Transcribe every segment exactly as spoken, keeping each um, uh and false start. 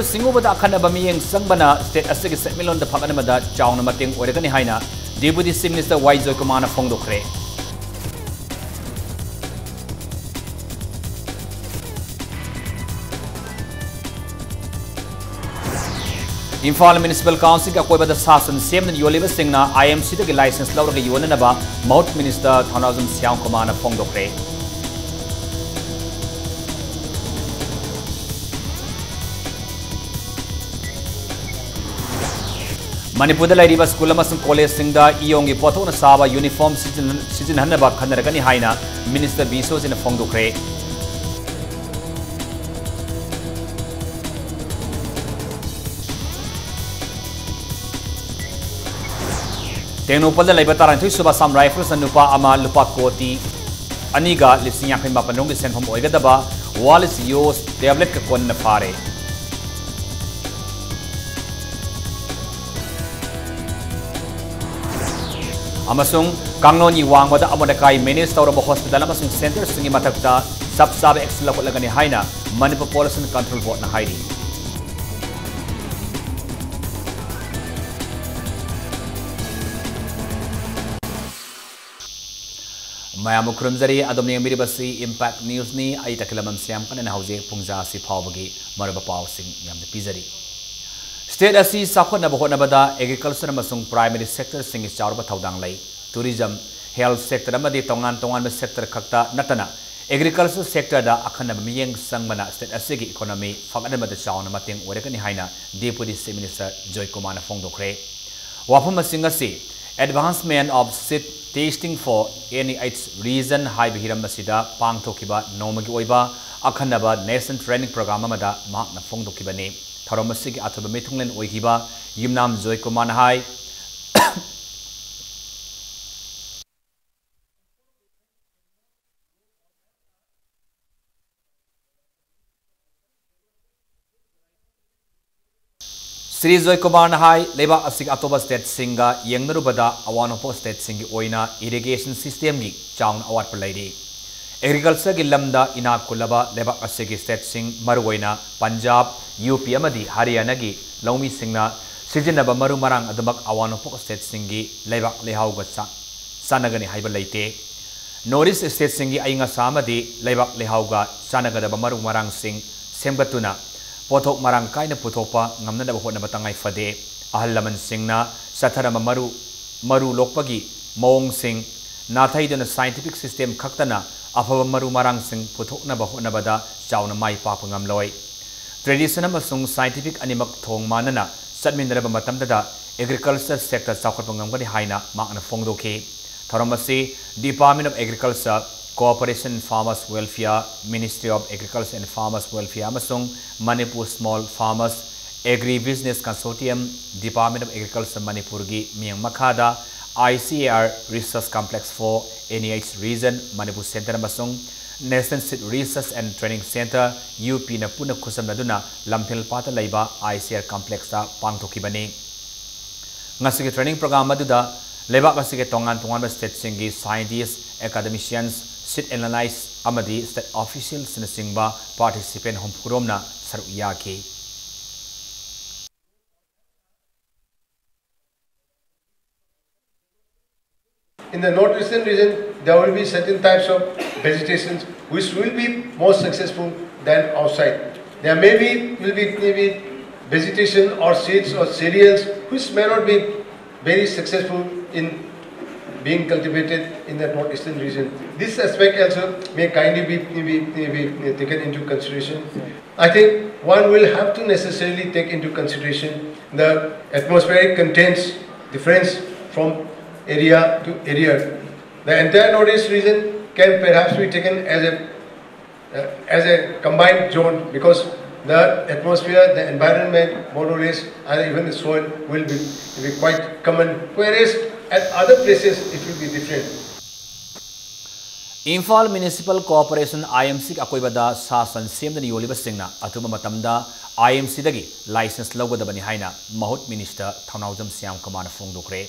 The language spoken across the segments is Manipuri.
ꯁꯤꯡꯎꯕꯗ ꯑꯈꯟꯅꯕ ꯃꯤꯠꯌꯦꯡ ꯆꯪꯕꯅ state ꯑꯁꯤꯒꯤ ꯁꯦꯟꯃꯤꯠꯂꯣꯟꯗ ꯐꯒꯠꯍꯟꯕꯗ ꯆꯥꯎꯅ ꯃꯇꯦꯡ ꯑꯣꯏꯔꯒꯅꯤ ꯍꯥꯏꯅ Deputy Chief Minister ꯋꯥꯏ ꯖꯣꯏꯀꯨꯃꯥꯔꯅ ꯐꯣꯡꯗꯣꯛꯈ꯭ꯔꯦ꯫ ꯏꯝꯐꯥꯜ Municipal Councilꯒꯤ ꯑꯀꯣꯏꯕꯗ ꯁꯥ ꯁꯟ ꯁꯦꯝꯗꯨꯅ ꯌꯣꯜꯂꯤꯕꯁꯤꯡꯅ IMCꯗꯒꯤ licence ꯂꯧꯔꯒ ꯌꯣꯟꯅꯅꯕ ꯃꯍꯨꯠ Minister ꯊꯧꯅꯥꯖꯝ ꯁ꯭ꯌꯥꯝꯀꯨꯃꯥꯔꯅ ꯐꯣꯡꯗꯣꯛꯈ꯭ꯔꯦ꯫ ꯃꯅꯤꯄꯨꯔꯗ ꯂꯩꯔꯤꯕ school ꯑꯃꯁꯨꯡ collegeꯁꯤꯡꯗ ꯏꯌꯣꯡꯒꯤ ꯄꯣꯠꯊꯣꯛꯅ ꯁꯥꯕ uniform ꯁꯤꯖꯤꯟ-, ꯁꯤꯖꯤꯟꯅꯍꯟꯅꯕ ꯈꯟꯅꯔꯒꯅꯤ ꯍꯥꯏꯅ Minister ꯕꯤꯁ꯭ꯋꯖꯤꯠꯅ ꯐꯣꯡꯗꯣꯛꯈ꯭ꯔꯦ꯫ ꯇꯦꯡꯅꯧꯄꯜꯗ ꯂꯩꯕ ꯇꯔꯥꯅꯤꯊꯣꯏ ꯁꯨꯕ Assam Riflesꯅ ꯅꯨꯄꯥ ꯑꯃ ꯂꯨꯄꯥ ꯀꯣꯇꯤ ꯑꯅꯤꯒ ꯂꯤꯁꯤꯡ ꯌꯥꯡꯈꯩ ꯃꯥꯄꯟ ꯔꯣꯝꯒꯤ ꯁꯦꯟꯐꯝ ꯑꯣꯏꯒꯗꯕ ꯋꯥꯂꯤꯁ ꯌꯣꯁ tabletꯀ ꯀꯣꯟꯅꯅ ꯐꯥꯔꯦ꯫ ꯑꯃꯁꯨꯡ ꯀꯥꯡꯂꯣꯟꯒꯤ ꯋꯥꯡꯃꯗ ꯑꯃꯣꯠ ꯑꯀꯥꯏ manage ꯇꯧꯔꯕ hospital ꯑꯃꯁꯨꯡ centreꯁꯤꯡꯒꯤ ꯃꯊꯛꯇ ꯆꯞ ꯆꯥꯕ action ꯂꯧꯈꯠꯂꯒꯅꯤ ꯍꯥꯏꯅ Manipur Pollution Control Boardꯅ ꯍꯥꯏꯔꯤ꯫ ꯃꯌꯥꯝꯕꯨ ꯈꯨꯔꯨꯝꯖꯔꯤ꯫ ꯑꯗꯣꯝꯅ ꯌꯦꯡꯕꯤꯔꯤꯕꯁꯤ Impact Newsꯅꯤ꯫ ꯑꯩ ꯇꯈꯦꯂꯝꯕꯝ ꯁ꯭ꯌꯥꯝꯀꯟꯅꯅ ꯍꯧꯖꯤꯛ ꯄꯨꯡꯖꯥ ꯑꯁꯤ ꯐꯥꯎꯕꯒꯤ ꯃꯔꯨꯑꯣꯏꯕ ꯄꯥꯎꯁꯤꯡ ꯌꯥꯝꯅ ꯄꯤꯖꯔꯤ꯫ State ꯑꯁꯤ ꯆꯥꯎꯈꯠꯅꯕ ꯍꯣꯠꯅꯕꯗ agriculture ꯑꯃꯁꯨꯡ primary sectorꯁꯤꯡꯒꯤ ꯆꯥꯎꯔꯕ ꯊꯧꯗꯥꯡ ꯂꯩ꯫ Tourism, health sector ꯑꯃꯗꯤ ꯇꯣꯉꯥꯟ ꯇꯣꯉꯥꯟꯕ sector ꯈꯛꯇ ꯅꯠꯇꯅ agriculture sectorꯗ ꯑꯈꯟꯅꯕ ꯃꯤꯠꯌꯦꯡ ꯆꯪꯕꯅ state ꯑꯁꯤꯒꯤ economy ꯐꯒꯠꯍꯟꯕꯗ ꯆꯥꯎꯅ ꯃꯇꯦꯡ ꯑꯣꯏꯔꯒꯅꯤ ꯍꯥꯏꯅ Deputy Chief Minister ꯖꯣꯏꯀꯨꯃꯥꯔꯅ ꯐꯣꯡꯗꯣꯛꯈ꯭ꯔꯦ꯫ ꯋꯥꯐꯝꯁꯤꯡ ꯑꯁꯤ Advancement of Seed Testing for N E H Region ꯍꯥꯏꯕ ꯍꯤꯔꯝ ꯑꯁꯤꯗ ꯄꯥꯡꯊꯣꯛꯈꯤꯕ ꯅꯣꯡꯃꯒꯤ ꯑꯣꯏꯕ ꯑꯈꯟꯅꯕ National Training Program ꯑꯃꯗ ꯃꯍꯥꯛꯅ ꯐꯣꯡꯗꯣꯛꯈꯤꯕꯅꯤ꯫ ꯊꯧꯔꯝ ꯑꯁꯤꯒꯤ ꯑꯊꯣꯏꯕ ꯃꯤꯊꯨꯡꯂꯦꯟ ꯑꯣꯏꯈꯤꯕ ꯌꯨꯝꯅꯥꯝ ꯖꯣꯏꯀꯨꯃꯥꯔꯅ ꯍꯥꯏ, ꯁ꯭ꯔꯤ ꯖꯣꯏꯀꯨꯃꯥꯔꯅ ꯍꯥꯏ, ꯂꯩꯕꯥꯛ ꯑꯁꯤꯒꯤ ꯑꯇꯣꯞꯄ stateꯁꯤꯡꯒ ꯌꯦꯡꯅꯔꯨꯕꯗ ꯑꯋꯥꯡ ꯅꯣꯡꯄꯣꯛ stateꯁꯤꯡꯒꯤ ꯑꯣꯏꯅ irrigation systemꯒꯤ ꯆꯥꯎꯅ ꯑꯋꯥꯠꯄ ꯂꯩꯔꯤ꯫ ꯑꯦꯒ꯭ꯔꯤꯀꯜꯆꯔꯒꯤ ꯂꯝꯗ ꯏꯅꯥꯛ ꯈꯨꯜꯂꯕ ꯂꯩꯕꯥꯛ ꯑꯁꯤꯒꯤ ꯁ꯭ꯇꯦꯠꯁꯤꯡ, ꯃꯔꯨꯑꯣꯏꯅ ꯄꯟꯖꯥꯕ, ꯌꯨ ꯄꯤ ꯑꯃꯗꯤ ꯍꯔꯤꯌꯥꯅꯥꯒꯤ ꯂꯧꯃꯤꯁꯤꯡꯅ ꯁꯤꯖꯤꯟꯅꯕ ꯃꯔꯨ ꯃꯔꯥꯡ ꯑꯗꯨꯃꯛ ꯑꯋꯥꯡ ꯅꯣꯡꯄꯣꯛ ꯁ꯭ꯇꯦꯠꯁꯤꯡꯒꯤ ꯂꯩꯕꯥꯛ ꯂꯩꯍꯥꯎꯒ ꯆꯥ-, ꯆꯥꯟꯅꯒꯅꯤ ꯍꯥꯏꯕ ꯂꯩꯇꯦ꯫ ꯅꯣꯔꯠ ꯏꯁ ꯁ꯭ꯇꯦꯠꯁꯤꯡꯒꯤ ꯑꯏꯪ ꯑꯁꯥ ꯑꯃꯗꯤ ꯂꯩꯕꯥꯛ ꯂꯩꯍꯥꯎꯒ ꯆꯥꯟꯅꯒꯗꯕ ꯃꯔꯨ ꯃꯔꯥꯡꯁꯤꯡ ꯁꯦꯝꯒꯠꯇꯨꯅ ꯄꯣꯠꯊꯣꯛ ꯃꯔꯥꯡ ꯀꯥꯏꯅ ꯄꯨꯊꯣꯛꯄ ꯉꯝꯅꯅꯕ ꯍꯣꯠꯅꯕ ꯇꯉꯥꯏ ꯐꯗꯦ꯫ ꯑꯍꯜ ꯂꯃꯟꯁꯤꯡꯅ ꯆꯠꯊꯔꯝꯕ ꯃꯔꯨ, ꯃꯔꯨ ꯂꯣꯛꯄꯒꯤ ꯃꯑꯣꯡꯁꯤꯡ ꯅꯥꯊꯩꯗꯨꯅ scientific system ꯈꯛꯇꯅ ꯑꯐꯕ ꯃꯔꯨ ꯃꯔꯥꯡꯁꯤꯡ ꯄꯨꯊꯣꯛꯅꯕ ꯍꯣꯠꯅꯕꯗ ꯆꯥꯎꯅ ꯃꯥꯏ ꯄꯥꯛꯄ ꯉꯝꯂꯣꯏ꯫ Tradition ꯑꯃꯁꯨꯡ scientific ꯑꯅꯤꯃꯛ ꯊꯣꯡ ꯃꯥꯟꯅꯅ ꯆꯠꯃꯤꯟꯅꯔꯕ ꯃꯇꯝꯗꯗ agriculture sector ꯆꯥꯎꯈꯠꯄ ꯉꯝꯒꯅꯤ ꯍꯥꯏꯅ ꯃꯍꯥꯛꯅ ꯐꯣꯡꯗꯣꯛꯈꯤ꯫ ꯊꯧꯔꯝ ꯑꯁꯤ Department of Agriculture, Cooperation and Farmers Welfare, Ministry of Agriculture and Farmers Welfare ꯑꯃꯁꯨꯡ Manipur Small Farmers Agri-Business Consortium, Department of Agriculture ꯃꯅꯤꯄꯨꯔꯒꯤ ꯃꯤꯠꯌꯦꯡ ꯃꯈꯥꯗ I C A R Research Complex for N E H Region, Manipur Center ꯑꯃꯁꯨꯡ National Seed Research and Training Center, ꯌꯨ ꯄꯤꯅ ꯄꯨꯟꯅ ꯈꯨꯠꯁꯝꯅꯗꯨꯅ ꯂꯝꯐꯦꯜ ꯄꯥꯠꯇ ꯂꯩꯕ I C A R Complexꯇ ꯄꯥꯡꯊꯣꯛꯈꯤꯕꯅꯤ꯫ ꯉꯁꯤꯒꯤ training program ꯑꯗꯨꯗ ꯂꯩꯕꯥꯛ ꯑꯁꯤꯒꯤ ꯇꯣꯉꯥꯟ ꯇꯣꯉꯥꯟꯕ stateꯁꯤꯡꯒꯤ scientist, academicians, seed analyst ꯑꯃꯗꯤ state officialsꯅꯆꯤꯡꯕ participant ꯍꯨꯝꯐꯨꯔꯣꯝꯅ ꯁꯔꯨꯛ ꯌꯥꯈꯤ꯫ In the northeastern region, there will be certain types of vegetations which will be more successful than outside. There may be, will be maybe vegetation or seeds or cereals which may not be very successful in being cultivated in the northeastern region. This aspect also may kindly be, be, be taken into consideration. I think one will have to necessarily take into consideration the atmospheric contents difference from area to area. The entire northeast region can perhaps be taken as a, uh, as a combined zone because the atmosphere, the environment, more or less, and even the soil will be, be quite common. Whereas at other places, it will be different. Imphal Municipal Corporation I M Cꯒꯤ ꯑꯀꯣꯏꯕꯗ ꯁꯥ ꯁꯟ ꯁꯦꯝꯗꯨꯅ ꯌꯣꯜꯂꯤꯕꯁꯤꯡꯅ ꯑꯊꯨꯕ ꯃꯇꯝꯗ I M Cꯗꯒꯤ license ꯂꯧꯒꯗꯕꯅꯤ ꯍꯥꯏꯅ ꯃꯍꯨꯠ Minister ꯊꯧꯅꯥꯎꯖꯝ ꯁ꯭ꯌꯥꯝ ꯀꯨꯃꯥꯔꯅ ꯐꯣꯡꯗꯣꯛꯈ꯭ꯔꯦ꯫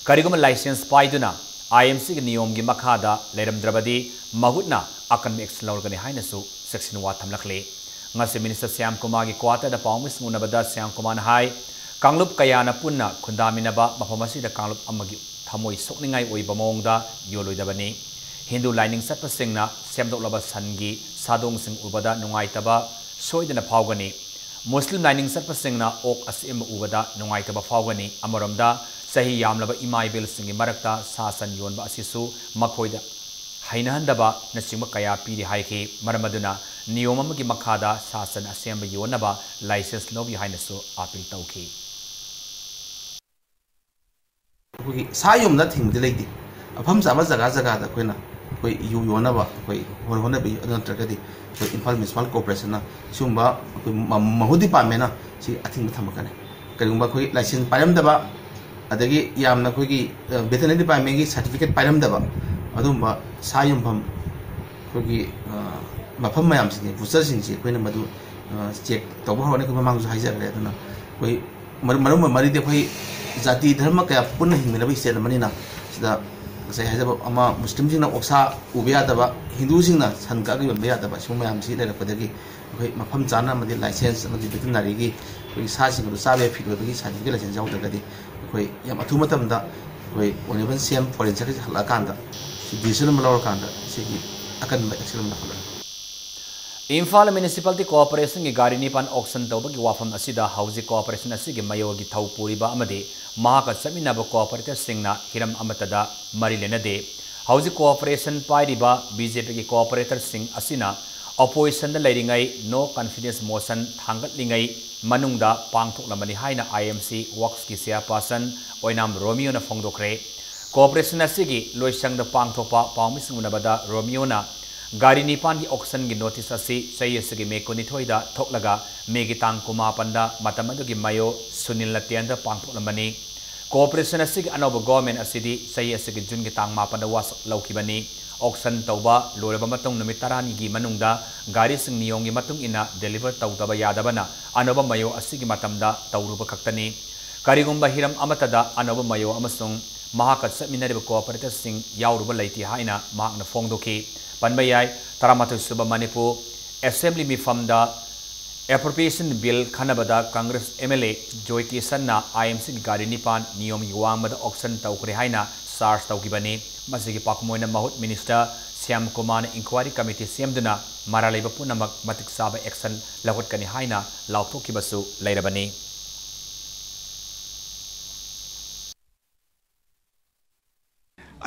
ꯀꯔꯤꯒꯨꯝꯕ license ꯄꯥꯏꯗꯨꯅ I M Cꯒꯤ ꯅꯤꯌꯣꯝꯒꯤ ꯃꯈꯥꯗ ꯂꯩꯔꯝꯗ꯭ꯔꯕꯗꯤ ꯃꯍꯨꯠꯅ ꯑꯀꯟꯕ action ꯂꯧꯔꯒꯅꯤ ꯍꯥꯏꯅꯁꯨ ꯆꯦꯛꯁꯤꯟ ꯋꯥ ꯊꯝꯂꯛꯂꯤ꯫ ꯉꯁꯤ Minister ꯁ꯭ꯌꯥꯝ ꯀꯨꯃꯥꯔꯒꯤ quarterꯗ ꯄꯥꯎꯃꯤꯁꯤꯡ ꯎꯅꯕꯗ ꯁ꯭ꯌꯥꯝ ꯀꯨꯃꯥꯔꯅ ꯍꯥꯏ, ꯀꯥꯡꯂꯨꯞ ꯀꯌꯥꯅ ꯄꯨꯟꯅ ꯈꯨꯟꯗꯥꯃꯤꯟꯅꯕ ꯃꯐꯝ ꯑꯁꯤꯗ ꯀꯥꯡꯂꯨꯞ ꯑꯃꯒꯤ ꯊꯃꯣꯏ ꯁꯣꯛꯅꯤꯡꯉꯥꯏ ꯑꯣꯏꯕ ꯃꯑꯣꯡꯗ ꯌꯣꯜꯂꯣꯏꯗꯕꯅꯤ꯫ ꯍꯤꯟꯗꯨ ꯂꯥꯏꯅꯤꯡ ꯆꯠꯄꯁꯤꯡꯅ ꯁꯦꯝꯗꯣꯛꯂꯕ ꯁꯟꯒꯤ ꯁꯥꯗꯣꯡꯁꯤꯡ ꯎꯕꯗ ꯅꯨꯡꯉꯥꯏꯇꯕ ꯁꯣꯏꯗꯅ ꯐꯥꯎꯒꯅꯤ꯫ ꯃꯨꯁꯂꯤꯝ ꯂꯥꯏꯅꯤꯡ ꯆꯠꯄꯁꯤꯡꯅ ꯑꯣꯛ ꯑꯁꯦꯝꯕ ꯎꯕꯗ ꯅꯨꯡꯉꯥꯏꯇꯕ ꯐꯥꯎꯒꯅꯤ꯫ ꯑꯃꯔꯣꯝꯗ, ꯆꯍꯤ ꯌꯥꯝꯂꯕ ꯏꯃꯥ ꯏꯕꯦꯜꯁꯤꯡꯒꯤ ꯃꯔꯛꯇ ꯁꯥ ꯁꯟ ꯌꯣꯟꯕ ꯑꯁꯤꯁꯨ ꯃꯈꯣꯏꯗ ꯍꯩꯅꯍꯟꯗꯕꯅꯆꯤꯡꯕ ꯀꯌꯥ ꯄꯤꯔꯤ ꯍꯥꯏꯈꯤ꯫ ꯃꯔꯝ ꯑꯗꯨꯅ ꯅꯤꯌꯣꯝ ꯑꯃꯒꯤ ꯃꯈꯥꯗ ꯁꯥ ꯁꯟ ꯑꯁꯦꯝꯕ ꯌꯣꯟꯅꯕ license ꯂꯧꯕꯤꯌꯨ ꯍꯥꯏꯅꯁꯨ appeal ꯇꯧꯈꯤ꯫ ꯑꯩꯈꯣꯏꯒꯤ ꯁꯥ ꯌꯣꯟꯕꯗ ꯊꯤꯡꯕꯗꯤ ꯂꯩꯇꯦ꯫ ꯃꯐꯝ ꯆꯥꯕ ꯖꯒꯥ ꯖꯒꯥꯗ ꯑꯩꯈꯣꯏꯅ ꯑꯩꯈꯣꯏ ꯌꯨ ꯌꯣꯟꯅꯕ ꯑꯩꯈꯣꯏ ꯍꯣꯠ-, ꯍꯣꯠꯅꯕꯤ, ꯑꯗꯨ ꯅꯠꯇ꯭ꯔꯒꯗꯤ ꯑꯩꯈꯣꯏ ꯏꯝꯐꯥꯜ Municipal Corporationꯅ ꯁꯤꯒꯨꯝꯕ ꯑꯩꯈꯣꯏ ꯃ-, ꯃꯍꯨꯠ departmentꯅ ꯁꯤ ꯑꯊꯤꯡꯕ ꯊꯝꯃꯛꯀꯅꯤ꯫ ꯀꯔꯤꯒꯨꯝꯕ ꯑꯩꯈꯣꯏ license ꯄꯥꯏꯔꯝꯗꯕ, ꯑꯗꯒꯤ ꯌꯥꯝꯅ ꯑꯩꯈꯣꯏꯒꯤ, ꯑ, veterinary departmentꯀꯤ certificate ꯄꯥꯏꯔꯝꯗꯕ ꯑꯗꯨꯒꯨꯝꯕ ꯁꯥ ꯌꯣꯟꯐꯝ ꯑꯩꯈꯣꯏꯒꯤ, ꯑ, ꯃꯐꯝ ꯃꯌꯥꯝꯁꯤꯡꯁꯦ, butcherꯁꯤꯡꯁꯦ ꯑꯩꯈꯣꯏꯅ ꯃꯗꯨ, ꯑ, check ꯇꯧꯕ ꯍꯧꯔꯅꯤ꯫ ꯑꯩꯈꯣꯏ ꯃꯃꯥꯡꯁꯨ ꯍꯥꯏꯖꯈ꯭ꯔꯦ꯫ ꯑꯗꯨꯅ ꯑꯩꯈꯣꯏ ꯃꯔꯨ-, ꯃꯔꯨ ꯑꯣꯏꯕ ꯃꯔꯤꯗꯤ ꯑꯩꯈꯣꯏ ꯖꯥꯇꯤ ꯙꯔꯃ ꯀꯌꯥ ꯄꯨꯟꯅ ꯍꯤꯡꯃꯤꯟꯅꯕ state ꯑꯃꯅꯤꯅ, ꯁꯤꯗ ꯉꯁꯥꯏ ꯍꯥꯏꯖꯕ ꯑꯃ, ꯃꯨꯁꯂꯤꯝꯁꯤꯡꯅ ꯑꯣꯛꯁꯥ ꯎꯕ ꯌꯥꯗꯕ, ꯍꯤꯟꯗꯨꯁꯤꯡꯅ ꯁꯟ ꯀꯛꯑꯒ ꯌꯣꯟꯕ ꯌꯥꯗꯕ, ꯁꯤꯒꯨꯝꯕ ꯃꯌꯥꯝꯁꯤ ꯂꯩꯔꯛꯄꯗꯒꯤ ꯑꯩꯈꯣꯏ ꯃꯐꯝ ꯆꯥꯅ ꯑꯃꯗꯤ license ꯑꯃꯗꯤ veterinary-ꯒꯤ ꯑꯩꯈꯣꯏꯒꯤ ꯁꯥꯁꯤꯡ ꯑꯗꯨ ꯆꯥꯕ ꯌꯥꯕ fit ꯑꯣꯏꯕꯒꯤ certificate license ꯌꯥꯎꯗ꯭ꯔꯒꯗꯤ ꯑꯩꯈꯣꯏ ꯌꯥꯝ ꯑꯊꯨꯕ ꯃꯇꯝꯗ ꯑꯩꯈꯣꯏ Honourable C M foreign ꯆꯠꯈ꯭ꯔ ꯍꯜꯂꯛꯑꯀꯥꯟꯗ decision ꯑꯃ ꯂꯧꯔꯀꯥꯟꯗ ꯁꯤꯒꯤ ꯑꯀꯟꯕ action ꯑꯃ ꯂꯧꯈꯠꯂꯒꯅꯤ꯫ ꯏꯝꯐꯥꯜ Municipality Corporationꯒꯤ ꯒꯥꯔꯤ ꯅꯤꯄꯥꯟ auction ꯇꯧꯕꯒꯤ ꯋꯥꯐꯝ ꯑꯁꯤꯗ ꯍꯧꯖꯤꯛ corporation ꯑꯁꯤꯒꯤ ꯃꯥꯌꯣꯜꯒꯤ ꯊꯧ ꯄꯨꯔꯤꯕ ꯑꯃꯗꯤ ꯃꯍꯥꯛꯀ ꯆꯠꯃꯤꯟꯅꯕ corporatorꯁꯤꯡꯅ ꯍꯤꯔꯝ ꯑꯃꯠꯇꯗ ꯃꯔꯤ ꯂꯩꯅꯗꯦ꯫ ꯍꯧꯖꯤꯛ corporation ꯄꯥꯏꯔꯤꯕ BJPꯒꯤ corporatorꯁꯤꯡ ꯑꯁꯤꯅ oppositionꯗ ꯂꯩꯔꯤꯉꯩ no confidence motion ꯊꯥꯡꯒꯠꯂꯤꯉꯩ ꯃꯅꯨꯡꯗ ꯄꯥꯡꯊꯣꯛꯂꯝꯕꯅꯤ ꯍꯥꯏꯅ IMC Worksꯀꯤ chairperson ꯑꯣꯏꯅꯥꯝ ꯔꯣꯃꯤꯌꯣꯅ ꯐꯣꯡꯗꯣꯛꯈ꯭ꯔꯦ꯫ Corporation ꯑꯁꯤꯒꯤ ꯂꯣꯏꯁꯪꯗ ꯄꯥꯡꯊꯣꯛꯄ ꯄꯥꯎꯃꯤꯁꯤꯡ ꯎꯅꯕꯗ ꯔꯣꯃꯤꯌꯣꯅ ꯒꯥꯔꯤ ꯅꯤꯄꯥꯟꯒꯤ auctionꯒꯤ notice ꯑꯁꯤ ꯆꯍꯤ ꯑꯁꯤꯒꯤ ꯃꯦ ꯀꯨꯟꯅꯤꯊꯣꯏꯗ ꯊꯣꯛꯂꯒ ꯃꯦꯒꯤ ꯇꯥꯡ ꯀꯨꯟꯃꯥꯄꯟꯗ ꯃꯇꯝ ꯑꯗꯨꯒꯤ ꯃꯥꯌꯣ ꯁꯨꯅꯤꯜꯅ tender ꯄꯥꯡꯊꯣꯛꯂꯝꯕꯅꯤ꯫ Corporation ꯑꯁꯤꯒꯤ ꯑꯅꯧꯕ government ꯑꯁꯤꯗꯤ ꯆꯍꯤ ꯑꯁꯤꯒꯤ ꯖꯨꯟꯒꯤ ꯇꯥꯡ ꯃꯥꯄꯟꯗ ꯋꯥꯁꯛ ꯂꯧꯈꯤꯕꯅꯤ꯫ Auction ꯇꯧꯕ ꯂꯣꯏꯔꯕ ꯃꯇꯨꯡ ꯅꯨꯃꯤꯠ ꯇꯔꯥꯅꯤꯒꯤ ꯃꯅꯨꯡꯗ ꯒꯥꯔꯤꯁꯤꯡ ꯅꯤꯌꯣꯝꯒꯤ ꯃꯇꯨꯡ ꯏꯟꯅ deliver ꯇꯧꯗꯕ ꯌꯥꯗꯕꯅ ꯑꯅꯧꯕ ꯃꯥꯌꯣ ꯑꯁꯤꯒꯤ ꯃꯇꯝꯗ ꯇꯧꯔꯨꯕ ꯈꯛꯇꯅꯤ꯫ ꯀꯔꯤꯒꯨꯝꯕ ꯍꯤꯔꯝ ꯑꯃꯠꯇꯗ ꯑꯅꯧꯕ ꯃꯥꯌꯣ ꯑꯃꯁꯨꯡ ꯃꯍꯥꯛꯀ ꯆꯠꯃꯤꯟꯅꯔꯤꯕ corporatorꯁꯤꯡ ꯌꯥꯎꯔꯨꯕ ꯂꯩꯇꯦ ꯍꯥꯏꯅ ꯃꯍꯥꯛꯅ ꯐꯣꯡꯗꯣꯛꯈꯤ꯫ ꯄꯟꯕ ꯌꯥꯏ꯫ ꯇꯔꯥꯃꯥꯊꯣꯏ ꯁꯨꯕ Manipur Assembly ꯃꯤꯐꯝꯗ Appropriation Bill ꯈꯟꯅꯕꯗ Congress M L A joy ꯀꯤꯁꯟꯅ I M Cꯒꯤ ꯒꯥꯔꯤ ꯅꯤꯄꯥꯟ ꯅꯤꯌꯣꯝꯒꯤ ꯋꯥꯡꯃꯗ auction ꯇꯧꯈ꯭ꯔꯦ ꯍꯥꯏꯅ charge ꯇꯧꯈꯤꯕꯅꯤ꯫ ꯃꯁꯤꯒꯤ ꯄꯥꯎꯈꯨꯝ ꯑꯣꯏꯅ ꯃꯍꯨꯠ Minister ꯁ꯭ꯌꯥꯝ ꯀꯨꯃꯥꯔꯅ inquiry committee ꯁꯦꯝꯗꯨꯅ ꯃꯔꯥꯜ ꯂꯩꯕ ꯄꯨꯝꯅꯃꯛ ꯃꯇꯤꯛ ꯆꯥꯕ action ꯂꯧꯈꯠꯀꯅꯤ ꯍꯥꯏꯅ ꯂꯥꯎꯊꯣꯛꯈꯤꯕꯁꯨ ꯂꯩꯔꯕꯅꯤ꯫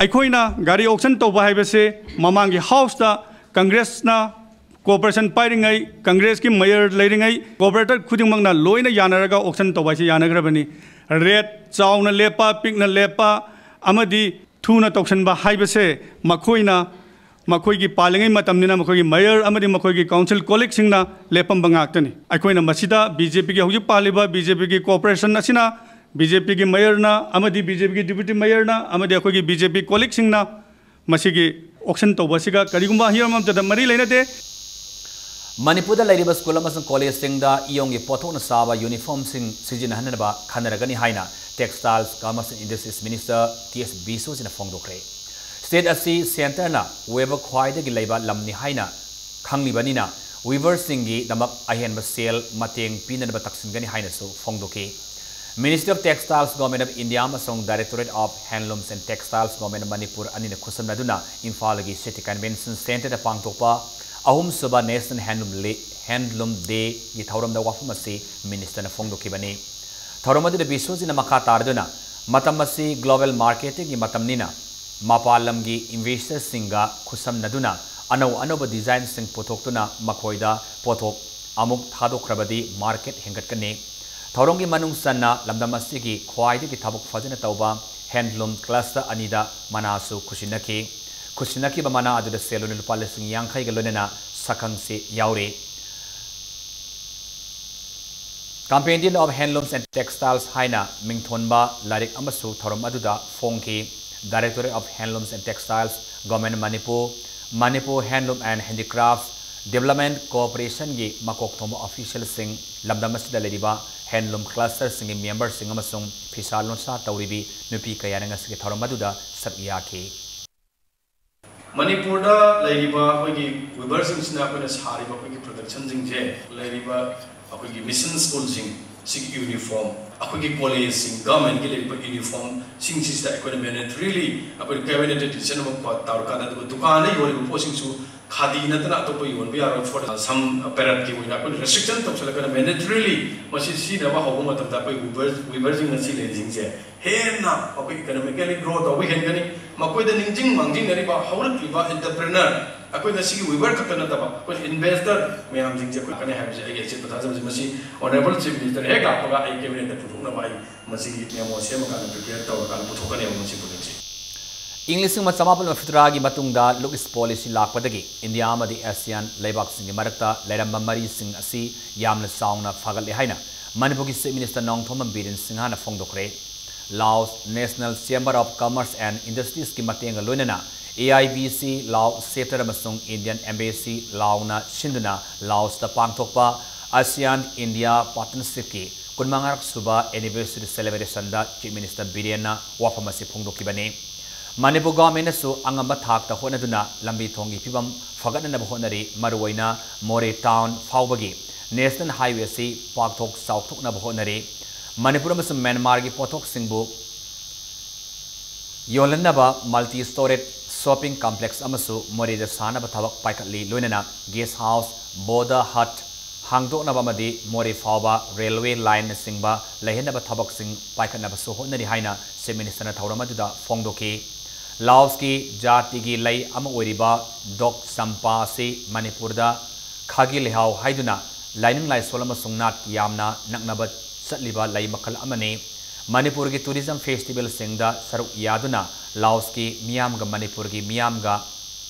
ꯑꯩꯈꯣꯏꯅ ꯒꯥꯔꯤ auction ꯇꯧꯕ ꯍꯥꯏꯕꯁꯦ ꯃꯃꯥꯡꯒꯤ Houseꯇ Congressꯅ cooperation ꯄꯥꯏꯔꯤꯉꯩ, Congressꯀꯤ mayor ꯂꯩꯔꯤꯉꯩ, corporator ꯈꯨꯗꯤꯡꯃꯛꯅ ꯂꯣꯏꯅ ꯌꯥꯅꯔꯒ auction ꯇꯧꯕ ꯍꯥꯏꯁꯦ ꯌꯥꯅꯈ꯭ꯔꯕꯅꯤ꯫ Rate ꯆꯥꯎꯅ ꯂꯦꯞꯄ, ꯄꯤꯛꯅ ꯂꯦꯞꯄ ꯑꯃꯗꯤ ꯊꯨꯅ ꯇꯧꯁꯟꯕ ꯍꯥꯏꯕꯁꯦ ꯃꯈꯣꯏꯅ ꯃꯈꯣꯏꯒꯤ ꯄꯥꯜꯂꯤꯉꯩ ꯃꯇꯝꯅꯤꯅ ꯃꯈꯣꯏꯒꯤ mayor ꯑꯃꯗꯤ ꯃꯈꯣꯏꯒꯤ council colleagueꯁꯤꯡꯅ ꯂꯦꯞꯄꯝꯕ ꯉꯥꯛꯇꯅꯤ꯫ ꯑꯩꯈꯣꯏꯅ ꯃꯁꯤꯗ BJPꯒꯤ ꯍꯧꯖꯤꯛ ꯄꯥꯜꯂꯤꯕ BJPꯒꯤ corporation ꯑꯁꯤꯅ, BJPꯒꯤ mayorꯅ ꯑꯃꯗꯤ BJPꯒꯤ deputy mayorꯅ ꯑꯃꯗꯤ ꯑꯩꯈꯣꯏꯒꯤ BJP colleagueꯁꯤꯡꯅ ꯃꯁꯤꯒꯤ auction ꯇꯧꯕ ꯑꯁꯤꯒ ꯀꯔꯤꯒꯨꯝꯕ ꯍꯤꯔꯝ ꯑꯃꯠꯇꯗ ꯃꯔꯤ ꯂꯩꯅꯗꯦ꯫ ꯃꯅꯤꯄꯨꯔꯗ ꯂꯩꯔꯤꯕ school ꯑꯃꯁꯨꯡ collegeꯁꯤꯡꯗ ꯏꯌꯣꯡꯒꯤ ꯄꯣꯠꯊꯣꯛꯅ ꯁꯥꯕ uniformꯁꯤꯡ ꯁꯤꯖꯤꯟꯅꯍꯟꯅꯕ ꯈꯟꯅꯔꯒꯅꯤ ꯍꯥꯏꯅ Textiles, Commerce and Industries Minister T S ꯕꯤꯁ꯭ꯋꯖꯤꯠꯅ ꯐꯣꯡꯗꯣꯛꯈ꯭ꯔꯦ꯫ State ꯑꯁꯤ centreꯅ weaver ꯈ꯭ꯋꯥꯏꯗꯒꯤ ꯂꯩꯕ ꯂꯝꯅꯤ ꯍꯥꯏꯅ ꯈꯪꯂꯤꯕꯅꯤꯅ, weaverꯁꯤꯡꯒꯤꯗꯃꯛ ꯑꯍꯦꯟꯕ ꯁꯦꯜ ꯃꯇꯦꯡ ꯄꯤꯅꯅꯕ ꯇꯛꯁꯤꯟꯒꯅꯤ ꯍꯥꯏꯅꯁꯨ ꯐꯣꯡꯗꯣꯛꯈꯤ꯫ Ministry of Textiles, Government of India ꯑꯃꯁꯨꯡ Directorate of Handlooms and Textiles, Government of Manipur ꯑꯅꯤꯅ ꯈꯨꯠꯁꯝꯅꯗꯨꯅ ꯏꯝꯐꯥꯜꯒꯤ City Convention Centreꯗ ꯄꯥꯡꯊꯣꯛꯄ ꯑꯍꯨꯝꯁꯨꯕ National Handloom Day, Handloom Dayꯒꯤ ꯊꯧꯔꯝꯗ ꯋꯥꯐꯝ ꯑꯁꯤ ministerꯅ ꯐꯣꯡꯗꯣꯛꯈꯤꯕꯅꯤ꯫ ꯊꯧꯔꯝ ꯑꯗꯨꯗ ꯕꯤꯁ꯭ꯋꯖꯤꯠꯅ ꯃꯈꯥ ꯇꯥꯔꯗꯨꯅ, ꯃꯇꯝ ꯑꯁꯤ global marketingꯒꯤ ꯃꯇꯝꯅꯤꯅ, ꯃꯄꯥꯟ ꯂꯝꯒꯤ investorꯁꯤꯡꯒ ꯈꯨꯠꯁꯝꯅꯗꯨꯅ ꯑꯅꯧ ꯑꯅꯧꯕ designꯁꯤꯡ ꯄꯨꯊꯣꯛꯇꯨꯅ ꯃꯈꯣꯏꯗ ꯄꯣꯠꯊꯣꯛ ꯑꯃꯨꯛ ꯊꯥꯗꯣꯛꯈ꯭ꯔꯕꯗꯤ market ꯍꯦꯟꯒꯠꯀꯅꯤ꯫ ꯊꯧꯔꯝꯒꯤ ꯃꯅꯨꯡ ꯆꯟꯅ ꯂꯝꯗꯝ ꯑꯁꯤꯒꯤ ꯈ꯭ꯋꯥꯏꯗꯒꯤ ꯊꯕꯛ ꯐꯖꯅ ꯇꯧꯕ handloom cluster ꯑꯅꯤꯗ ꯃꯅꯥꯁꯨ ꯈꯨꯠꯁꯤꯟꯅꯈꯤ꯫ ꯈꯨꯠꯁꯤꯟꯅꯈꯤꯕ ꯃꯅꯥ ꯑꯗꯨꯗ ꯁꯦꯜ ꯑꯣꯏꯅ ꯂꯨꯄꯥ ꯂꯤꯁꯤꯡ ꯌꯥꯡꯈꯩꯒ ꯂꯣꯏꯅꯅ ꯁꯛꯈꯪꯁꯤ ꯌꯥꯎꯔꯤ꯫ Compendium of Handlooms and Textiles ꯍꯥꯏꯅ ꯃꯤꯡꯊꯣꯟꯕ ꯂꯥꯏꯔꯤꯛ ꯑꯃꯁꯨ ꯊꯧꯔꯝ ꯑꯗꯨꯗ ꯐꯣꯡꯈꯤ꯫ Directorate of Handlooms and Textiles, Government of Manipur, Manipur Handloom and Handicrafts Development Corporationꯒꯤ ꯃꯀꯣꯛ ꯊꯣꯡꯕ officialꯁꯤꯡ, ꯂꯝꯗꯝ ꯑꯁꯤꯗ ꯂꯩꯔꯤꯕ handloom clusterꯁꯤꯡꯒꯤ memberꯁꯤꯡ ꯑꯃꯁꯨꯡ ꯐꯤꯁꯥ ꯂꯣꯟꯁꯥ ꯇꯧꯔꯤꯕꯤ ꯅꯨꯄꯤ ꯀꯌꯥꯅ ꯉꯁꯤꯒꯤ ꯊꯧꯔꯝ ꯑꯗꯨꯗ ꯁꯔꯨꯛ ꯌꯥꯈꯤ꯫ ꯃꯅꯤꯄꯨꯔꯗ ꯂꯩꯔꯤꯕ ꯑꯩꯈꯣꯏꯒꯤ ꯋꯤꯚꯔꯁꯤꯡꯁꯤꯅ ꯑꯩꯈꯣꯏꯅ ꯁꯥꯔꯤꯕ ꯑꯩꯈꯣꯏꯒꯤ ꯄ꯭ꯔꯗꯛꯁꯟꯁꯤꯡꯁꯦ, ꯂꯩꯔꯤꯕ ꯑꯩꯈꯣꯏꯒꯤ ꯃꯤꯁꯟ ꯁ꯭ꯀꯨꯜꯁꯤꯡ ꯁꯤꯒꯤ ꯌꯨꯅꯤꯐꯣꯔꯝ, ꯑꯩꯈꯣꯏꯒꯤ ꯀꯣꯂꯦꯖꯁꯤꯡ, ꯒꯚꯔꯟꯃꯦꯟꯠꯀꯤ ꯂꯩꯔꯤꯕ ꯌꯨꯅꯤꯐꯣꯔꯝꯁꯤꯡꯁꯤꯗ ꯑꯩꯈꯣꯏꯅ ꯃꯦꯟꯗꯦꯇꯔꯤꯂꯤ ꯑꯩꯈꯣꯏꯅ ꯀꯦꯕꯤꯅꯦꯠꯇ ꯗꯤꯁꯤꯖꯟ ꯑꯃ ꯄ-, ꯇꯧꯔꯀꯥꯟꯗ, ꯑꯗꯨꯒ ꯗꯨꯀꯥꯟꯗ ꯌꯣꯜꯂꯤꯕ ꯄꯣꯠꯁꯤꯡꯁꯨ ꯈꯥꯗꯤ ꯅꯠꯇꯅ ꯑꯇꯣꯞꯄ ꯌꯣꯟꯕ ꯌꯥꯔꯣꯏ꯫ For some ꯄꯦꯔꯠꯀꯤ ꯑꯣꯏꯅ ꯑꯩꯈꯣꯏꯅ ꯔꯦꯁꯇ꯭ꯔꯤꯛꯁꯟ ꯇꯧꯁꯤꯜꯂꯛꯀꯅꯤ꯫ ꯃꯦꯟꯗꯦꯇꯔꯤꯂꯤ ꯃꯁꯤ ꯁꯤꯖꯤꯟꯅꯕ ꯍꯧꯕ ꯃꯇꯝꯗ ꯑꯩꯈꯣꯏ ꯋꯤꯚꯔ-, ꯋꯤꯚꯔꯁꯤꯡ ꯑꯁꯤ ꯂꯩꯔꯤꯁꯤꯡꯁꯦ ꯍꯦꯟꯅ ꯑꯩꯈꯣꯏ ꯏꯀꯣꯅꯣꯃꯤꯀꯦꯜꯂꯤ ꯒ꯭ꯔꯣ ꯇꯧꯕ ꯍꯦꯟꯒꯅꯤ꯫ ꯃꯈꯣꯏꯗ ꯅꯤꯡꯁꯤꯡ ꯃꯥꯡꯖꯤꯡꯅꯔꯤꯕ ꯍꯧꯔꯛꯂꯤꯕ ꯏꯟꯇꯔꯄ꯭ꯔꯦꯅꯔ, ꯑꯩꯈꯣꯏ ꯉꯁꯤꯒꯤ ꯋꯤꯚꯔ ꯈꯛꯇ ꯅꯠꯇꯕ, ꯑꯩꯈꯣꯏ ꯏꯟꯚꯦꯁꯇꯔ ꯃꯌꯥꯝꯁꯤꯡꯁꯦ ꯑꯩꯈꯣꯏ ꯂꯥꯛꯀꯅꯤ ꯍꯥꯏꯕꯁꯦ ꯑꯩꯒꯤ ꯑꯆꯦꯠꯄ ꯊꯥꯖꯕꯁꯦ꯫ ꯃꯁꯤ ꯑꯣꯅꯔꯦꯕꯜ ꯆꯤꯐ ꯃꯤꯅꯤꯁꯇꯔ ꯍꯦꯛ ꯂꯥꯛꯄꯒ ꯑꯩ ꯀꯦꯕꯤꯅꯦꯠꯇ ꯄꯨꯊꯣꯛꯅꯕ ꯑꯩ ꯃꯁꯤꯒꯤ ꯃꯦꯃꯣ ꯁꯦꯝꯃꯀꯥꯟꯗ, ꯄ꯭ꯔꯤꯄꯦꯌꯔ ꯇꯧꯔꯀꯥꯟꯗ ꯄꯨꯊꯣꯛꯀꯅꯦꯕ ꯃꯁꯤ ꯄ꯭ꯔꯣꯖꯦꯛꯁꯦ꯫ ꯏꯪ ꯂꯤꯁꯤꯡ ꯑꯃ ꯆꯃꯥꯄꯜ ꯃꯔꯤꯐꯨꯇꯔꯥꯒꯤ ꯃꯇꯨꯡꯗ ꯂꯨꯛ ꯏꯁ ꯄꯣꯂꯤꯁꯤ ꯂꯥꯛꯄꯗꯒꯤ ꯏꯟꯗꯤꯌꯥ ꯑꯃꯗꯤ ꯑꯦꯁꯤꯌꯥꯟ ꯂꯩꯕꯥꯛꯁꯤꯡꯒꯤ ꯃꯔꯛꯇ ꯂꯩꯔꯝꯕ ꯃꯔꯤꯁꯤꯡ ꯑꯁꯤ ꯌꯥꯝꯅ ꯆꯥꯎꯅ ꯐꯒꯠꯂꯦ ꯍꯥꯏꯅ ꯃꯅꯤꯄꯨꯔꯒꯤ ꯆꯤꯐ ꯃꯤꯅꯤꯁꯇꯔ ꯅꯣꯡꯊꯣꯝꯕꯝ ꯕꯤꯔꯦꯟ ꯁꯤꯡꯍꯅ ꯐꯣꯡꯗꯣꯛꯈ꯭ꯔꯦ꯫ Laos national chamber of commerce and ꯏꯟꯗꯁꯇ꯭ꯔꯤꯁꯀꯤ ꯃꯇꯦꯡꯒ ꯂꯣꯏꯅꯅ ꯑꯦ ꯑꯥꯏ ꯕꯤ ꯁꯤ ꯂꯥꯑꯣ ꯆꯦꯞꯇꯔ ꯑꯃꯁꯨꯡ ꯏꯟꯗꯤꯌꯟ ꯑꯦꯝꯕꯦꯁꯤ ꯂꯥꯑꯣꯅ ꯁꯤꯟꯗꯨꯅ ꯂꯥꯑꯣꯁꯇ ꯄꯥꯡꯊꯣꯛꯄ ꯑꯁꯤꯌꯥꯟ ꯏꯟꯗꯤꯌꯥ ꯄꯥꯔꯠꯅꯔꯁꯤꯞꯀꯤ ꯀꯨꯟꯃꯉꯥꯔꯛ ꯁꯨꯕ ꯑꯦꯅꯤꯚꯔꯁꯔꯤ ꯁꯦꯂꯦꯕ꯭ꯔꯦꯁꯟꯗ ꯆꯤꯐ ꯃꯤꯅꯤꯁꯇꯔ ꯕꯤꯔꯦꯟꯅ ꯋꯥꯐꯝ ꯑꯁꯤ ꯐꯣꯡꯗꯣꯛꯈꯤꯕꯅꯤ꯫ ꯃꯅꯤꯄꯨꯔ ꯒꯚꯔꯟꯃꯦꯟꯠꯅꯁꯨ ꯑꯉꯝꯕ ꯊꯥꯛꯇ ꯍꯣꯠꯅꯗꯨꯅ ꯂꯝꯕꯤ ꯊꯣꯡꯒꯤ ꯐꯤꯕꯝ ꯐꯒꯠꯅꯅꯕ ꯍꯣꯠꯅꯔꯤ꯫ ꯃꯔꯨꯑꯣꯏꯅ ꯃꯣꯔꯦ ꯇꯥꯎꯟ ꯐꯥꯎꯕꯒꯤ ꯅꯦꯁꯅꯦꯜ ꯍꯥꯏꯋꯦ ꯑꯁꯤ ꯄꯥꯛꯊꯣꯛ ꯆꯥꯎꯊꯣꯛꯅꯕ ꯍꯣꯠꯅꯔꯤ꯫ ꯃꯅꯤꯄꯨꯔ ꯑꯃꯁꯨꯡ ꯃ꯭ꯌꯥꯟꯃꯥꯔꯒꯤ ꯄꯣꯠꯊꯣꯛꯁꯤꯡꯕꯨ ꯌꯣꯜꯍꯟꯅꯕ ꯃꯜꯇꯤ ꯁ꯭ꯇꯣꯔꯦꯖ ꯁꯣꯞꯄꯤꯡ ꯀꯝꯄ꯭ꯂꯦꯛꯁ ꯑꯃꯁꯨ ꯃꯣꯔꯦꯗ ꯁꯥꯅꯕ ꯊꯕꯛ ꯄꯥꯏꯈꯠꯂꯤ꯫ ꯂꯣꯏꯅꯅ ꯒꯦꯁ ꯍꯥꯎꯁ, ꯕꯣꯔꯗꯔ ꯍꯠ ꯍꯥꯡꯗꯣꯛꯅꯕ ꯑꯃꯗꯤ ꯃꯣꯔꯦ ꯐꯥꯎꯕ ꯔꯦꯜꯋꯦ ꯂꯥꯏꯟꯅꯆꯤꯡꯕ ꯂꯩꯍꯟꯅꯕ ꯊꯕꯛꯁꯤꯡ ꯄꯥꯏꯈꯠꯅꯕꯁꯨ ꯍꯣꯠꯅꯔꯤ ꯍꯥꯏꯅ ꯆꯤꯐ ꯃꯤꯅꯤꯁꯇꯔꯅ ꯊꯧꯔꯝ ꯑꯗꯨꯗ ꯐꯣꯡꯗꯣꯛꯈꯤ꯫ ꯂꯥꯑꯣꯁꯀꯤ ꯖꯥꯇꯤꯒꯤ ꯂꯩ ꯑꯃ ꯑꯣꯏꯔꯤꯕ ꯗꯣꯛ ꯆꯝꯄꯥ ꯑꯁꯤ ꯃꯅꯤꯄꯨꯔꯗ ꯈꯥꯒꯤ ꯂꯩꯍꯥꯎ ꯍꯥꯏꯗꯨꯅ ꯂꯥꯏꯅꯤꯡ ꯂꯥꯏꯁꯣꯜ ꯑꯃꯁꯨꯡ ꯅꯥꯠ ꯌꯥꯝꯅ ꯅꯛꯅꯕ ꯆꯠꯂꯤꯕ ꯂꯩ ꯃꯈꯜ ꯑꯃꯅꯤ꯫ ꯃꯅꯤꯄꯨꯔꯒꯤ ꯇꯨꯔꯤꯖꯝ ꯐꯦꯁꯇꯤꯚꯦꯜꯁꯤꯡꯗ ꯁꯔꯨꯛ ꯌꯥꯗꯨꯅ ꯂꯥꯑꯣꯁꯀꯤ ꯃꯤꯌꯥꯝꯒ ꯃꯅꯤꯄꯨꯔꯒꯤ ꯃꯤꯌꯥꯝꯒ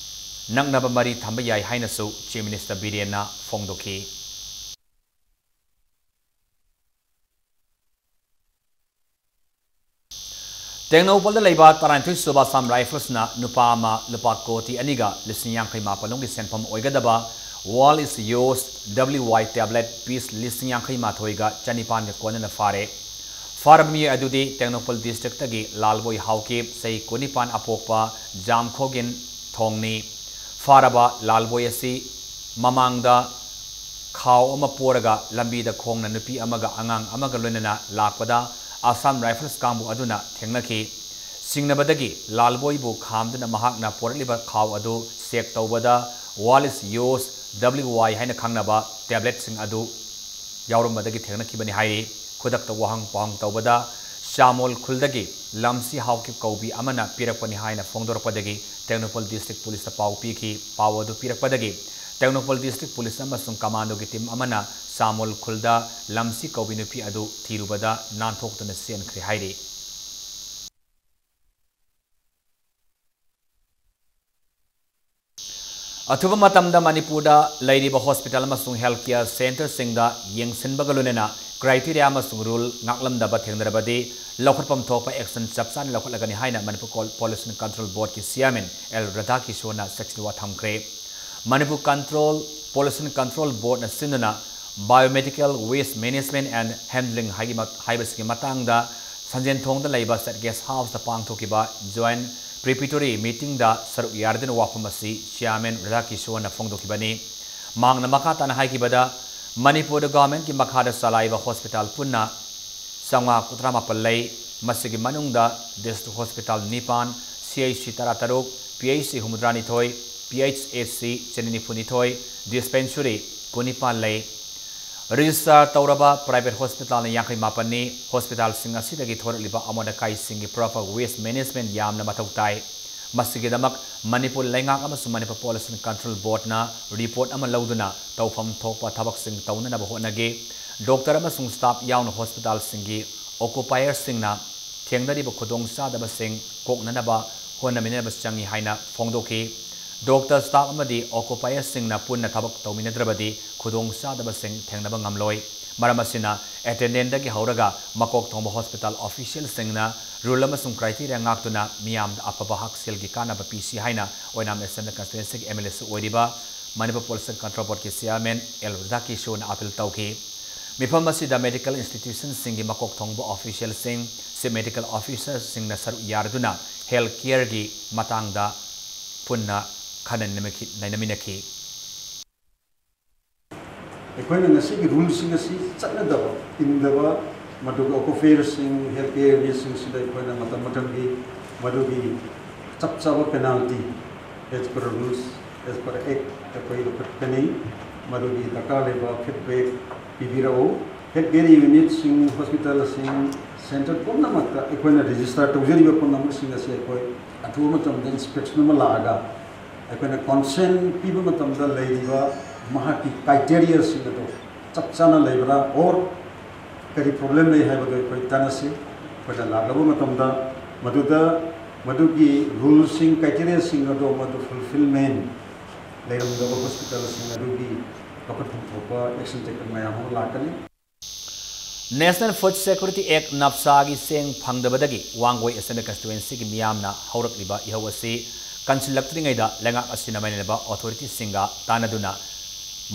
ꯅꯛꯅꯕ ꯃꯔꯤ ꯊꯝꯕ ꯌꯥꯏ ꯍꯥꯏꯅꯁꯨ ꯆꯤꯐ ꯃꯤꯅꯤꯁꯇꯔ ꯕꯤꯔꯦꯟꯅ ꯐꯣꯡꯗꯣꯛꯈꯤ꯫ ꯇꯦꯡꯅꯧꯄꯜꯗ ꯂꯩꯕ ꯇꯔꯥꯅꯤꯊꯣꯏ ꯁꯨꯕ ꯑꯁꯥꯝ ꯔꯥꯏꯐꯜꯁꯅ ꯅꯨꯄꯥ ꯑꯃ ꯂꯨꯄꯥ ꯀꯣꯇꯤ ꯑꯅꯤꯒ ꯂꯤꯁꯤꯡ ꯌꯥꯡꯈꯩ ꯃꯥꯄꯜ ꯂꯣꯝꯒꯤ ꯁꯦꯟꯐꯝ ꯑꯣꯏꯒꯗꯕ World is Yours W Y Tablet piece ꯂꯤꯁꯤꯡ ꯌꯥꯡꯈꯩ ꯃꯥꯊꯣꯏꯒ ꯆꯅꯤꯄꯥꯟꯒ ꯀꯣꯟꯅꯅ ꯐꯥꯔꯦ꯫ ꯐꯥꯔꯕ ꯃꯤꯑꯣꯏ ꯑꯗꯨꯗꯤ ꯇꯦꯡꯅꯧꯄꯜ ꯗꯤꯁꯇ꯭ꯔꯤꯛꯇꯒꯤ ꯂꯥꯜꯕꯣꯏ ꯍꯥꯎꯀꯤꯞ, ꯆꯍꯤ ꯀꯨꯟꯅꯤꯄꯥꯟ, ꯑꯄꯣꯛꯄ ꯖꯥꯝꯈꯣꯒꯤꯟ ꯊꯣꯡꯅꯤ꯫ ꯐꯥꯔꯕ ꯂꯥꯜꯕꯣꯏ ꯑꯁꯤ ꯃꯃꯥꯡꯗ ꯈꯥꯎ ꯑꯃ ꯄꯣꯔꯒ ꯂꯝꯕꯤꯗ ꯈꯣꯡꯅ ꯅꯨꯄꯤ ꯑꯃꯒ ꯑꯉꯥꯡ ꯑꯃꯒ ꯂꯣꯏꯅꯅ ꯂꯥꯛꯄꯗ ꯑꯁꯥꯝ ꯔꯥꯏꯐꯜꯁ ꯀꯥꯡꯕꯨ ꯑꯗꯨꯅ ꯊꯦꯡꯅꯈꯤ꯫ ꯆꯤꯡꯅꯕꯗꯒꯤ ꯂꯥꯜꯕꯣꯏꯕꯨ ꯈꯥꯝꯗꯨꯅ ꯃꯍꯥꯛꯅ ꯄꯣꯔꯛꯂꯤꯕ ꯈꯥꯎ ꯑꯗꯨ ꯆꯦꯛ ꯇꯧꯕꯗ ꯋꯥꯂꯤꯁ ꯌꯣꯁ, ꯗꯕ꯭ꯂꯤꯌꯨ ꯋꯥꯏ ꯍꯥꯏꯅ ꯈꯪꯅꯕ ꯇꯦꯕ꯭ꯂꯦꯠꯁꯤꯡ ꯑꯗꯨ ꯌꯥꯎꯔꯝꯕꯗꯒꯤ ꯊꯦꯡꯅꯈꯤꯕꯅꯤ ꯍꯥꯏꯔꯤ꯫ ꯈꯨꯗꯛꯇ ꯋꯥꯍꯪ ꯄꯥꯎꯍꯪ ꯇꯧꯕꯗ ꯆꯥꯃꯣꯜ ꯈꯨꯜꯗꯒꯤ ꯂꯝꯁꯤ ꯍꯥꯎꯀꯤꯞ ꯀꯧꯕꯤ ꯑꯃꯅ ꯄꯤꯔꯛꯄꯅꯤ ꯍꯥꯏꯅ ꯐꯣꯡꯗꯣꯔꯛꯄꯗꯒꯤ ꯇꯦꯡꯅꯧꯄꯜ ꯗꯤꯁꯇ꯭ꯔꯤꯛ ꯄꯨꯂꯤꯁꯇ ꯄꯥꯎ ꯄꯤꯈꯤ꯫ ꯄꯥꯎ ꯑꯗꯨ ꯄꯤꯔꯛꯄꯗꯒꯤ ꯇꯦꯡꯅꯧꯄꯜ ꯗꯤꯁꯇ꯭ꯔꯤꯛ ꯄꯨꯂꯤꯁ ꯑꯃꯁꯨꯡ ꯀꯃꯥꯟꯗꯣꯒꯤ ꯇꯤꯝ ꯑꯃꯅ ꯆꯥꯃꯣꯜ ꯈꯨꯜꯗ ꯂꯝꯁꯤ ꯀꯧꯕꯤ ꯅꯨꯄꯤ ꯑꯗꯨ ꯊꯤꯔꯨꯕꯗ ꯅꯥꯟꯊꯣꯛꯇꯨꯅ ꯆꯦꯟꯈ꯭ꯔꯦ ꯍꯥꯏꯔꯤ꯫ ꯑꯊꯨꯕ ꯃꯇꯝꯗ ꯃꯅꯤꯄꯨꯔꯗ ꯂꯩꯔꯤꯕ ꯍꯣꯁꯄꯤꯇꯥꯜ ꯑꯃꯁꯨꯡ ꯍꯦꯜꯊ ꯀꯦꯌꯔ ꯁꯦꯟꯇꯔꯁꯤꯡꯗ ꯌꯦꯡꯁꯤꯟꯕꯒ ꯂꯣꯏꯅꯅ ꯀ꯭ꯔꯥꯏꯇꯦꯔꯤꯌꯥ ꯑꯃꯁꯨꯡ ꯔꯨꯜ ꯉꯥꯛꯂꯝꯗꯕ ꯊꯦꯡꯅꯔꯕꯗꯤ ꯂꯧꯈꯠꯐꯝ ꯊꯣꯛꯄ ꯑꯦꯛꯁꯟ ꯆꯞ ꯆꯥꯅ ꯂꯧꯈꯠꯂꯒꯅꯤ ꯍꯥꯏꯅ ꯃꯅꯤꯄꯨꯔ ꯀꯣꯜ-, ꯄꯣꯂꯨꯁꯟ ꯀꯟꯇ꯭ꯔꯣꯜ ꯕꯣꯔꯗꯀꯤ ꯆꯤꯌꯥꯔꯃꯦꯟ ꯑꯦꯜ ꯔꯥꯙꯥꯀꯤꯁꯣꯔꯅ ꯁꯤꯛꯁꯇꯤ ꯋꯥ ꯊꯝꯈ꯭ꯔꯦ꯫ ꯃꯅꯤꯄꯨꯔ ꯀꯟꯇ꯭ꯔꯣꯜ, ꯄꯣꯂꯨꯁꯟ ꯀꯟꯇ꯭ꯔꯣꯜ ꯕꯣꯔꯗꯅ ꯁꯤꯟꯗꯨꯅ Biomedical Waste Management and Handling ꯍꯥꯏꯒꯤ ꯃꯠ-, ꯍꯥꯏꯕꯁꯤꯒꯤ ꯃꯇꯥꯡꯗ ꯁꯟꯖꯦꯟ ꯊꯣꯡꯗ ꯂꯩꯕ ꯁꯦꯠ ꯒꯦꯁ ꯍꯥꯎꯁꯇ ꯄꯥꯡꯊꯣꯛꯈꯤꯕ ꯖꯣꯏꯟꯠ ꯄ꯭ꯔꯤꯄꯦꯇꯣꯔꯤ ꯃꯤꯇꯤꯡꯗ ꯁꯔꯨꯛ ꯌꯥꯔꯗꯨꯅ ꯋꯥꯐꯝ ꯑꯁꯤ ꯆꯤꯌꯥꯔꯃꯦꯟ ꯔꯥꯙꯥꯀꯤꯁꯣꯔꯅ ꯐꯣꯡꯗꯣꯛꯈꯤꯕꯅꯤ꯫ ꯃꯍꯥꯛꯅ ꯃꯈꯥ ꯇꯥꯅ ꯍꯥꯏꯈꯤꯕꯗ, ꯃꯅꯤꯄꯨꯔꯗ ꯒꯚꯔꯟꯃꯦꯟꯠꯀꯤ ꯃꯈꯥꯗ ꯆꯂꯥꯏꯕ ꯍꯣꯁꯄꯤꯇꯥꯜ ꯄꯨꯟꯅ ꯆꯥꯝꯃꯉꯥ ꯀꯨꯟꯊ꯭ꯔꯥ ꯃꯥꯄꯜ ꯂꯩ꯫ ꯃꯁꯤꯒꯤ ꯃꯅꯨꯡꯗ ꯗꯤꯁꯇ꯭ꯔꯤꯛ ꯍꯣꯁꯄꯤꯇꯥꯜ ꯅꯤꯄꯥꯟ, ꯁꯤ ꯑꯩꯆ ꯁꯤ ꯇꯔꯥꯇꯔꯨꯛ, P H C ꯍꯨꯝꯐꯨꯇꯔꯥꯅꯤꯊꯣꯏ, P H S C ꯆꯅꯤ ꯅꯤꯐꯨꯅꯤꯊꯣꯏ, ꯗꯤꯁꯄꯦꯟꯁꯔꯤ ꯀꯨꯟꯅꯤꯄꯥꯟ ꯂꯩ꯫ ꯔꯦꯖꯤꯁꯇꯥꯔ ꯇꯧꯔꯕ ꯄ꯭ꯔꯥꯏꯚꯦꯠ ꯍꯣꯁꯄꯤꯇꯥꯜꯅ ꯌꯥꯡꯈꯩ ꯃꯥꯄꯟꯅꯤ꯫ ꯍꯣꯁꯄꯤꯇꯥꯜꯁꯤꯡ ꯑꯁꯤꯗꯒꯤ ꯊꯣꯔꯛꯂꯤꯕ ꯑꯃꯣꯠ ꯑꯀꯥꯏꯁꯤꯡꯒꯤ proper waste management ꯌꯥꯝꯅ ꯃꯊꯧ ꯇꯥꯏ꯫ ꯃꯁꯤꯒꯤꯗꯃꯛ ꯃꯅꯤꯄꯨꯔ ꯂꯩꯉꯥꯛ ꯑꯃꯁꯨꯡ ꯃꯅꯤꯄꯨꯔ ꯄꯣꯂꯨꯁꯟ ꯀꯟꯇ꯭ꯔꯣꯜ ꯕꯣꯔꯗꯅ ꯔꯤꯄꯣꯔꯠ ꯑꯃ ꯂꯧꯗꯨꯅ ꯇꯧꯐꯝ ꯊꯣꯛꯄ ꯊꯕꯛꯁꯤꯡ ꯇꯧꯅꯅꯕ ꯍꯣꯠꯅꯒꯦ꯫ ꯗꯣꯛꯇꯔ ꯑꯃꯁꯨꯡ ꯁ꯭ꯇꯥꯐ ꯌꯥꯎꯅ ꯍꯣꯁꯄꯤꯇꯥꯜꯁꯤꯡꯒꯤ ꯑꯣꯀꯨꯄꯥꯌꯔꯁꯤꯡꯅ ꯊꯦꯡꯅꯔꯤꯕ ꯈꯨꯗꯣꯡꯆꯥꯗꯕꯁꯤꯡ ꯀꯣꯛꯅꯅꯕ ꯍꯣꯠꯅꯃꯤꯟꯅꯕ ꯆꯪꯏ ꯍꯥꯏꯅ ꯐꯣꯡꯗꯣꯛꯈꯤ꯫ ꯗꯣꯛꯇꯔ, ꯁ꯭ꯇꯥꯐ ꯑꯃꯗꯤ ꯑꯣꯀꯨꯄꯥꯌꯔꯁꯤꯡꯅ ꯄꯨꯟꯅ ꯊꯕꯛ ꯇꯧꯃꯤꯟꯅꯗ꯭ꯔꯕꯗꯤ ꯈꯨꯗꯣꯡꯆꯥꯗꯕꯁꯤꯡ ꯊꯦꯡꯅꯕ ꯉꯝꯂꯣꯏ꯫ ꯃꯔꯝ ꯑꯁꯤꯅ, ꯑꯦꯇꯦꯟꯗꯦꯟꯠꯇꯒꯤ ꯍꯧꯔꯒ ꯃꯀꯣꯛ ꯊꯣꯡꯕ ꯍꯣꯁꯄꯤꯇꯥꯜ ꯑꯣꯐꯤꯁꯤꯌꯦꯜꯁꯤꯡꯅ ꯔꯨꯜ ꯑꯃꯁꯨꯡ ꯀ꯭ꯔꯥꯏꯇꯦꯔꯤꯌꯥ ꯉꯥꯛꯇꯨꯅ ꯃꯤꯌꯥꯝꯗ ꯑꯐꯕ ꯍꯛꯁꯦꯜꯒꯤ ꯀꯥꯟꯅꯕ ꯄꯤꯁꯤ ꯍꯥꯏꯅ ꯑꯣꯏꯅꯥꯝ ꯑꯦꯁꯦꯝꯕ꯭ꯂꯤ ꯀꯟꯁꯇꯤꯇ꯭ꯋꯦꯟꯁꯤꯒꯤ ꯑꯦꯝ ꯑꯦꯜ ꯑꯦꯁꯨ ꯑꯣꯏꯔꯤꯕ ꯃꯅꯤꯄꯨꯔ ꯄꯣꯂꯨꯁꯟ ꯀꯟꯇ꯭ꯔꯣꯜ ꯕꯣꯔꯗꯀꯤ ꯆꯤꯌꯥꯔꯃꯦꯟ ꯑꯦꯜ ꯔꯥꯙꯥꯀꯤꯁꯣꯔꯅ ꯑꯥꯄꯤꯜ ꯇꯧꯈꯤ꯫ ꯃꯤꯐꯝ ꯑꯁꯤꯗ ꯃꯦꯗꯤꯀꯦꯜ ꯏꯟꯁꯇꯤꯇ꯭ꯌꯨꯁꯟꯁꯤꯡꯒꯤ ꯃꯀꯣꯛ ꯊꯣꯡꯕ ꯑꯣꯐꯤꯁꯤꯌꯦꯜꯁꯤꯡ, ꯆꯤꯐ ꯃꯦꯗꯤꯀꯦꯜ ꯑꯣꯐꯤꯁꯔꯁꯤꯡꯅ ꯁꯔꯨꯛ ꯌꯥꯔꯗꯨꯅ ꯍꯦꯜꯊ ꯀꯦꯌꯔꯒꯤ ꯃꯇꯥꯡꯗ ꯄꯨꯟꯅ ꯈꯟꯅ ꯅꯩꯅꯃꯤꯟꯅꯈꯤ꯫ ꯑꯩꯈꯣꯏꯅ ꯉꯁꯤꯒꯤ ꯔꯨꯜꯁꯤꯡ ꯑꯁꯤ ꯆꯠꯅꯗꯕ, ꯏꯟꯗꯕ, ꯃꯗꯨꯒ ꯑꯣꯀꯨꯄꯦꯔꯁꯤꯡ, ꯍꯦꯜꯊ ꯀꯦꯌꯔꯒꯤꯁꯤꯡꯁꯤꯗ ꯑꯩꯈꯣꯏꯅ ꯃꯇꯝ ꯃꯇꯝꯒꯤ ꯃꯗꯨꯒꯤ ꯆꯞ ꯆꯥꯕ penalty as per rules, as per act ꯑꯩꯈꯣꯏ ꯂꯧꯈꯠꯀꯅꯤ꯫ ꯃꯗꯨꯒꯤ ꯗꯔꯀꯥꯔ ꯂꯩꯕ feedback ꯄꯤꯕꯤꯔꯛꯎ꯫ ꯍꯦꯜꯊ ꯀꯦꯌꯔ ꯌꯨꯅꯤꯠꯁꯤꯡ, ꯍꯣꯁꯄꯤꯇꯥꯜꯁꯤꯡ, ꯁꯦꯟꯇꯔ ꯄꯨꯝꯅꯃꯛꯇ ꯑꯩꯈꯣꯏꯅ ꯔꯦꯖꯤꯁꯇꯥꯔ ꯇꯧꯖꯔꯤꯕ ꯄꯨꯝꯅꯃꯛꯁꯤꯡ ꯑꯁꯤ ꯑꯩꯈꯣꯏ ꯑꯊꯨꯕ ꯃꯇꯝꯗ ꯏꯟꯁꯄꯦꯛꯁꯟ ꯑꯃ ꯂꯥꯛꯑꯒ ꯑꯩꯈꯣꯏꯅ ꯀꯟꯁꯦꯟ ꯄꯤꯕ ꯃꯇꯝꯗ ꯂꯩꯔꯤꯕ ꯃꯍꯥꯛꯀꯤ ꯀ꯭ꯔꯥꯏꯇꯦꯔꯤꯌꯥꯁꯤꯡ ꯑꯗꯨ ꯆꯞ ꯆꯥꯅ ꯂꯩꯕ꯭ꯔꯥ, ꯑꯣꯔ ꯀꯔꯤ ꯄ꯭ꯔꯣꯕ꯭ꯂꯦꯝ ꯂꯩ ꯍꯥꯏꯕꯗꯨ ꯑꯩꯈꯣꯏ ꯇꯥꯟꯅꯁꯤ꯫ ꯑꯩꯈꯣꯏꯅ ꯂꯥꯛꯂꯕ ꯃꯇꯝꯗ ꯃꯗꯨꯗ ꯃꯗꯨꯒꯤ ꯔꯨꯜꯁꯤꯡ, ꯀ꯭ꯔꯥꯏꯇꯦꯔꯤꯌꯥꯁꯤꯡ ꯑꯗꯨ ꯃꯗꯨ ꯐꯨꯜꯐꯤꯜꯃꯦꯟ ꯂꯩꯔꯝꯗꯕ ꯍꯣꯁꯄꯤꯇꯥꯜꯁꯤꯡ ꯑꯗꯨꯒꯤ ꯂꯧꯈꯠꯐꯝ ꯊꯣꯛꯄ ꯑꯦꯛꯁꯟ ꯇꯦꯛꯄ ꯃꯌꯥꯝ ꯑꯃ ꯂꯥꯛꯀꯅꯤ꯫ National Food Security Act, ꯅꯞꯁꯥꯒꯤ ꯆꯦꯡ ꯐꯪꯗꯕꯗꯒꯤ ꯋꯥꯡꯒꯣꯏ Assembly Constituencyꯒꯤ ꯃꯤꯌꯥꯝꯅ ꯍꯧꯔꯛꯂꯤꯕ ꯏꯍꯧ ꯑꯁꯤ ꯀꯟꯁꯤꯜꯂꯛꯇ꯭ꯔꯤꯉꯩꯗ ꯂꯩꯉꯥꯛ ꯑꯁꯤꯅ ꯃꯔꯤ ꯂꯩꯅꯕ ꯑꯣꯊꯣꯔꯤꯇꯤꯁꯤꯡꯒ ꯇꯥꯟꯅꯗꯨꯅ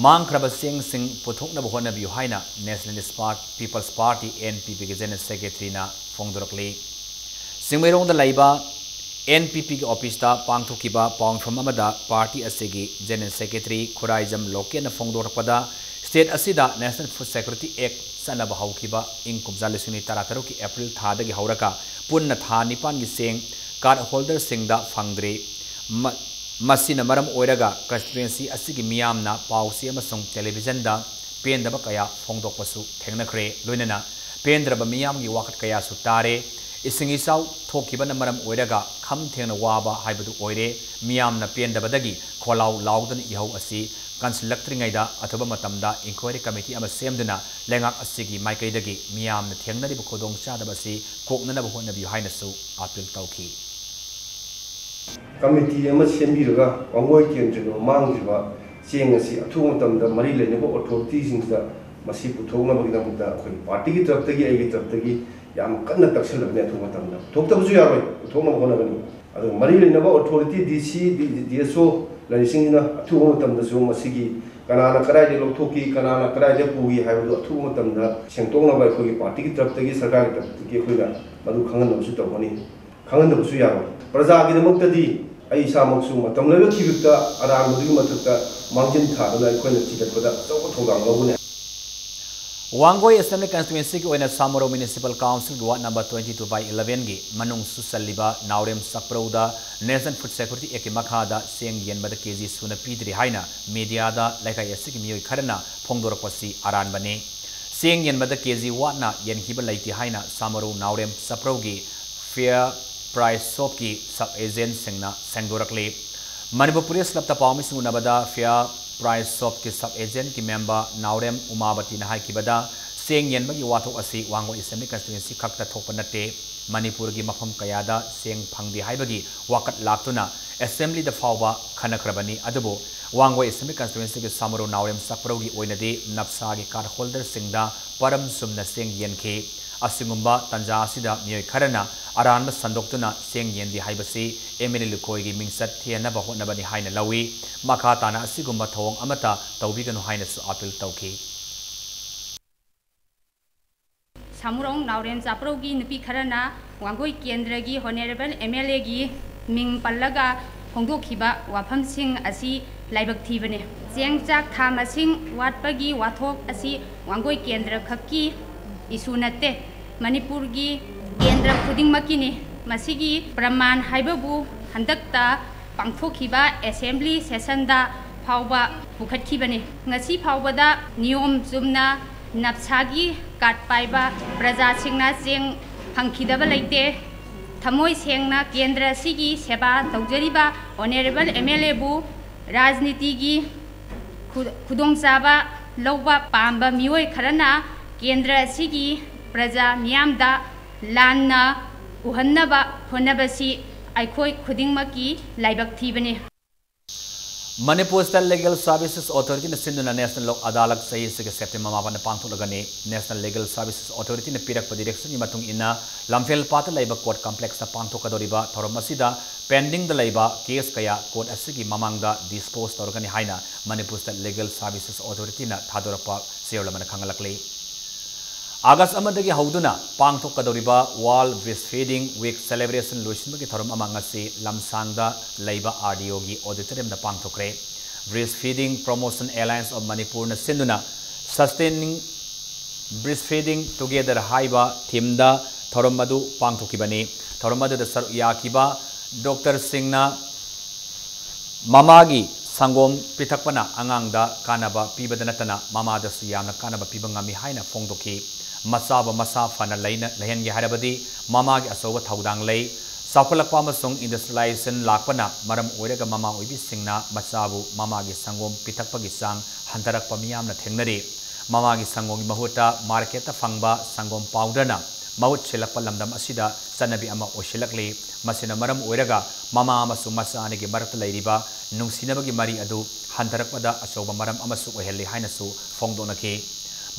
ꯃꯥꯡꯈ꯭ꯔꯕ ꯆꯦꯡꯁꯤꯡ ꯄꯨꯊꯣꯛꯅꯕ ꯍꯣꯠꯅꯕꯤꯌꯨ ꯍꯥꯏꯅ Nationalist Party, People's Party, N P Pꯒꯤ General Secretaryꯅ ꯐꯣꯡꯗꯣꯔꯛꯂꯤ꯫ ꯆꯤꯡꯃꯩꯔꯣꯡꯗ ꯂꯩꯕ N P Pꯒꯤ ꯑꯣꯐꯤꯁꯇ ꯄꯥꯡꯊꯣꯛꯈꯤꯕ ꯄꯥꯎ ꯃꯤꯐꯝ ꯑꯃꯗ ꯄꯥꯔꯇꯤ ꯑꯁꯤꯒꯤ General Secretary ꯈꯨꯔꯥꯏꯖꯝ ꯂꯣꯀꯦꯟꯅ ꯐꯣꯡꯗꯣꯔꯛꯄꯗ, state ꯑꯁꯤꯗ National Food Security Act ꯆꯠꯅꯕ ꯍꯧꯈꯤꯕ ꯏꯪ ꯀꯨꯝꯖꯥ ꯂꯤꯁꯤꯡ ꯑꯅꯤ ꯇꯔꯥꯇꯔꯨꯛꯀꯤ April ꯊꯥꯗꯒꯤ ꯍꯧꯔꯒ ꯄꯨꯟꯅ ꯊꯥ ꯅꯤꯄꯥꯟꯒꯤ ꯆꯦꯡ card holderꯁꯤꯡꯗ ꯐꯪꯗ꯭ꯔꯤ꯫ ꯃ-, ꯃꯁꯤꯅ ꯃꯔꯝ ꯑꯣꯏꯔꯒ constituency ꯑꯁꯤꯒꯤ ꯃꯤꯌꯥꯝꯅ ꯄꯥꯎ ꯆꯦ ꯑꯃꯁꯨꯡ televisionꯗ ꯄꯦꯟꯗꯕ ꯀꯌꯥ ꯐꯣꯡꯗꯣꯛꯄꯁꯨ ꯊꯦꯡꯅꯈ꯭ꯔꯦ꯫ ꯂꯣꯏꯅꯅ ꯄꯦꯟꯗ꯭ꯔꯕ ꯃꯤꯌꯥꯝꯒꯤ ꯋꯥꯀꯠ ꯀꯌꯥꯁꯨ ꯇꯥꯔꯦ꯫ ꯏꯁꯤꯡ ꯏꯆꯥꯎ ꯊꯣꯛꯈꯤꯕꯅ ꯃꯔꯝ ꯑꯣꯏꯔꯒ ꯈꯝ ꯊꯦꯡꯅ ꯋꯥꯕ ꯍꯥꯏꯕꯗꯨ ꯑꯣꯏꯔꯦ꯫ ꯃꯤꯌꯥꯝꯅ ꯄꯦꯟꯗꯕꯗꯒꯤ ꯈꯣꯜꯂꯥꯎ ꯂꯥꯎꯗꯨꯅ ꯏꯍꯧ ꯑꯁꯤ ꯀꯟꯁꯤꯜꯂꯛꯇ꯭ꯔꯤꯉꯩꯗ ꯑꯊꯨꯕ ꯃꯇꯝꯗ inquiry committee ꯑꯃ ꯁꯦꯝꯗꯨꯅ ꯂꯩꯉꯥꯛ ꯑꯁꯤꯒꯤ ꯃꯥꯏꯀꯩꯗꯒꯤ ꯃꯤꯌꯥꯝꯅ ꯊꯦꯡꯅꯔꯤꯕ ꯈꯨꯗꯣꯡꯆꯥꯗꯕ ꯑꯁꯤ ꯀꯣꯛꯅꯅꯕ ꯍꯣꯠꯅꯕꯤꯌꯨ ꯍꯥꯏꯅꯁꯨ appeal ꯇꯧꯈꯤ꯫ Committee ꯑꯃ ꯁꯦꯝꯕꯤꯔꯒ ꯋꯥꯡꯒꯣꯏ ꯀꯦꯟꯗ꯭ꯔꯗ ꯃꯥꯡꯈꯤꯕ ꯆꯦꯡ ꯑꯁꯤ ꯑꯊꯨꯕ ꯃꯇꯝꯗ ꯃꯔꯤ ꯂꯩꯅꯕ ꯑꯣꯊꯣꯔꯤꯇꯤꯁꯤꯡꯁꯤꯗ ꯃꯁꯤ ꯄꯨꯊꯣꯛꯅꯕꯒꯤꯗꯃꯛꯇ ꯑꯩꯈꯣꯏ ꯄꯥꯔꯇꯤꯒꯤ ꯇꯔꯞꯇꯒꯤ, ꯑꯩꯒꯤ ꯇꯔꯞꯇꯒꯤ ꯌꯥꯝ ꯀꯟꯅ ꯇꯛꯁꯤꯜꯂꯕꯅꯤ꯫ ꯑꯊꯨꯕ ꯃꯇꯝꯗ ꯄꯨꯊꯣꯛꯇꯕꯁꯨ ꯌꯥꯔꯣꯏ, ꯄꯨꯊꯣꯛꯅꯕ ꯍꯣꯠꯅꯒꯅꯤ꯫ ꯑꯗꯨꯒ ꯃꯔꯤ ꯂꯩꯅꯕ ꯑꯣꯊꯣꯔꯤꯇꯤ, ꯗꯤ ꯁꯤ, ꯗꯤ ꯑꯦꯁ ꯑꯣ ꯂꯩꯔꯤꯁꯤꯡꯁꯤꯅ ꯑꯊꯨꯕ ꯃꯇꯝꯗꯁꯨ ꯃꯁꯤꯒꯤ ꯀꯅꯥꯅ ꯀꯗꯥꯏꯗꯒꯤ ꯂꯧꯊꯣꯛꯈꯤ, ꯀꯅꯥꯅ ꯀꯗꯥꯏꯗ ꯄꯨꯈꯤ ꯍꯥꯏꯕꯗꯨ ꯑꯊꯨꯕ ꯃꯇꯝꯗ ꯁꯦꯡꯗꯣꯛꯅꯕ ꯑꯩꯈꯣꯏꯒꯤ ꯄꯥꯔꯇꯤꯒꯤ ꯇꯔꯞꯇꯒꯤ, ꯁꯔꯀꯥꯔꯒꯤ ꯇꯔꯞꯇꯒꯤ ꯑꯩꯈꯣꯏꯅ ꯃꯗꯨ ꯈꯪꯍꯟꯅꯕꯁꯨ ꯇꯧꯒꯅꯤ꯫ ꯈꯪꯍꯟꯗꯕꯁꯨ ꯌꯥꯔꯣꯏ꯫ ꯄ꯭ꯔꯖꯥꯒꯤꯗꯃꯛꯇꯗꯤ ꯑꯩ ꯏꯁꯥꯃꯛꯁꯨ ꯃꯇꯝ ꯂꯣꯏꯅ ꯊꯤꯕꯤꯛꯇ ꯑꯔꯥꯟꯕꯗꯨꯒꯤ ꯃꯊꯛꯇ ꯃꯥꯡꯖꯤꯟ ꯊꯥꯗꯨꯅ ꯑꯩꯈꯣꯏꯅ ꯊꯤꯒꯠꯄꯗ ꯑꯆꯧꯕ ꯊꯧꯗꯥꯡ ꯂꯧꯒꯅꯤ꯫ ꯋꯥꯡꯒꯣꯏ Assembly Constituencyꯒꯤ ꯑꯣꯏꯅ ꯁꯥꯃꯔꯧ Municipal Councilꯒꯤ Ward number twenty two by elevenꯒꯤ ꯃꯅꯨꯡꯁꯨ ꯆꯜꯂꯤꯕ Naorem ꯆꯥꯄ꯭ꯔꯧꯗ National Food Security Actꯀꯤ ꯃꯈꯥꯗ ꯆꯦꯡ ꯌꯦꯟꯕꯗ ꯀꯦꯖꯤ ꯁꯨꯅ ꯄꯤꯗ꯭ꯔꯤ ꯍꯥꯏꯅ mediaꯗ ꯂꯩꯀꯥꯏ ꯑꯁꯤꯒꯤ ꯃꯤꯑꯣꯏ ꯈꯔꯅ ꯐꯣꯡꯗꯣꯔꯛꯄꯁꯤ ꯑꯔꯥꯟꯕꯅꯤ꯫ ꯆꯦꯡ ꯌꯦꯟꯕꯗ ꯀꯦꯖꯤ ꯋꯥꯠꯅ ꯌꯦꯟꯈꯤꯕ ꯂꯩꯇꯦ ꯍꯥꯏꯅ ꯁꯥꯃꯔꯧ ꯅꯥꯎꯔꯦꯝ ꯆꯥꯄ꯭ꯔꯧꯒꯤ Fair Price Shopꯀꯤ sub agentꯁꯤꯡꯅ ꯁꯦꯡꯗꯣꯔꯛꯂꯤ꯫ Manipur Press Clubꯇ ꯄꯥꯎꯃꯤꯁꯤꯡ ꯎꯅꯕꯗ Fair Price Shopꯀꯤ sub agentꯀꯤ member ꯅꯥꯎꯔꯦꯝ ꯎꯃꯥꯕꯇꯤꯅ ꯍꯥꯏꯈꯤꯕꯗ, ꯆꯦꯡ ꯌꯦꯟꯕꯒꯤ ꯋꯥꯊꯣꯛ ꯑꯁꯤ ꯋꯥꯡꯒꯣꯏ Assembly Constituency ꯈꯛꯇ ꯊꯣꯛꯄ ꯅꯠꯇꯦ꯫ ꯃꯅꯤꯄꯨꯔꯒꯤ ꯃꯐꯝ ꯀꯌꯥꯗ ꯆꯦꯡ ꯐꯪꯗꯦ ꯍꯥꯏꯕꯒꯤ ꯋꯥꯀꯠ ꯂꯥꯛꯇꯨꯅ Assemblyꯗ ꯐꯥꯎꯕ ꯈꯟꯅꯈ꯭ꯔꯕꯅꯤ꯫ ꯑꯗꯨꯕꯨ ꯋꯥꯡꯒꯣꯏ Assembly Constituencyꯒꯤ ꯁꯥꯃꯔꯧ ꯅꯥꯎꯔꯦꯝ ꯆꯥꯄ꯭ꯔꯧꯒꯤ ꯑꯣꯏꯅꯗꯤ ꯅꯞꯁꯥꯒꯤ card holderꯁꯤꯡꯗ ꯄꯔꯝ ꯆꯨꯝꯅ ꯆꯦꯡ ꯌꯦꯟꯈꯤ꯫ ꯑꯁꯤꯒꯨꯝꯕ ꯇꯥꯟꯖꯥ ꯑꯁꯤꯗ ꯃꯤꯑꯣꯏ ꯈꯔꯅ ꯑꯔꯥꯟꯕ ꯁꯟꯗꯣꯛꯇꯨꯅ ꯆꯦꯡ ꯌꯦꯟꯗꯦ ꯍꯥꯏꯕꯁꯤ MLA ꯂꯨꯈꯣꯏꯒꯤ ꯃꯤꯡꯆꯠ ꯊꯤꯍꯟꯅꯕ ꯍꯣꯠꯅꯕꯅꯤ ꯍꯥꯏꯅ ꯂꯧꯏ꯫ ꯃꯈꯥ ꯇꯥꯅ ꯑꯁꯤꯒꯨꯝꯕ ꯊꯧꯑꯣꯡ ꯑꯃꯠꯇ ꯇꯧꯕꯤꯒꯅꯨ ꯍꯥꯏꯅꯁꯨ appeal ꯇꯧꯈꯤ꯫ ꯁꯥꯃꯨꯔꯣꯡ ꯅꯥꯎꯔꯦꯝ ꯆꯥꯄ꯭ꯔꯧꯒꯤ ꯅꯨꯄꯤ ꯈꯔꯅ ꯋꯥꯡꯒꯣꯏ ꯀꯦꯟꯗ꯭ꯔꯒꯤ Honourable MLAꯒꯤ ꯃꯤꯡ ꯄꯜꯂꯒ ꯐꯣꯡꯗꯣꯛꯈꯤꯕ ꯋꯥꯐꯝꯁꯤꯡ ꯑꯁꯤ ꯂꯥꯏꯕꯛ ꯊꯤꯕꯅꯤ꯫ ꯆꯦꯡ ꯆꯥꯛ ꯊꯥ ꯃꯁꯤꯡ ꯋꯥꯠꯄꯒꯤ ꯋꯥꯊꯣꯛ ꯑꯁꯤ ꯋꯥꯡꯒꯣꯏ ꯀꯦꯟꯗ꯭ꯔ ꯈꯛꯀꯤ issue ꯅꯠꯇꯦ, ꯃꯅꯤꯄꯨꯔꯒꯤ ꯀꯦꯟꯗ꯭ꯔ ꯈꯨꯗꯤꯡꯃꯛꯀꯤꯅꯤ꯫ ꯃꯁꯤꯒꯤ ꯄ꯭ꯔꯃꯥꯟ ꯍꯥꯏꯕꯕꯨ ꯍꯟꯗꯛꯇ ꯄꯥꯡꯊꯣꯛꯈꯤꯕ Assembly sessionꯗ ꯐꯥꯎꯕ ꯄꯨꯈꯠꯈꯤꯕꯅꯤ꯫ ꯉꯁꯤ ꯐꯥꯎꯕꯗ ꯅꯤꯌꯣꯝ ꯆꯨꯝꯅ ꯅꯞꯁꯥꯒꯤ card ꯄꯥꯏꯕ ꯄ꯭ꯔꯖꯥꯁꯤꯡꯅ ꯆꯦꯡ ꯐꯪꯈꯤꯗꯕ ꯂꯩꯇꯦ꯫ ꯊꯃꯣꯏ ꯁꯦꯡꯅ ꯀꯦꯟꯗ꯭ꯔ ꯑꯁꯤꯒꯤ ꯁꯦꯕꯥ ꯇꯧꯖꯔꯤꯕ Honourable MLAꯕꯨ ꯔꯥꯖꯅꯤꯇꯤꯒꯤ ꯈꯨ-, ꯈꯨꯗꯣꯡꯆꯥꯕ ꯂꯧꯕ ꯄꯥꯝꯕ ꯃꯤꯑꯣꯏ ꯈꯔꯅ ꯀꯦꯟꯗ꯭ꯔ ꯑꯁꯤꯒꯤ ꯄ꯭ꯔꯖꯥ ꯃꯤꯌꯥꯝꯗ ꯂꯥꯟꯅ ꯎꯍꯟꯅꯕ ꯍꯣꯠꯅꯕꯁꯤ ꯑꯩꯈꯣꯏ ꯈꯨꯗꯤꯡꯃꯛꯀꯤ ꯂꯥꯏꯕꯛ ꯊꯤꯕꯅꯤ꯫ Manipur State Legal Services Authorityꯅ ꯁꯤꯟꯗꯨꯅ National Lok Adalat ꯆꯍꯤ ꯑꯁꯤꯒꯤ September ꯃꯥꯄꯟꯗ ꯄꯥꯡꯊꯣꯛꯂꯒꯅꯤ꯫ National Legal Services Authorityꯅ ꯄꯤꯔꯛꯄ directionꯒꯤ ꯃꯇꯨꯡ ꯏꯟꯅ ꯂꯝꯐꯦꯜꯄꯥꯠꯇ ꯂꯩꯕ court complexꯇ ꯄꯥꯡꯊꯣꯛꯀꯗꯧꯔꯤꯕ ꯊꯧꯔꯝ ꯑꯁꯤꯗ pendingꯗ ꯂꯩꯕ case ꯀꯌꯥ court ꯑꯁꯤꯒꯤ ꯃꯃꯥꯡꯗ dispose ꯇꯧꯔꯒꯅꯤ ꯍꯥꯏꯅ Manipur State Legal Services Authorityꯅ ꯊꯥꯗꯣꯔꯛꯄ ꯆꯦꯔꯣꯜ ꯑꯃꯅ ꯈꯪꯍꯜꯂꯛꯂꯤ꯫ ꯑꯥꯒꯁ ꯑꯃꯗꯒꯤ ꯍꯧꯗꯨꯅ ꯄꯥꯡꯊꯣꯛꯀꯗꯧꯔꯤꯕ World Breastfeeding Week celebration ꯂꯣꯏꯁꯤꯟꯕꯒꯤ ꯊꯧꯔꯝ ꯑꯃ ꯉꯁꯤ ꯂꯝꯁꯥꯡꯗ ꯂꯩꯕ R D Oꯒꯤ auditoriumꯗ ꯄꯥꯡꯊꯣꯛꯈ꯭ꯔꯦ꯫ Breastfeeding Promotion Alliance of Manipurꯅ ꯁꯤꯟꯗꯨꯅ Sustaining Breastfeeding Together ꯍꯥꯏꯕ themeꯗ ꯊꯧꯔꯝ ꯑꯗꯨ ꯄꯥꯡꯊꯣꯛꯈꯤꯕꯅꯤ꯫ ꯊꯧꯔꯝ ꯑꯗꯨꯗ ꯁꯔꯨꯛ ꯌꯥꯈꯤꯕ doctorꯁꯤꯡꯅ ꯃꯃꯥꯒꯤ ꯁꯪꯒꯣꯝ ꯄꯤꯊꯛꯄꯅ ꯑꯉꯥꯡꯗ ꯀꯥꯟꯅꯕ ꯄꯤꯕꯗ ꯅꯠꯇꯅ ꯃꯃꯥꯗꯁꯨ ꯌꯥꯝꯅ ꯀꯥꯟꯅꯕ ꯄꯤꯕ ꯉꯝꯃꯤ ꯍꯥꯏꯅ ꯐꯣꯡꯗꯣꯛꯈꯤ꯫ ꯃꯆꯥꯕꯨ ꯃꯁꯥ ꯐꯅ ꯂꯩꯅ-, ꯂꯩꯍꯟꯒꯦ ꯍꯥꯏꯔꯕꯗꯤ ꯃꯃꯥꯒꯤ ꯑꯆꯧꯕ ꯊꯧꯗꯥꯡ ꯂꯩ꯫ ꯆꯥꯎꯈꯠꯂꯛꯄ ꯑꯃꯁꯨꯡ industrialization ꯂꯥꯛꯄꯅ ꯃꯔꯝ ꯑꯣꯏꯔꯒ ꯃꯃꯥ ꯑꯣꯏꯕꯤꯁꯤꯡꯅ ꯃꯆꯥꯕꯨ ꯃꯃꯥꯒꯤ ꯁꯪꯒꯣꯝ ꯄꯤꯊꯛꯄꯒꯤ ꯆꯥꯡ ꯍꯟꯊꯔꯛꯄ ꯃꯤꯌꯥꯝꯅ ꯊꯦꯡꯅꯔꯤ꯫ ꯃꯃꯥꯒꯤ ꯁꯪꯒꯣꯝꯒꯤ ꯃꯍꯨꯠꯇ marketꯇ ꯐꯪꯕ ꯁꯪꯒꯣꯝ powderꯅ ꯃꯍꯨꯠ ꯁꯤꯜꯂꯛꯄ ꯂꯝꯗꯝ ꯑꯁꯤꯗ ꯆꯠꯅꯕꯤ ꯑꯃ ꯑꯣꯏꯁꯤꯜꯂꯛꯂꯤ꯫ ꯃꯁꯤꯅ ꯃꯔꯝ ꯑꯣꯏꯔꯒ ꯃꯃꯥ ꯑꯃꯁꯨꯡ ꯃꯆꯥ ꯑꯅꯤꯒꯤ ꯃꯔꯛꯇ ꯂꯩꯔꯤꯕ ꯅꯨꯡꯁꯤꯅꯕꯒꯤ ꯃꯔꯤ ꯑꯗꯨ ꯍꯟꯊꯔꯛꯄꯗ ꯑꯆꯧꯕ ꯃꯔꯝ ꯑꯃꯁꯨ ꯑꯣꯏꯍꯜꯂꯤ ꯍꯥꯏꯅꯁꯨ ꯐꯣꯡꯗꯣꯛꯅꯈꯤ꯫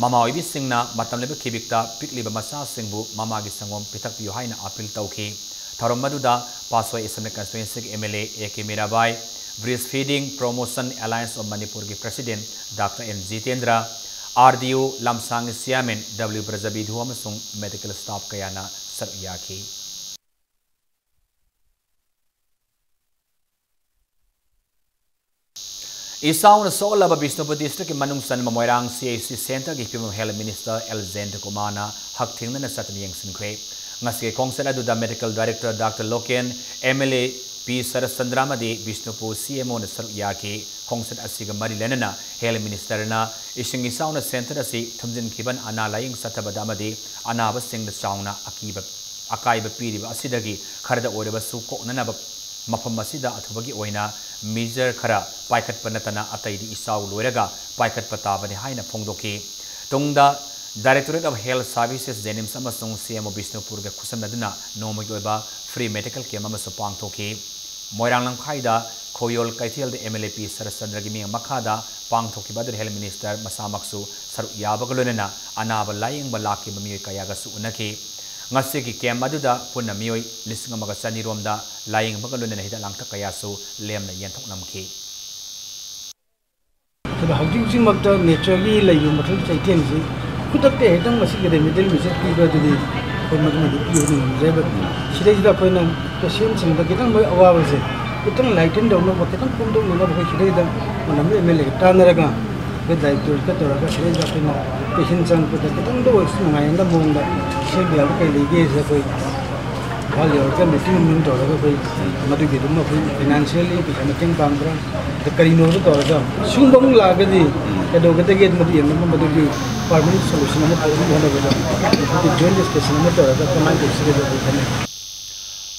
ꯃꯃꯥ ꯑꯣꯏꯕꯤꯁꯤꯡꯅ ꯃꯇꯝ ꯂꯩꯕ ꯈꯤꯕꯤꯛꯇ ꯄꯤꯛꯂꯤꯕ ꯃꯆꯥꯁꯤꯡꯕꯨ ꯃꯃꯥꯒꯤ ꯁꯪꯒꯣꯝ ꯄꯤꯊꯛꯄꯤꯌꯨ ꯍꯥꯏꯅ appeal ꯇꯧꯈꯤ꯫ ꯊꯧꯔꯝ ꯑꯗꯨꯗ ꯄꯥꯠꯁꯣꯏ Assembly Constituencyꯒꯤ M L A A K Mirabai, Breastfeeding Promotion Alliance of Manipurꯒꯤ President Doctor N Jitendra, R D O ꯂꯝꯁꯥꯡꯒꯤ Chairman W Brajabidhu ꯑꯃꯁꯨꯡ medical staff ꯀꯌꯥꯅ ꯁꯔꯨꯛ ꯌꯥꯈꯤ꯫ ꯏꯆꯥꯎꯅ ꯁꯣꯛꯍꯜꯂꯕ ꯕꯤꯁꯅꯨꯄꯨꯔ districtꯀꯤ ꯃꯅꯨꯡ ꯆꯟꯕ ꯃꯣꯏꯔꯥꯡ C H C centreꯒꯤ ꯐꯤꯕꯝ Health Minister L ꯖꯌꯟꯇ ꯀꯨꯃꯥꯔꯅ ꯍꯛꯊꯦꯡꯅꯅ ꯆꯠꯇꯨꯅ ꯌꯦꯡꯁꯤꯟꯈ꯭ꯔꯦ꯫ ꯉꯁꯤꯒꯤ ꯈꯣꯡꯆꯠ ꯑꯗꯨꯗ Medical Director Doctor local, M L A P Saratchandra ꯑꯃꯗꯤ ꯕꯤꯁꯅꯨꯄꯨꯔ C M Oꯅ ꯁꯔꯨꯛ ꯌꯥꯈꯤ꯫ ꯈꯣꯡꯆꯠ ꯑꯁꯤꯒ ꯃꯔꯤ ꯂꯩꯅꯅ Health Ministerꯅ ꯏꯁꯤꯡ ꯏꯆꯥꯎꯅ centre ꯑꯁꯤ ꯊꯨꯝꯖꯤꯟꯈꯤꯕꯅ ꯑꯅꯥ ꯂꯥꯌꯦꯡ ꯆꯠꯊꯕꯗ ꯑꯃꯗꯤ ꯑꯅꯥꯕꯁꯤꯡꯗ ꯆꯥꯎꯅ ꯑꯀꯤꯕ ꯑꯀꯥꯏꯕ ꯄꯤꯔꯤꯕ ꯑꯁꯤꯗꯒꯤ ꯈꯔꯗ ꯑꯣꯏꯔꯕꯁꯨ ꯀꯣꯛꯅꯅꯕ ꯃꯐꯝ ꯑꯁꯤꯗ ꯑꯊꯨꯕꯒꯤ ꯑꯣꯏꯅ measure ꯈꯔ ꯄꯥꯏꯈꯠꯄ ꯅꯠꯇꯅ ꯑꯇꯩꯗꯤ ꯏꯆꯥꯎ ꯂꯣꯏꯔꯒ ꯄꯥꯏꯈꯠꯄ ꯇꯥꯕꯅꯤ ꯍꯥꯏꯅ ꯐꯣꯡꯗꯣꯛꯈꯤ꯫ ꯇꯨꯡꯗ Directorate of Health Services, JNIMS ꯑꯃꯁꯨꯡ C M O ꯕꯤꯁꯅꯨꯄꯨꯔꯒ ꯈꯨꯠꯁꯝꯅꯗꯨꯅ ꯅꯣꯡꯃꯒꯤ ꯑꯣꯏꯕ free medical camp ꯑꯃꯁꯨ ꯄꯥꯡꯊꯣꯛꯈꯤ꯫ ꯃꯣꯏꯔꯥꯡ ꯂꯝꯈꯥꯏꯗ ꯈꯣꯌꯣꯜ ꯀꯩꯊꯦꯜꯗ M L A P ꯁꯔꯠꯆꯟꯗ꯭ꯔꯒꯤ ꯃꯤꯠꯌꯦꯡ ꯃꯈꯥꯗ ꯄꯥꯡꯊꯣꯛꯈꯤꯕ ꯑꯗꯨꯗ Health Minister ꯃꯁꯥꯃꯛꯁꯨ ꯁꯔꯨꯛ ꯌꯥꯕꯒ ꯂꯣꯏꯅꯅ ꯑꯅꯥꯕ ꯂꯥꯌꯦꯡꯕ ꯂꯥꯛꯈꯤꯕ ꯃꯤꯑꯣꯏ ꯀꯌꯥꯒꯁꯨ ꯎꯅꯈꯤ꯫ ꯉꯁꯤꯒꯤ camp ꯑꯗꯨꯗ ꯄꯨꯟꯅ ꯃꯤꯑꯣꯏ ꯂꯤꯁꯤꯡ ꯑꯃꯒ ꯆꯅꯤ ꯔꯣꯝꯗ ꯂꯥꯌꯦꯡꯕꯒ ꯂꯣꯏꯅꯅ ꯍꯤꯗꯥꯛ ꯂꯥꯡꯊꯛ ꯀꯌꯥꯁꯨ ꯂꯦꯝꯅ ꯌꯦꯟꯊꯣꯛꯂꯝꯈꯤ꯫ ꯑꯗꯣ ꯍꯧꯖꯤꯛ ꯍꯧꯖꯤꯛꯃꯛꯇ natureꯒꯤ ꯂꯩꯔꯤꯕ ꯃꯊꯧ ꯆꯩꯊꯦꯡꯁꯤ ꯈꯨꯗꯛꯇ ꯍꯦꯛꯇꯪ ꯃꯁꯤꯒꯤ ꯔꯦꯃꯤꯗꯤꯌꯦꯜ ꯃꯦꯖꯔ ꯄꯤꯕ ꯑꯗꯨꯗꯤ ꯑꯩꯈꯣꯏ ꯃꯗꯨꯃꯗꯤ ꯄꯤꯕꯗꯤ ꯉꯝꯖꯩꯕ꯫ ꯁꯤꯗꯩꯁꯤꯗ ꯑꯩꯈꯣꯏꯅ ꯄꯦꯁꯦꯟꯁꯤꯡꯗ ꯈꯤꯇꯪ ꯃꯣꯏ ꯑꯋꯥꯕꯁꯦ ꯈꯤꯇꯪ ꯂꯥꯏꯇꯦꯟ ꯇꯧꯅꯕ, ꯈꯤꯇꯪ ꯀꯣꯝꯊꯣꯛꯅꯅꯕ ꯑꯩꯈꯣꯏ ꯁꯤꯗꯩꯗ ꯃꯅꯝ ꯑꯦꯝ ꯑꯦꯜ ꯑꯦꯒ ꯇꯥꯟꯅꯔꯒ ꯑꯩꯈꯣꯏ ꯗꯥꯏꯔꯦꯛꯇꯔꯒ ꯇꯧꯔꯒ ꯁꯤꯗꯩꯗ ꯑꯩꯈꯣꯏꯅ ꯄꯦꯁꯦꯟ ꯆꯪꯉꯛꯄꯗ ꯈꯤꯇꯪꯗ ꯑꯣꯏꯔꯁꯨ ꯅꯨꯡꯉꯥꯏꯍꯟꯕ ꯃꯑꯣꯡꯗ ꯁꯦꯝꯕ ꯌꯥꯕ ꯀꯩ ꯂꯩꯒꯦꯁꯦ ꯑꯩꯈꯣꯏ ꯏꯝꯐꯥꯜ ꯌꯧꯔꯒ ꯃꯤꯇꯤꯡ ꯑꯃ ꯇꯧꯔꯒ ꯑꯩꯈꯣꯏ ꯃꯗꯨꯒꯤ ꯑꯗꯨꯝ ꯑꯩꯈꯣꯏ ꯐꯥꯏꯅꯥꯟꯁꯤꯌꯦꯜꯂꯤ ꯄꯩꯁꯥ ꯃꯇꯦꯡ ꯄꯥꯡꯕ꯭ꯔꯥ, ꯑꯗ ꯀꯔꯤꯅꯣꯗ ꯇꯧꯔꯒ ꯁꯤꯒꯨꯝꯕ ꯑꯃꯨꯛ ꯂꯥꯛꯑꯒꯗꯤ ꯀꯩꯗꯧꯒꯗꯒꯦ, ꯃꯗꯨ ꯌꯦꯡꯅꯕ ꯃꯗꯨꯒꯤ ꯄꯔꯃꯅꯦꯟ ꯁꯣꯂꯨꯁꯟ ꯑꯃ ꯄꯨꯔꯛꯅꯕ ꯍꯣꯠꯅꯕꯗ ꯑꯩꯈꯣꯏ ꯖꯣꯏꯟ ꯗꯤꯁꯀꯁꯟ ꯑꯃ ꯇꯧꯔꯒ ꯀꯃꯥꯏꯅ ꯇꯧꯁꯤꯒꯦ ꯑꯗꯨ ꯑꯩꯈꯣꯏ ꯈꯟꯅꯩ꯫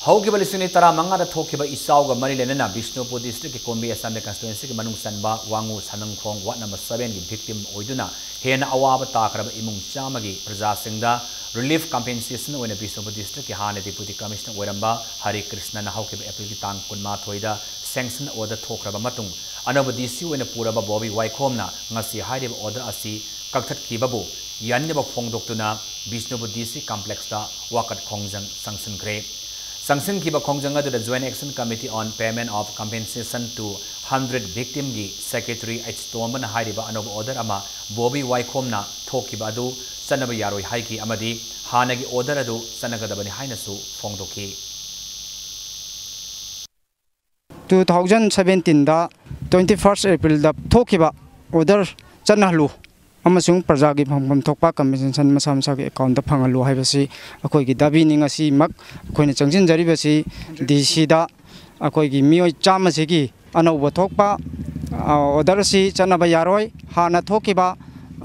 ꯍꯧꯈꯤꯕ ꯂꯤꯁꯤꯡ ꯑꯅꯤ ꯇꯔꯥꯃꯉꯥꯗ ꯊꯣꯛꯈꯤꯕ ꯏꯆꯥꯎꯒ ꯃꯔꯤ ꯂꯩꯅꯅ ꯕꯤꯁꯅꯨꯄꯨꯔ ꯗꯤꯁꯇ꯭ꯔꯤꯛꯀꯤ ꯀꯣꯝꯕꯤ ꯑꯦꯁꯦꯝꯕ꯭ꯂꯤ ꯀꯟꯁꯇꯤꯇ꯭ꯋꯦꯟꯁꯤꯒꯤ ꯃꯅꯨꯡ ꯆꯟꯕ ꯋꯥꯉꯨ ꯁꯥꯅꯪꯈꯣꯡ ꯋꯥꯔꯗ ꯅꯝꯕꯔ ꯁꯕꯦꯟꯒꯤ ꯚꯤꯛꯇꯤꯝ ꯑꯣꯏꯗꯨꯅ ꯍꯦꯟꯅ ꯑꯋꯥꯕ ꯇꯥꯈ꯭ꯔꯕ ꯏꯃꯨꯡ ꯆꯥꯝꯃꯒꯤ ꯄ꯭ꯔꯖꯥꯁꯤꯡꯗ ꯔꯤꯂꯤꯐ ꯀꯝꯄꯦꯟꯁꯦꯁꯟ ꯑꯣꯏꯅ ꯕꯤꯁꯅꯨꯄꯨꯔ ꯗꯤꯁꯇ꯭ꯔꯤꯛꯀꯤ ꯍꯥꯟꯅ ꯗꯤꯄꯨꯇꯤ ꯀꯃꯤꯁꯅꯔ ꯑꯣꯏꯔꯝꯕ ꯍꯔꯤ ꯀ꯭ꯔꯤꯁꯅꯅ ꯍꯧꯈꯤꯕ ꯑꯦꯄ꯭ꯔꯤꯜꯒꯤ ꯇꯥꯡ ꯀꯨꯟꯃꯥꯊꯣꯏꯗ ꯁꯦꯡꯁꯟ ꯑꯣꯔꯗꯔ ꯊꯣꯛꯈ꯭ꯔꯕ ꯃꯇꯨꯡ ꯑꯅꯧꯕ ꯗꯤ ꯁꯤ ꯑꯣꯏꯅ ꯄꯨꯔꯕ ꯕꯣꯕꯤ ꯋꯥꯏꯈꯣꯝꯅ ꯉꯁꯤ ꯍꯥꯏꯔꯤꯕ ꯑꯣꯔꯗꯔ ꯑꯁꯤ ꯀꯛꯊꯠꯈꯤꯕꯕꯨ ꯌꯥꯅꯤꯡꯗꯕ ꯐꯣꯡꯗꯣꯛꯇꯨꯅ ꯕꯤꯁꯅꯨꯄꯨꯔ ꯗꯤ ꯁꯤ ꯀꯝꯄ꯭ꯂꯦꯛꯁꯇ ꯋꯥꯀꯠ ꯈꯣꯡꯖꯪ ꯆꯪꯁꯤꯟꯈ꯭ꯔꯦ꯫ ꯆꯪꯁꯤꯟꯈꯤꯕ ꯈꯣꯡꯖꯪ ꯑꯗꯨꯗ Joint Action Committee on Payment of Compensation to Hundred Victimꯒꯤ ꯁꯦꯀ꯭ꯔꯦꯇꯔꯤ ꯑꯩꯆ ꯇꯣꯝꯕꯅ ꯍꯥꯏꯔꯤꯕ ꯑꯅꯧꯕ ꯑꯣꯔꯗꯔ ꯑꯃ ꯕꯣꯕꯤ ꯋꯥꯏꯈꯣꯝꯅ ꯊꯣꯛꯈꯤꯕ ꯑꯗꯨ ꯆꯠꯅꯕ ꯌꯥꯔꯣꯏ ꯍꯥꯏꯈꯤ ꯑꯃꯗꯤ ꯍꯥꯟꯅꯒꯤ ꯑꯣꯔꯗꯔ ꯑꯗꯨ ꯆꯠꯅꯒꯗꯕꯅꯤ ꯍꯥꯏꯅꯁꯨ ꯐꯣꯡꯗꯣꯛꯈꯤ꯫ Two thousand seventeenꯗ twenty first Aprilꯗ ꯊꯣꯛꯈꯤꯕ ꯑꯣꯔꯗꯔ ꯆꯠꯅꯍꯜꯂꯨ ꯑꯃꯁꯨꯡ ꯄ꯭ꯔꯖꯥꯒꯤ ꯐꯪꯐꯝ ꯊꯣꯛꯄ ꯀꯝꯄꯦꯟꯁꯦꯁꯟ ꯃꯁꯥ ꯃꯁꯥꯒꯤ ꯑꯦꯀꯥꯎꯟꯗ ꯐꯪꯍꯜꯂꯨ ꯍꯥꯏꯕꯁꯤ ꯑꯩꯈꯣꯏꯒꯤ ꯗꯥꯕꯤꯅꯤ꯫ ꯉꯁꯤꯃꯛ ꯑꯩꯈꯣꯏꯅ ꯆꯪꯁꯤꯟꯖꯔꯤꯕꯁꯤ ꯗꯤ ꯁꯤꯗ ꯑꯩꯈꯣꯏꯒꯤ ꯃꯤꯑꯣꯏ ꯆꯥꯝꯃꯁꯤꯒꯤ ꯑꯅꯧꯕ ꯊꯣꯛꯄ ꯑꯣꯔꯗꯔ ꯑꯁꯤ ꯆꯠꯅꯕ ꯌꯥꯔꯣꯏ꯫ ꯍꯥꯟꯅ ꯊꯣꯛꯈꯤꯕ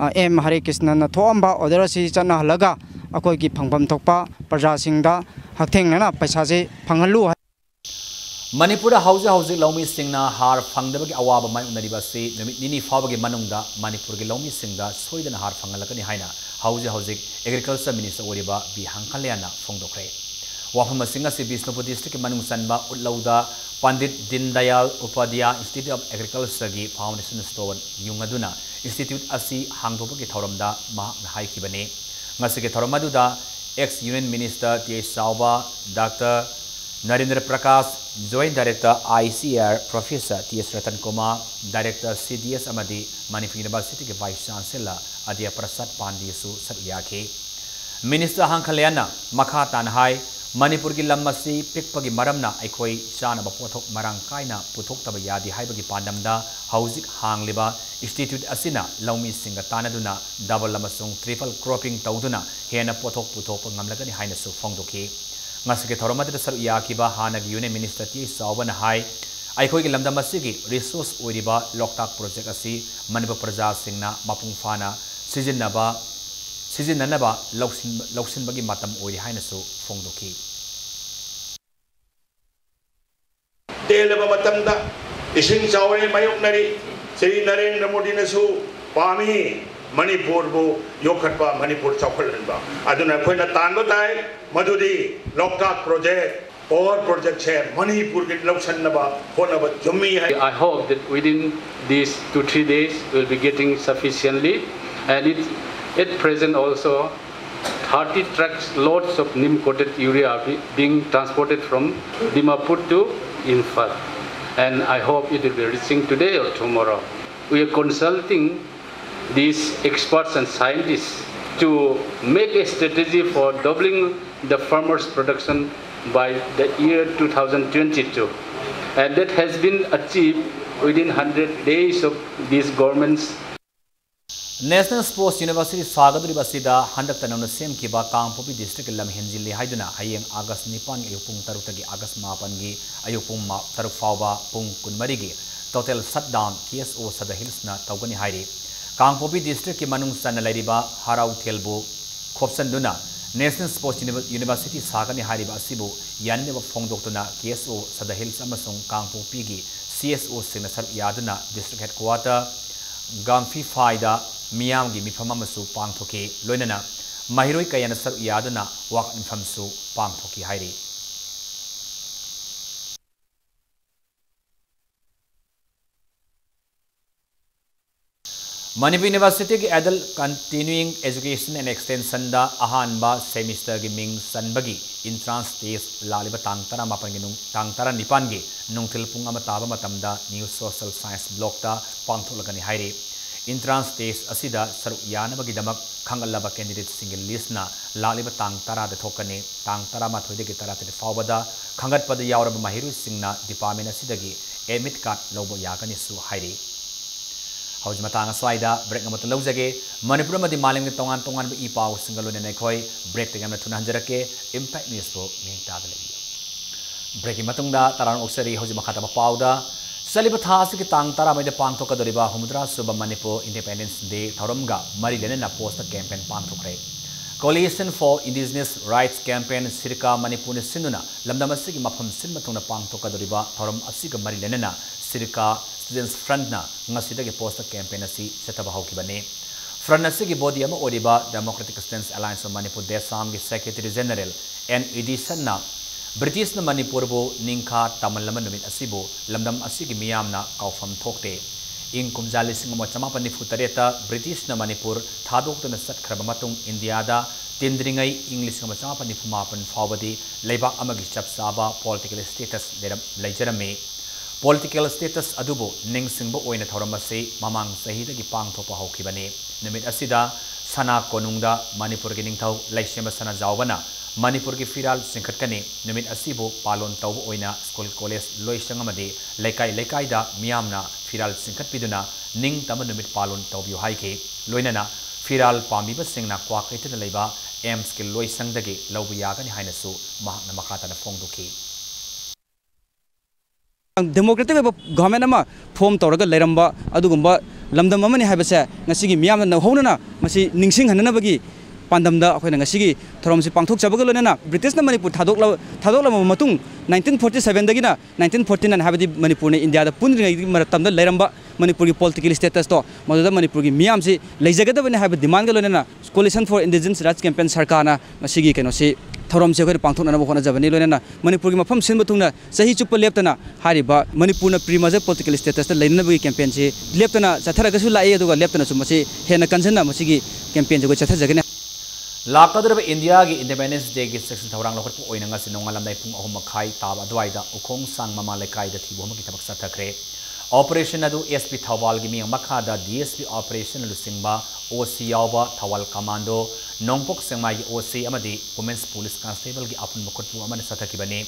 ꯑꯦꯝ ꯍꯔꯦ ꯀ꯭ꯔꯤꯁꯅꯅ ꯊꯣꯛꯑꯝꯕ ꯑꯣꯔꯗꯔ ꯑꯁꯤ ꯆꯠꯅꯍꯜꯂꯒ ꯑꯩꯈꯣꯏꯒꯤ ꯐꯪꯐꯝ ꯊꯣꯛꯄ ꯄ꯭ꯔꯖꯥꯁꯤꯡꯗ ꯍꯛꯊꯦꯡꯅꯅ ꯄꯩꯁꯥꯁꯤ ꯐꯪꯍꯜꯂꯨ ꯍꯥꯏ꯫ ꯃꯅꯤꯄꯨꯔꯗ ꯍꯧꯖꯤꯛ ꯍꯧꯖꯤꯛ ꯂꯧꯃꯤꯁꯤꯡꯅ ꯍꯥꯔ ꯐꯪꯗꯕꯒꯤ ꯑꯋꯥꯕ ꯃꯥꯌꯣꯛꯅꯔꯤꯕ ꯑꯁꯤ ꯅꯨꯃꯤꯠ ꯅꯤꯅꯤ ꯐꯥꯎꯕꯒꯤ ꯃꯅꯨꯡꯗ ꯃꯅꯤꯄꯨꯔꯒꯤ ꯂꯧꯃꯤꯁꯤꯡꯗ ꯁꯣꯏꯗꯅ ꯍꯥꯔ ꯐꯪꯍꯜꯂꯛꯀꯅꯤ ꯍꯥꯏꯅ ꯍꯧꯖꯤꯛ ꯍꯧꯖꯤꯛ ꯑꯦꯒ꯭ꯔꯤꯀꯜꯆꯔ ꯃꯤꯅꯤꯁꯇꯔ ꯑꯣꯏꯔꯤꯕ ꯕꯤ ꯍꯪꯈꯜꯌꯥꯟꯅ ꯐꯣꯡꯗꯣꯛꯈ꯭ꯔꯦ꯫ ꯋꯥꯐꯝ ꯑꯁꯤꯡ ꯑꯁꯤ ꯕꯤꯁꯅꯨꯄꯨꯔ ꯗꯤꯁꯇ꯭ꯔꯤꯛꯀꯤ ꯃꯅꯨꯡ ꯆꯟꯕ ꯎꯠꯂꯧꯗ ꯄꯟꯗꯤꯠ ꯗꯤꯟ ꯗꯌꯥꯜ ꯎꯄꯥꯙ꯭ꯌꯥ ꯏꯟꯁꯇꯤꯇ꯭ꯌꯨꯠ ꯑꯣꯐ ꯑꯦꯒ꯭ꯔꯤꯀꯜꯆꯔꯒꯤ ꯐꯥꯎꯟꯗꯦꯁꯟ ꯁ꯭ꯇꯣꯟ ꯌꯨꯡꯂꯗꯨꯅ ꯏꯟꯁꯇꯤꯇ꯭ꯌꯨꯠ ꯑꯁꯤ ꯍꯥꯡꯗꯣꯛꯄꯒꯤ ꯊꯧꯔꯝꯗ ꯃꯍꯥꯛꯅ ꯍꯥꯏꯈꯤꯕꯅꯤ꯫ ꯉꯁꯤꯒꯤ ꯊꯧꯔꯝ ꯑꯗꯨꯗ ex union minister T H Chaoba, doctor Narendra Prakash, Joint Director, I C R, Professor T S Ratan Kumar, Director, C D S, ꯑꯃꯗꯤ ꯃꯅꯤꯄꯨꯔ ꯌꯨꯅꯤꯚꯔꯁꯤꯇꯤꯒꯤ Vice Chancellor ꯑꯗ꯭ꯌ ꯄ꯭ꯔꯁꯥꯗ ꯄꯥꯟꯗꯦꯁꯨ ꯁꯔꯨꯛ ꯌꯥꯈꯤ꯫ ꯃꯤꯅꯤꯁꯇꯔ ꯍꯥꯡꯈꯂꯌꯥꯅ ꯃꯈꯥ ꯇꯥꯅ ꯍꯥꯏ, ꯃꯅꯤꯄꯨꯔꯒꯤ ꯂꯝ ꯑꯁꯤ ꯄꯤꯛꯄꯒꯤ ꯃꯔꯝꯅ ꯑꯩꯈꯣꯏ ꯆꯥꯅꯕ ꯄꯣꯠꯊꯣꯛ ꯃꯔꯥꯡ ꯀꯥꯏꯅ ꯄꯨꯊꯣꯛꯇꯕ ꯌꯥꯗꯦ ꯍꯥꯏꯕꯒꯤ ꯄꯥꯟꯗꯝꯗ ꯍꯧꯖꯤꯛ ꯍꯥꯡꯂꯤꯕ institute ꯑꯁꯤꯅ ꯂꯧꯃꯤꯁꯤꯡꯒ ꯇꯥꯟꯅꯗꯨꯅ double ꯑꯃꯁꯨꯡ triple cropping ꯇꯧꯗꯨꯅ ꯍꯦꯟꯅ ꯄꯣꯠꯊꯣꯛ ꯄꯨꯊꯣꯛꯄ ꯉꯝꯂꯒꯅꯤ ꯍꯥꯏꯅꯁꯨ ꯐꯣꯡꯗꯣꯛꯈꯤ꯫ ꯉꯁꯤꯒꯤ ꯊꯧꯔꯝ ꯑꯗꯨꯗ ꯁꯔꯨꯛ ꯌꯥꯈꯤꯕ ꯍꯥꯟꯅꯒꯤ Union Minister T I ꯆꯥꯎꯕꯅ ꯍꯥꯏ, ꯑꯩꯈꯣꯏꯒꯤ ꯂꯝꯗꯝ ꯑꯁꯤꯒꯤ resource ꯑꯣꯏꯔꯤꯕ ꯂꯣꯛꯇꯥꯛ project ꯑꯁꯤ ꯃꯅꯤꯄꯨꯔ ꯄ꯭ꯔꯖꯥꯁꯤꯡꯅ ꯃꯄꯨꯡ ꯐꯥꯅ ꯁꯤꯖꯤꯟꯅꯕ, ꯁꯤꯖꯤꯟꯅꯅꯕ ꯂꯧꯁꯤꯟ-, ꯂꯧꯁꯤꯟꯕꯒꯤ ꯃꯇꯝ ꯑꯣꯏꯔꯦ ꯍꯥꯏꯅꯁꯨ ꯐꯣꯡꯗꯣꯛꯈꯤ꯫ ꯇꯦꯜꯂꯕ ꯃꯇꯝꯗ ꯏꯁꯤꯡ ꯆꯥꯎꯔꯦ ꯃꯥꯌꯣꯛꯅꯔꯤ꯫ ꯁ꯭ꯔꯤ ꯅꯔꯦꯟꯗ꯭ꯔ ꯃꯣꯗꯤꯅꯁꯨ ꯄꯥꯝꯃꯤ ꯃꯅꯤꯄꯨꯔꯕꯨ ꯌꯣꯛꯈꯠꯄ, ꯃꯅꯤꯄꯨꯔ ꯆꯥꯎꯈꯠꯍꯟꯕ꯫ ꯑꯗꯨꯅ ꯑꯩꯈꯣꯏꯅ ꯇꯥꯟꯕ ꯇꯥꯏ ꯃꯗꯨꯗꯤ ꯂꯣꯛꯇꯥꯛ project, power projectꯁꯦ ꯃꯅꯤꯄꯨꯔꯒꯤ ꯂꯧꯁꯤꯟꯅꯕ ꯍꯣꯠꯅꯕ ꯆꯨꯝꯃꯤ ꯍꯥꯏ꯫ I hope that within these two, three days, we'll be getting sufficiently. And it, at present also, thirty trucks loads of neem coated urea are be-, being transported from Dimapur to Imphal. And I hope it will be reaching today or tomorrow. We are consulting these experts and scientists to make a strategy for doubling the farmers' production by the year two thousand twenty-two. And that has been achieved within hundred days of this government's National Sports University ꯁꯥꯒꯗꯧꯔꯤꯕ ꯑꯁꯤꯗ ꯍꯟꯗꯛꯇ ꯅꯧꯅ ꯁꯦꯝꯈꯤꯕ ꯀꯥꯡꯄꯣꯛꯄꯤ districtꯀꯤ ꯂꯝ ꯍꯦꯟꯖꯤꯜꯂꯤ ꯍꯥꯏꯗꯨꯅ ꯍꯌꯦꯡ August ꯅꯤꯄꯥꯟꯒꯤ ꯑꯌꯨꯛ ꯄꯨꯡ ꯇꯔꯨꯛꯇꯒꯤ August ꯃꯥꯄꯟꯒꯤ ꯑꯌꯨꯛ ꯄꯨꯡ ꯃ-, ꯇꯔꯨꯛ ꯐꯥꯎꯕ ꯄꯨꯡ ꯀꯨꯟꯃꯔꯤꯒꯤ total shutdown K S O Sadar Hillsꯅ ꯇꯧꯒꯅꯤ ꯍꯥꯏꯔꯤ꯫ ꯀꯥꯡꯄꯣꯛꯄꯤ districtꯀꯤ ꯃꯅꯨꯡ ꯆꯟꯅ ꯂꯩꯔꯤꯕ ꯍꯔꯥꯎꯊꯦꯜꯕꯨ ꯈꯣꯞꯆꯟꯗꯨꯅ National Sports Univer-, University ꯁꯥꯒꯅꯤ ꯍꯥꯏꯔꯤꯕ ꯑꯁꯤꯕꯨ ꯌꯥꯅꯤꯡꯗꯕ ꯐꯣꯡꯗꯣꯛꯇꯨꯅ K S O Sadar Hills ꯑꯃꯁꯨꯡ ꯀꯥꯡꯄꯣꯛꯄꯤꯒꯤ C S Oꯁꯤꯡꯅ ꯁꯔꯨꯛ ꯌꯥꯗꯨꯅ district headquarter ꯒꯥꯝꯐꯤꯐꯥꯏꯗ ꯃꯤꯌꯥꯝꯒꯤ ꯃꯤꯐꯝ ꯑꯃꯁꯨ ꯄꯥꯡꯊꯣꯛꯈꯤ꯫ ꯂꯣꯏꯅꯅ ꯃꯍꯩꯔꯣꯏ ꯀꯌꯥꯅ ꯁꯔꯨꯛ ꯌꯥꯗꯨꯅ ꯋꯥꯀꯠ ꯃꯤꯐꯝꯁꯨ ꯄꯥꯡꯊꯣꯛꯈꯤ ꯍꯥꯏꯔꯤ꯫ ꯃꯅꯤꯄꯨꯔ ꯌꯨꯅꯤꯚꯔꯁꯤꯇꯤꯒꯤ Adult Continuing Education and Extensionꯗ ꯑꯍꯥꯟꯕ ꯁꯦꯃꯤꯁꯇꯔꯒꯤ ꯃꯤꯡ ꯆꯟꯕꯒꯤ entrance test ꯂꯥꯛꯂꯤꯕ ꯇꯥꯡ ꯇꯔꯥꯃꯥꯄꯟꯒꯤ ꯅꯨꯡ-, ꯇꯥꯡ ꯇꯔꯥꯅꯤꯄꯥꯟꯒꯤ ꯅꯨꯡꯊꯤꯜ ꯄꯨꯡ ꯑꯃ ꯇꯥꯕ ꯃꯇꯝꯗ New Social Science blockꯇ ꯄꯥꯡꯊꯣꯛꯂꯒꯅꯤ ꯍꯥꯏꯔꯤ꯫ Entrance test ꯑꯁꯤꯗ ꯁꯔꯨꯛ ꯌꯥꯅꯕꯒꯤꯗꯃꯛ ꯈꯪꯒꯠꯂꯕ candidateꯁꯤꯡꯒꯤ listꯅ ꯂꯥꯛꯂꯤꯕ ꯇꯥꯡ ꯇꯔꯥꯗ ꯊꯣꯛꯀꯅꯤ꯫ ꯇꯥꯡ ꯇꯔꯥꯃꯥꯊꯣꯏꯗꯒꯤ ꯇꯔꯥꯇꯔꯦꯠ ꯐꯥꯎꯕꯗ ꯈꯪꯒꯠꯄꯗ ꯌꯥꯎꯔꯕ ꯃꯍꯩꯔꯣꯏꯁꯤꯡꯅ department ꯑꯁꯤꯗꯒꯤ admit card ꯂꯧꯕ ꯌꯥꯒꯅꯤꯁꯨ ꯍꯥꯏꯔꯤ꯫ ꯍꯧꯖꯤꯛ ꯃꯇꯥꯡ ꯑꯁ꯭ꯋꯥꯏꯗ break ꯑꯃꯇ ꯂꯧꯖꯒꯦ꯫ ꯃꯅꯤꯄꯨꯔ ꯑꯃꯗꯤ ꯃꯥꯂꯦꯝꯒꯤ ꯇꯣꯉꯥꯟ ꯇꯣꯉꯥꯟꯕ ꯏ ꯄꯥꯎꯁꯤꯡꯒ ꯂꯣꯏꯅꯅ ꯑꯩꯈꯣꯏ breakꯇ ꯌꯥꯝꯅ ꯊꯨꯅ ꯍꯟꯖꯔꯛꯀꯦ꯫ Impact Newsꯕꯨ ꯃꯤꯠꯌꯦꯡ ꯇꯥꯗ ꯂꯩꯕꯤꯌꯨ꯫ Breakꯀꯤ ꯃꯇꯨꯡꯗ ꯇꯔꯥꯝꯅ ꯑꯣꯛꯆꯔꯤ꯫ ꯍꯧꯖꯤꯛ ꯃꯈꯥ ꯇꯥꯕ ꯄꯥꯎꯗ, ꯆꯠꯂꯤꯕ ꯊꯥ ꯑꯁꯤꯒꯤ ꯇꯥꯡ ꯇꯔꯥꯃꯔꯤꯗ ꯄꯥꯡꯊꯣꯛꯀꯗꯧꯔꯤꯕ ꯍꯨꯝꯐꯨꯇꯔꯥ ꯁꯨꯕ ꯃꯅꯤꯄꯨꯔ Independence Day ꯊꯧꯔꯝꯒ ꯃꯔꯤ ꯂꯩꯅꯅ poster campaign ꯄꯥꯡꯊꯣꯛꯈ꯭ꯔꯦ꯫ Coalition for Indigenous Rights Campaign, ꯁꯤꯔꯀꯥ ꯃꯅꯤꯄꯨꯔꯅ ꯁꯤꯟꯗꯨꯅ ꯂꯝꯗꯝ ꯑꯁꯤꯒꯤ ꯃꯐꯝ ꯁꯤꯟꯕ ꯊꯨꯡꯅ ꯄꯥꯡꯊꯣꯛꯀꯗꯧꯔꯤꯕ ꯊꯧꯔꯝ ꯑꯁꯤꯒ ꯃꯔꯤ ꯂꯩꯅꯅ ꯁꯤꯔꯀꯥ Students Frontꯅ ꯉꯁꯤꯗꯒꯤ poster campaign ꯑꯁꯤ ꯆꯠꯊꯕ ꯍꯧꯈꯤꯕꯅꯤ꯫ Front ꯑꯁꯤꯒꯤ body ꯑꯃ ꯑꯣꯏꯔꯤꯕ Democratic Students Alliance of Manipur, ꯗꯦꯁꯥꯝꯒꯤ Secretary General ꯑꯦꯟ ꯏꯗꯤꯁꯟꯅ ꯕ꯭ꯔꯤꯇꯤꯁꯅ ꯃꯅꯤꯄꯨꯔꯕꯨ ꯅꯤꯡꯈꯥ ꯇꯝꯂꯝꯕ ꯅꯨꯃꯤꯠ ꯑꯁꯤꯕꯨ ꯂꯝꯗꯝ ꯑꯁꯤꯒꯤ ꯃꯤꯌꯥꯝꯅ ꯀꯥꯎꯐꯝ ꯊꯣꯛꯇꯦ꯫ ꯏꯪ ꯀꯨꯝꯖꯥ ꯂꯤꯁꯤꯡ ꯑꯃ ꯆꯃꯥꯄꯟ ꯅꯤꯐꯨ ꯇꯔꯦꯠꯇ ꯕ꯭ꯔꯤꯇꯤꯁꯅ ꯃꯅꯤꯄꯨꯔ ꯊꯥꯗꯣꯛꯇꯨꯅ ꯆꯠꯈ꯭ꯔꯕ ꯃꯇꯨꯡ ꯏꯟꯗꯤꯌꯥꯗ ꯇꯤꯟꯗ꯭ꯔꯤꯉꯩ ꯏꯪ ꯂꯤꯁꯤꯡ ꯑꯃ ꯆꯃꯥꯄꯟ ꯅꯤꯐꯨ ꯃꯥꯄꯟ ꯐꯥꯎꯕꯗꯤ ꯂꯩꯕꯥꯛ ꯑꯃꯒꯤ ꯆꯞ ꯆꯥꯕ political status ꯂꯩꯔꯝ-, ꯂꯩꯖꯔꯝꯃꯤ꯫ Political status ꯑꯗꯨꯕꯨ ꯅꯤꯡꯁꯤꯡꯕ ꯑꯣꯏꯅ ꯊꯧꯔꯝ ꯑꯁꯤ ꯃꯃꯥꯡ ꯆꯍꯤꯗꯒꯤ ꯄꯥꯡꯊꯣꯛꯄ ꯍꯧꯈꯤꯕꯅꯤ꯫ ꯅꯨꯃꯤꯠ ꯑꯁꯤꯗ ꯁꯅꯥ ꯀꯣꯅꯨꯡꯗ ꯃꯅꯤꯄꯨꯔꯒꯤ ꯅꯤꯡꯊꯧ ꯂꯩꯁꯦꯝꯕ ꯁꯅꯥꯖꯥꯎꯕꯅ ꯃꯅꯤꯄꯨꯔꯒꯤ ꯐꯤꯔꯥꯜ ꯆꯤꯡꯈꯠꯀꯅꯤ꯫ ꯅꯨꯃꯤꯠ ꯑꯁꯤꯕꯨ ꯄꯥꯂꯣꯟ ꯇꯧꯕ ꯑꯣꯏꯅ school college ꯂꯣꯏꯁꯪ ꯑꯃꯗꯤ ꯂꯩꯀꯥꯏ ꯂꯩꯀꯥꯏꯗ ꯃꯤꯌꯥꯝꯅ ꯐꯤꯔꯥꯜ ꯆꯤꯡꯈꯠꯄꯤꯗꯨꯅ ꯅꯤꯡꯇꯝꯕ ꯅꯨꯃꯤꯠ ꯄꯥꯂꯣꯟ ꯇꯧꯕꯤꯌꯨ ꯍꯥꯏꯈꯤ꯫ ꯂꯣꯏꯅꯅ ꯐꯤꯔꯥꯜ ꯄꯥꯝꯕꯤꯕꯁꯤꯡꯅ ꯀ꯭ꯋꯥꯀꯩꯊꯦꯜꯗ ꯂꯩꯕ AIIMSꯀꯤ ꯂꯣꯏꯁꯪꯗꯒꯤ ꯂꯧꯕ ꯌꯥꯒꯅꯤ ꯍꯥꯏꯅꯁꯨ ꯃꯍꯥꯛꯅ ꯃꯈꯥ ꯇꯥꯅ ꯐꯣꯡꯗꯣꯛꯈꯤ꯫ Democratic ꯑꯣꯏꯕ government ꯑꯃ form ꯇꯧꯔꯒ ꯂꯩꯔꯝꯕ ꯑꯗꯨꯒꯨꯝꯕ ꯂꯝꯗꯝ ꯑꯃꯅꯤ ꯍꯥꯏꯕꯁꯦ ꯉꯁꯤꯒꯤ ꯃꯤꯌꯥꯝꯅ ꯅꯧꯍꯧꯅꯅ ꯃꯁꯤ ꯅꯤꯡꯁꯤꯡꯍꯟꯅꯅꯕꯒꯤ ꯄꯥꯟꯗꯝꯗ ꯑꯩꯈꯣꯏꯅ ꯉꯁꯤꯒꯤ ꯊꯧꯔꯝꯁꯤ ꯄꯥꯡꯊꯣꯛꯆꯕꯒ ꯂꯣꯏꯅꯅ ꯕ꯭ꯔꯤꯇꯤꯁꯅ ꯃꯅꯤꯄꯨꯔ ꯊꯥꯗꯣꯛꯂ-, ꯊꯥꯗꯣꯛꯂꯕ ꯃꯇꯨꯡ nineteen forty sevenꯗꯒꯤꯅ nineteen forty nine ꯍꯥꯏꯕꯗꯤ ꯃꯅꯤꯄꯨꯔꯅ ꯏꯟꯗꯤꯌꯥꯗ ꯄꯨꯟꯗ꯭ꯔꯤꯉꯩꯒꯤ ꯃꯇꯝꯗ ꯂꯩꯔꯝꯕ ꯃꯅꯤꯄꯨꯔꯒꯤ political statusꯇꯣ ꯃꯗꯨꯗ ꯃꯅꯤꯄꯨꯔꯒꯤ ꯃꯤꯌꯥꯝꯁꯤ ꯂꯩꯖꯒꯗꯕꯅꯤ ꯍꯥꯏꯕ demandꯒ ꯂꯣꯏꯅꯅ Coalition for Indigenous Rights Campaign ꯁꯔꯀꯥꯔꯅ ꯉꯁꯤꯒꯤ ꯀꯩꯅꯣꯁꯤ ꯊꯧꯔꯝꯁꯦ ꯑꯩꯈꯣꯏꯅ ꯄꯥꯡꯊꯣꯛꯅꯅꯕ ꯍꯣꯠꯅꯖꯕꯅꯤ꯫ ꯂꯣꯏꯅꯅ ꯃꯅꯤꯄꯨꯔꯒꯤ ꯃꯐꯝ ꯁꯤꯟꯕ ꯊꯨꯡꯅ ꯆꯍꯤ ꯆꯨꯞꯄ ꯂꯦꯞꯇꯅ ꯍꯥꯏꯔꯤꯕ ꯃꯅꯤꯄꯨꯔꯅ pre merger political status ꯂꯩꯅꯅꯕꯒꯤ campaign ꯁꯤ ꯂꯦꯞꯇꯅ ꯆꯠꯊꯔꯒꯁꯨ ꯂꯥꯛꯏ, ꯑꯗꯨꯒ ꯂꯦꯞꯇꯅꯁꯨ ꯃꯁꯤ ꯍꯦꯟꯅ ꯀꯟꯖꯟꯅ ꯃꯁꯤꯒꯤ campaign ꯁꯦ ꯑꯩꯈꯣꯏ ꯆꯠꯊꯖꯒꯅꯤ꯫ ꯂꯥꯛꯀꯗꯧꯔꯤꯕ ꯏꯟꯗꯤꯌꯥꯒꯤ Independence Day ꯒꯤ ꯆꯦꯛꯁꯤꯟ ꯊꯧꯔꯥꯡ ꯂꯧꯈꯠꯄ ꯑꯣꯏꯅ ꯉꯁꯤ ꯅꯣꯡꯉꯥꯜꯂꯝꯗꯥꯏ ꯄꯨꯡ ꯑꯍꯨꯝ ꯃꯈꯥꯏ ꯇꯥꯕ ꯑꯗꯨꯋꯥꯏꯗ ꯎꯈꯣꯡ ꯁꯥꯡ ꯃꯃꯥ ꯂꯩꯀꯥꯏꯗ ꯊꯤꯕ ꯍꯨꯝꯕꯒꯤ ꯊꯕꯛ ꯆꯠꯊꯈ꯭ꯔꯦ꯫ Operation ꯑꯗꯨ SP ꯊꯧꯕꯥꯜꯒꯤ ꯃꯤꯠꯌꯦꯡ ꯃꯈꯥꯗ DSP operation ꯂꯨꯆꯤꯡꯕ OC ꯌꯥꯎꯕ ꯊꯧꯕꯥꯜ commando, ꯅꯣꯡꯄꯣꯛ ꯁꯦꯛꯃꯥꯏꯒꯤ OC ꯑꯃꯗꯤ Women's Police Constable ꯒꯤ ꯑꯄꯨꯟꯕ ꯈꯨꯠꯄꯨ ꯑꯃꯅ ꯆꯠꯊꯈꯤꯕꯅꯤ꯫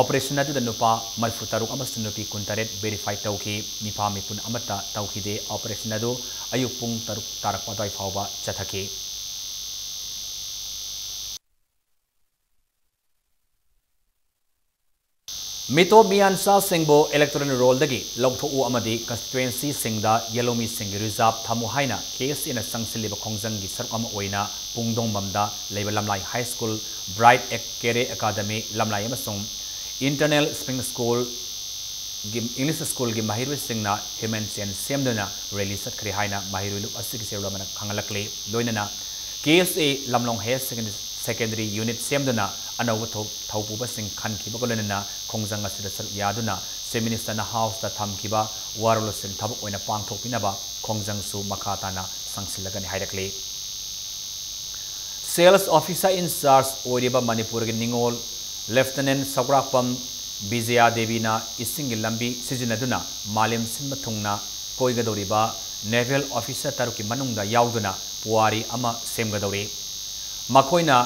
Operation ꯑꯗꯨꯗ ꯅꯨꯄꯥ ꯃꯔꯤꯐꯨ ꯇꯔꯨꯛ ꯑꯃꯁꯨꯡ ꯅꯨꯄꯤ ꯀꯨꯟꯇꯔꯦꯠ verify ꯇꯧꯈꯤ꯫ ꯃꯤꯐꯥ ꯃꯤꯄꯨꯟ ꯑꯃꯠꯇ ꯇꯧꯈꯤꯗꯦ꯫ Operation ꯑꯗꯨ ꯑꯌꯨꯛ ꯄꯨꯡ ꯇꯔꯨꯛ ꯇꯥꯔꯛꯄ ꯑꯗꯨꯋꯥꯏ ꯐꯥꯎꯕ ꯆꯠꯊꯈꯤ꯫ ꯃꯤꯇꯣꯞ ꯃꯤꯌꯥꯟꯆꯥꯁꯤꯡꯕꯨ electoral roll ꯗꯒꯤ ꯂꯧꯊꯣꯛꯎ ꯑꯃꯗꯤ constituency ꯁꯤꯡꯗ ꯌꯦꯜꯍꯧꯃꯤꯁꯤꯡꯒꯤ reserve ꯊꯝꯃꯨ ꯍꯥꯏꯅ KSA ꯅ ꯆꯪꯁꯤꯜꯂꯤꯕ ꯈꯣꯡꯖꯪꯒꯤ ꯁꯔꯨꯛ ꯑꯃ ꯑꯣꯏꯅ ꯄꯨꯡꯗꯣꯡꯕꯝꯗ ꯂꯩꯕ ꯂꯝꯂꯥꯏ High School Bright Ac-, Career Academy ꯂꯝꯂꯥꯏ ꯑꯃꯁꯨꯡ Internal Spring School ꯒꯤ English School ꯒꯤ ꯃꯍꯩꯔꯣꯏꯁꯤꯡꯅ human chain ꯁꯦꯝꯗꯨꯅ rally ꯆꯠꯈ꯭ꯔꯦ ꯍꯥꯏꯅ ꯃꯍꯩꯔꯣꯏ ꯂꯨꯞ ꯑꯁꯤꯒꯤ ꯆꯦꯔꯣꯜ ꯑꯃꯅ ꯈꯪꯍꯜꯂꯛꯂꯤ꯫ ꯂꯣꯏꯅꯅ KSA ꯂꯝꯂꯣꯡ Higher Secondary, Secondary Unit ꯁꯦꯝꯗꯨꯅ ꯑꯅꯧꯕ ꯊꯧ-, ꯊꯧꯄꯨꯕꯁꯤꯡ ꯈꯟꯈꯤꯕꯒ ꯂꯣꯏꯅꯅ ꯈꯣꯡꯖꯪ ꯑꯁꯤꯗ ꯁꯔꯨꯛ ꯌꯥꯗꯨꯅ Chief Minister ꯅ House ꯇ ꯊꯝꯈꯤꯕ ꯋꯥꯔꯣꯜꯁꯤꯡ ꯊꯕꯛ ꯑꯣꯏꯅ ꯄꯥꯡꯊꯣꯛꯄꯤꯅꯕ ꯈꯣꯡꯖꯪꯁꯨ ꯃꯈꯥ ꯇꯥꯅ ꯆꯪꯁꯤꯜꯂꯒꯅꯤ ꯍꯥꯏꯔꯛꯂꯤ꯫ Sales Officer in Charge ꯑꯣꯏꯔꯤꯕ ꯃꯅꯤꯄꯨꯔꯒꯤ ꯅꯤꯉꯣꯜ Lieutenant ꯁꯧꯒ꯭ꯔꯥꯛꯄꯝ ꯕꯤꯖꯌꯥ ꯗꯦꯕꯤꯅ ꯏꯁꯤꯡꯒꯤ ꯂꯝꯕꯤ ꯁꯤꯖꯤꯟꯅꯗꯨꯅ ꯃꯥꯂꯦꯝ ꯁꯤꯟꯕ ꯊꯨꯡꯅ ꯀꯣꯏꯒꯗꯧꯔꯤꯕ Naval Officer ꯇꯔꯨꯛꯀꯤ ꯃꯅꯨꯡꯗ ꯌꯥꯎꯗꯨꯅ ꯄꯨꯋꯥꯔꯤ ꯑꯃ ꯁꯦꯝꯒꯗꯧꯔꯤ꯫ ꯃꯈꯣꯏꯅ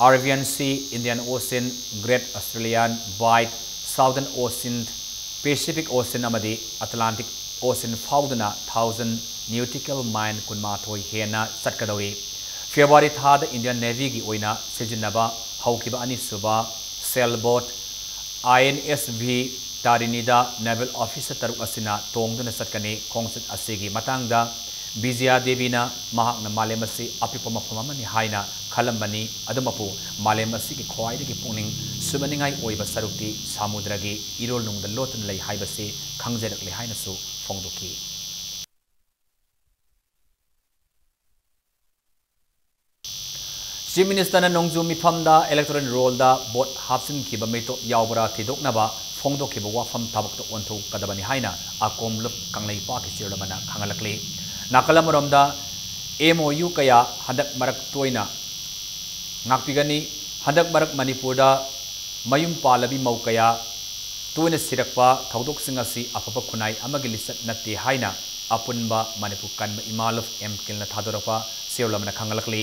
Arabian Sea, Indian Ocean, Great Australian Bight, Southern Ocean, Pacific Ocean ꯑꯃꯗꯤ Atlantic Ocean ꯐꯥꯎꯗꯨꯅ thousand nautical mile ꯀꯨꯟꯃꯥꯊꯣꯏ ꯍꯦꯟꯅ ꯆꯠꯀꯗꯧꯔꯤ꯫ February ꯊꯥꯗ Indian Navy ꯒꯤ ꯑꯣꯏꯅ ꯁꯤꯖꯤꯟꯅꯕ ꯍꯧꯈꯤꯕ ꯑꯅꯤꯁꯨꯕ sailboat INSV Tarini ꯗ Naval Officer ꯇꯔꯨꯛ ꯑꯁꯤꯅ ꯇꯣꯡꯗꯨꯅ ꯆꯠꯀꯅꯤ꯫ ꯈꯣꯡꯆꯠ ꯑꯁꯤꯒꯤ ꯃꯇꯥꯡꯗ ꯕꯤꯖꯌꯥ ꯗꯦꯕꯤꯅ ꯃꯍꯥꯛꯅ ꯃꯥꯂꯦꯝ ꯑꯁꯤ ꯑꯄꯤꯛꯄ ꯃꯐꯝ ꯑꯃꯅꯤ ꯍꯥꯏꯅ ꯈꯜꯂꯝꯕꯅꯤ, ꯑꯗꯨꯃꯛꯄꯨ ꯃꯥꯂꯦꯝ ꯑꯁꯤꯒꯤ ꯈ꯭ꯋꯥꯏꯗꯒꯤ ꯄꯨꯛꯅꯤꯡ ꯁꯨꯝꯍꯠꯅꯤꯡꯉꯥꯏ ꯑꯣꯏꯕ ꯁꯔꯨꯛꯇꯤ ꯁꯃꯨꯗ꯭ꯔꯒꯤ ꯏꯔꯣꯜꯅꯨꯡꯗ ꯂꯣꯠꯇꯨꯅ ꯂꯩ ꯍꯥꯏꯕꯁꯤ ꯈꯪꯖꯔꯛꯂꯦ ꯍꯥꯏꯅꯁꯨ ꯐꯣꯡꯗꯣꯛꯈꯤ꯫ Chief Minister ꯅ ꯅꯣꯡꯖꯨ ꯃꯤꯐꯝꯗ electoral roll ꯗ vote ꯍꯥꯞꯆꯤꯟꯈꯤꯕ ꯃꯤꯇꯣꯞ ꯌꯥꯎꯕ꯭ꯔꯥ ꯊꯤꯗꯣꯛꯅꯕ ꯐꯣꯡꯗꯣꯛꯈꯤꯕ ꯋꯥꯐꯝ ꯊꯕꯛꯇ ꯑꯣꯟꯊꯣꯛꯀꯗꯕꯅꯤ ꯍꯥꯏꯅ ꯑꯀꯣꯝꯂꯨꯞ ꯀꯪꯂꯩꯄꯥꯛꯀꯤ ꯆꯦꯔꯣꯜ ꯑꯃꯅ ꯈꯪꯍꯜꯂꯛꯂꯤ꯫ ꯅꯥꯀꯜ ꯑꯃꯔꯣꯝꯗ, M O U ꯀꯌꯥ ꯍꯟꯗꯛ ꯃꯔꯛ ꯇꯣꯏꯅ ꯉꯥꯛꯄꯤꯒꯅꯤ꯫ ꯍꯟꯗꯛ ꯃꯔꯛ ꯃꯅꯤꯄꯨꯔꯗ ꯃꯌꯨꯝ ꯄꯥꯜꯂꯕꯤ ꯃꯧ ꯀꯌꯥ ꯇꯣꯏꯅ ꯁꯤꯔꯛꯄ ꯊꯧꯗꯣꯛꯁꯤꯡ ꯑꯁꯤ ꯑꯐꯕ ꯈꯨꯟꯅꯥꯏ ꯑꯃꯒꯤ ꯂꯤꯆꯠ ꯅꯠꯇꯦ ꯍꯥꯏꯅ ꯑꯄꯨꯟꯕ ꯃꯅꯤꯄꯨꯔ ꯀꯟꯕ ꯏꯃꯥ ꯂꯨꯞ M ꯀꯤꯜꯅ ꯊꯥꯗꯣꯔꯛꯄ ꯆꯦꯔꯣꯜ ꯑꯃꯅ ꯈꯪꯍꯜꯂꯛꯂꯤ꯫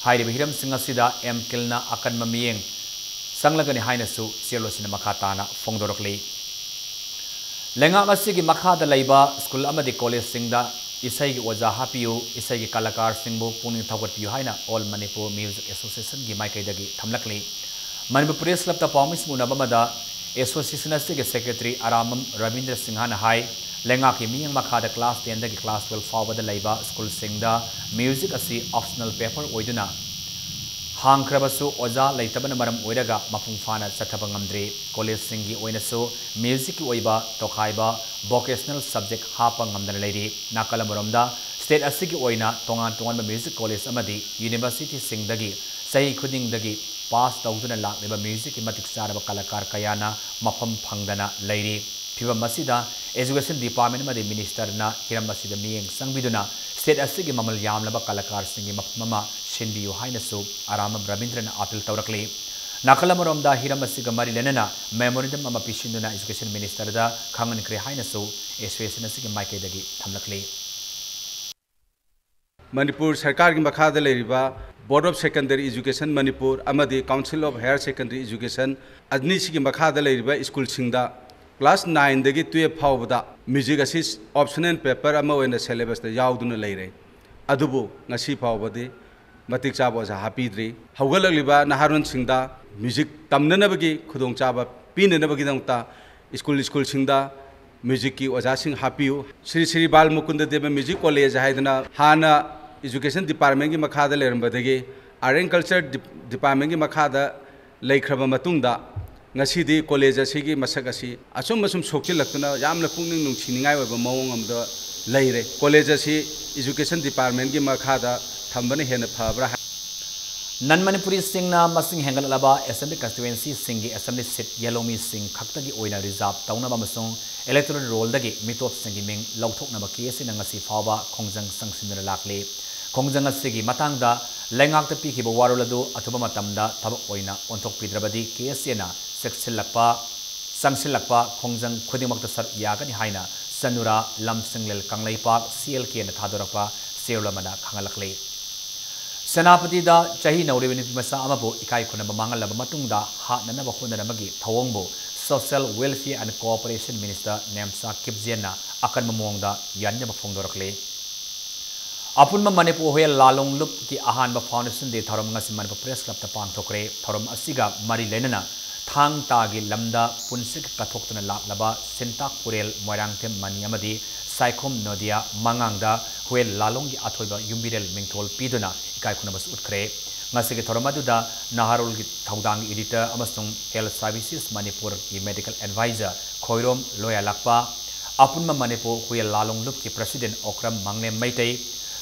ꯍꯥꯏꯔꯤꯕ ꯍꯤꯔꯝꯁꯤꯡ ꯑꯁꯤꯗ M ꯀꯤꯜꯅ ꯑꯀꯟꯕ ꯃꯤꯠꯌꯦꯡ ꯆꯪꯂꯒꯅꯤ ꯍꯥꯏꯅꯁꯨ ꯆꯦꯔꯣꯜ ꯑꯁꯤꯅ ꯃꯈꯥ ꯇꯥꯅ ꯐꯣꯡꯗꯣꯔꯛꯂꯤ꯫ ꯂꯩꯉꯥꯛ ꯑꯁꯤꯒꯤ ꯃꯈꯥꯗ ꯂꯩꯕ ꯁ꯭ꯀꯨꯜ ꯑꯃꯗꯤ ꯀꯣꯂꯦꯖꯁꯤꯡꯗ ꯏꯁꯩꯒꯤ ꯑꯣꯖꯥ ꯍꯥꯞꯄꯤꯌꯨ, ꯏꯁꯩꯒꯤ ꯀꯂꯥꯀꯥꯔꯁꯤꯡꯕꯨ ꯄꯨꯛꯅꯤꯡ ꯊꯧꯒꯠꯄꯤꯌꯨ ꯍꯥꯏꯅ All Manipur Music Association ꯒꯤ ꯃꯥꯏꯀꯩꯗꯒꯤ ꯊꯝꯂꯛꯂꯤ꯫ ꯃꯅꯤꯄꯨꯔ Press Club ꯇ ꯄꯥꯎꯃꯤꯁꯤꯡ ꯎꯅꯕ ꯑꯃꯗ association ꯑꯁꯤꯒꯤ secretary ꯑꯔꯥꯃꯝ ꯔꯕꯤꯟꯗ꯭ꯔ ꯁꯤꯡꯍꯅ ꯍꯥꯏ, ꯂꯩꯉꯥꯛꯀꯤ ꯃꯤꯠꯌꯦꯡ ꯃꯈꯥꯗ class ten ꯗꯒꯤ class twelve ꯐꯥꯎꯕꯗ ꯂꯩꯕ ꯁ꯭ꯀꯨꯜꯁꯤꯡꯗ music ꯑꯁꯤ optional paper ꯑꯣꯏꯗꯨꯅ ꯍꯥꯡꯈ꯭ꯔꯕꯁꯨ ꯑꯣꯖꯥ ꯂꯩꯇꯕꯅ ꯃꯔꯝ ꯑꯣꯏꯔꯒ ꯃꯄꯨꯡ ꯐꯥꯅ ꯆꯠꯊꯕ ꯉꯝꯗ꯭ꯔꯤ꯫ ꯀꯣꯂꯦꯖꯁꯤꯡꯒꯤ ꯑꯣꯏꯅꯁꯨ music ꯀꯤ ꯑꯣꯏꯕ ꯇꯣꯈꯥꯏꯕ vocational subject ꯍꯥꯞꯄ ꯉꯝꯗꯅ ꯂꯩꯔꯤ꯫ ꯅꯥꯀꯜ ꯑꯃꯔꯣꯝꯗ, state ꯑꯁꯤꯒꯤ ꯑꯣꯏꯅ ꯇꯣꯉꯥꯟ ꯇꯣꯉꯥꯟꯕ music college ꯑꯃꯗꯤ university ꯁꯤꯡꯗꯒꯤ ꯆꯍꯤ ꯈꯨꯗꯤꯡꯗꯒꯤ pass ꯇꯧꯗꯨꯅ ꯂꯥꯛꯂꯤꯕ music ꯀꯤ ꯃꯇꯤꯛ ꯆꯥꯔꯕ ꯀꯂꯥꯀꯥꯔ ꯀꯌꯥꯅ ꯃꯐꯝ ꯐꯪꯗꯅ ꯂꯩꯔꯤ꯫ ꯐꯤꯚꯝ ꯑꯁꯤꯗ education department ꯑꯃꯗꯤ minister ꯅ ꯍꯤꯔꯝ ꯑꯁꯤꯗ ꯃꯤꯠꯌꯦꯡ ꯆꯪꯕꯤꯗꯨꯅ state ꯑꯁꯤꯒꯤ ꯃꯃꯜ ꯌꯥꯝꯂꯕ ꯀꯂꯥꯀꯥꯔꯁꯤꯡꯒꯤ ꯃꯐꯝ ꯑꯃ ꯁꯤꯟꯕꯤꯌꯨ ꯍꯥꯏꯅꯁꯨ ꯑꯔꯥꯃꯝ ꯔꯕꯤꯟꯗ꯭ꯔꯅ appeal ꯇꯧꯔꯛꯂꯤ꯫ ꯅꯥꯀꯜ ꯑꯃꯔꯣꯝꯗ, ꯍꯤꯔꯝ ꯑꯁꯤꯒ ꯃꯔꯤ ꯂꯩꯅꯅ memorandum ꯑꯃ ꯄꯤꯁꯤꯟꯗꯨꯅ education minister ꯗ ꯈꯪꯍꯟꯈ꯭ꯔꯦ ꯍꯥꯏꯅꯁꯨ association ꯑꯁꯤꯒꯤ ꯃꯥꯏꯀꯩꯗꯒꯤ ꯊꯝꯂꯛꯂꯤ꯫ ꯃꯅꯤꯄꯨꯔ ꯁꯔꯀꯥꯔꯒꯤ ꯃꯈꯥꯗ ꯂꯩꯔꯤꯕ Board of Secondary Education Manipur ꯑꯃꯗꯤ Council of Higher Secondary Education ꯑꯅꯤꯁꯤꯒꯤ ꯃꯈꯥꯗ ꯂꯩꯔꯤꯕ ꯁ꯭ꯀꯨꯜꯁꯤꯡꯗ class nine ꯗꯒꯤ twelve ꯐꯥꯎꯕꯗ music ꯑꯁꯤ optional paper ꯑꯃ ꯑꯣꯏꯅ syllabus ꯇ ꯌꯥꯎꯗꯨꯅ ꯂꯩꯔꯦ꯫ ꯑꯗꯨꯕꯨ ꯉꯁꯤ ꯐꯥꯎꯕꯗꯤ ꯃꯇꯤꯛ ꯆꯥꯕ ꯑꯣꯖꯥ ꯍꯥꯞꯄꯤꯗ꯭ꯔꯤ꯫ ꯍꯧꯒꯠꯂꯛꯂꯤꯕ ꯅꯍꯥꯔꯣꯟꯁꯤꯡꯗ music ꯇꯝꯅꯅꯕꯒꯤ ꯈꯨꯗꯣꯡꯆꯥꯕ ꯄꯤꯅꯅꯕꯒꯤꯗꯃꯛꯇ ꯁ꯭ꯀꯨꯜ, ꯁ꯭ꯀꯨꯜꯁꯤꯡꯗ music ꯀꯤ ꯑꯣꯖꯥꯁꯤꯡ ꯍꯥꯞꯄꯤꯌꯨ꯫ ꯁ꯭ꯔꯤ ꯁ꯭ꯔꯤ ꯕꯥꯜ ꯃꯨꯀꯨꯟꯗ ꯗꯦꯕ Music College ꯍꯥꯏꯗꯅ ꯍꯥꯟꯅ education department ꯀꯤ ꯃꯈꯥꯗ ꯂꯩꯔꯝꯕꯗꯒꯤ art and culture department ꯀꯤ ꯃꯈꯥꯗ ꯂꯩꯈ꯭ꯔꯕ ꯃꯇꯨꯡꯗ, ꯉꯁꯤꯗꯤ college ꯑꯁꯤꯒꯤ ꯃꯁꯛ ꯑꯁꯤ ꯑꯁꯨꯝ ꯑꯁꯨꯝ ꯁꯣꯛꯆꯤꯜꯂꯛꯇꯨꯅ ꯌꯥꯝꯅ ꯄꯨꯛꯅꯤꯡ ꯅꯨꯡꯁꯤꯅꯤꯡꯉꯥꯏ ꯑꯣꯏꯕ ꯃꯑꯣꯡ ꯑꯃꯗ ꯂꯩꯔꯦ꯫ College ꯑꯁꯤ education department ꯀꯤ ꯃꯈꯥꯗ ꯊꯝꯕꯅ ꯍꯦꯟꯅ ꯐꯕ꯭ꯔꯥ ꯍꯥꯏ- ꯅꯟ ꯃꯅꯤꯄꯨꯔꯤꯁꯤꯡꯅ ꯃꯁꯤꯡ ꯍꯦꯟꯒꯠꯂꯛꯂꯕ assembly constituencyꯁꯤꯡꯒꯤ assembly seat ꯌꯦꯜꯍꯧꯃꯤꯁꯤꯡ ꯈꯛꯇꯒꯤ ꯑꯣꯏꯅ reserve ꯇꯧꯅꯕ ꯑꯃꯁꯨꯡ electoral rollꯗꯒꯤ ꯃꯤꯇꯣꯞꯁꯤꯡꯒꯤ ꯃꯤꯡ ꯂꯧꯊꯣꯛꯅꯕ KSAꯅ ꯉꯁꯤ ꯐꯥꯎꯕ ꯈꯣꯡꯖꯪ ꯆꯪꯁꯤꯟꯗꯨꯅ ꯂꯥꯛꯂꯤ꯫ ꯈꯣꯡꯖꯪ ꯑꯁꯤꯒꯤ ꯃꯇꯥꯡꯗ ꯂꯩꯉꯥꯛꯇ ꯄꯤꯈꯤꯕ ꯋꯥꯔꯣꯜ ꯑꯗꯨ ꯑꯊꯨꯕ ꯃꯇꯝꯗ ꯊꯕꯛ ꯑꯣꯏꯅ ꯑꯣꯟꯊꯣꯛꯄꯤꯗ꯭ꯔꯕꯗꯤ KSAꯅ ꯆꯦꯛꯁꯤꯜꯂꯛꯄ, ꯆꯪꯁꯤꯜꯂꯛꯄ ꯈꯣꯡꯖꯪ ꯈꯨꯗꯤꯡꯃꯛꯇ ꯁꯔꯨꯛ ꯌꯥꯒꯅꯤ ꯍꯥꯏꯅ ꯆꯅꯨꯔꯥ ꯂꯝꯁꯤꯡꯂꯦꯜ ꯀꯪꯂꯩꯄꯥꯛ CLKꯅ ꯊꯥꯗꯣꯔꯛꯄ ꯆꯦꯔꯣꯜ ꯑꯃꯅ ꯈꯪꯍꯜꯂꯛꯂꯤ꯫ ꯁꯦꯅꯥꯄꯇꯤꯗ ꯆꯍꯤ ꯅꯧꯔꯤꯕ ꯅꯨꯄꯤꯃꯆꯥ ꯑꯃꯕꯨ ꯏꯀꯥꯏ ꯈꯨꯝꯅꯕ ꯃꯥꯡꯍꯜꯂꯕ ꯃꯇꯨꯡꯗ ꯍꯥꯠꯅꯅꯕ ꯍꯣꯠꯅꯔꯝꯕꯒꯤ ꯊꯧꯑꯣꯡꯕꯨ Social Welfare and Cooperation Minister Nemcha ꯀꯤꯞꯖꯦꯟꯅ ꯑꯀꯟꯕ ꯃꯑꯣꯡꯗ ꯌꯥꯅꯤꯡꯗꯕ ꯐꯣꯡꯗꯣꯔꯛꯂꯤ꯫ ꯑꯄꯨꯟꯕ ꯃꯅꯤꯄꯨꯔ ꯍꯨꯌꯦꯜ ꯂꯥꯂꯣꯡ ꯂꯨꯞꯀꯤ ꯑꯍꯥꯟꯕ Foundation Day ꯊꯧꯔꯝ ꯉꯁꯤ ꯃꯅꯤꯄꯨꯔ Press Clubꯇ ꯄꯥꯡꯊꯣꯛꯈ꯭ꯔꯦ꯫ ꯊꯧꯔꯝ ꯑꯁꯤꯒ ꯃꯔꯤ ꯂꯩꯅꯅ ꯊꯥꯡ ꯇꯥꯒꯤ ꯂꯝꯗ ꯄꯨꯟꯁꯤꯒ ꯀꯠꯊꯣꯛꯇꯨꯅ ꯂꯥꯛꯂꯕ ꯁꯤꯟꯇꯥꯛ ꯄꯨꯔꯦꯜ, ꯃꯣꯏꯔꯥꯡꯊꯦꯝ ꯃꯅꯤ ꯑꯃꯗꯤ ꯁꯥꯏꯈꯣꯝ ꯅꯣꯗꯤꯌꯥ ꯃꯉꯥꯡꯗ ꯍꯨꯌꯦꯜ ꯂꯥꯂꯣꯡꯒꯤ ꯑꯊꯣꯏꯕ ꯌꯨꯝꯕꯤꯔꯦꯜ ꯃꯤꯡꯊꯣꯜ ꯄꯤꯗꯨꯅ ꯏꯀꯥꯏ ꯈꯨꯝꯅꯕꯁꯨ ꯎꯠꯈ꯭ꯔꯦ꯫ ꯉꯁꯤꯒꯤ ꯊꯧꯔꯝ ꯑꯗꯨꯗ ꯅꯍꯥꯔꯣꯜꯒꯤ ꯊꯧꯗꯥꯡꯒꯤ editor ꯑꯃꯁꯨꯡ Health Services ꯃꯅꯤꯄꯨꯔꯒꯤ medical advisor ꯈꯣꯏꯔꯣꯝ ꯂꯣꯌꯥꯂꯥꯛꯄ, ꯑꯄꯨꯟꯕ Manipur ꯍꯨꯌꯦꯜ ꯂꯥꯂꯣꯡ ꯂꯨꯞꯀꯤ president Okram ꯃꯪꯂꯦꯝ Meitei,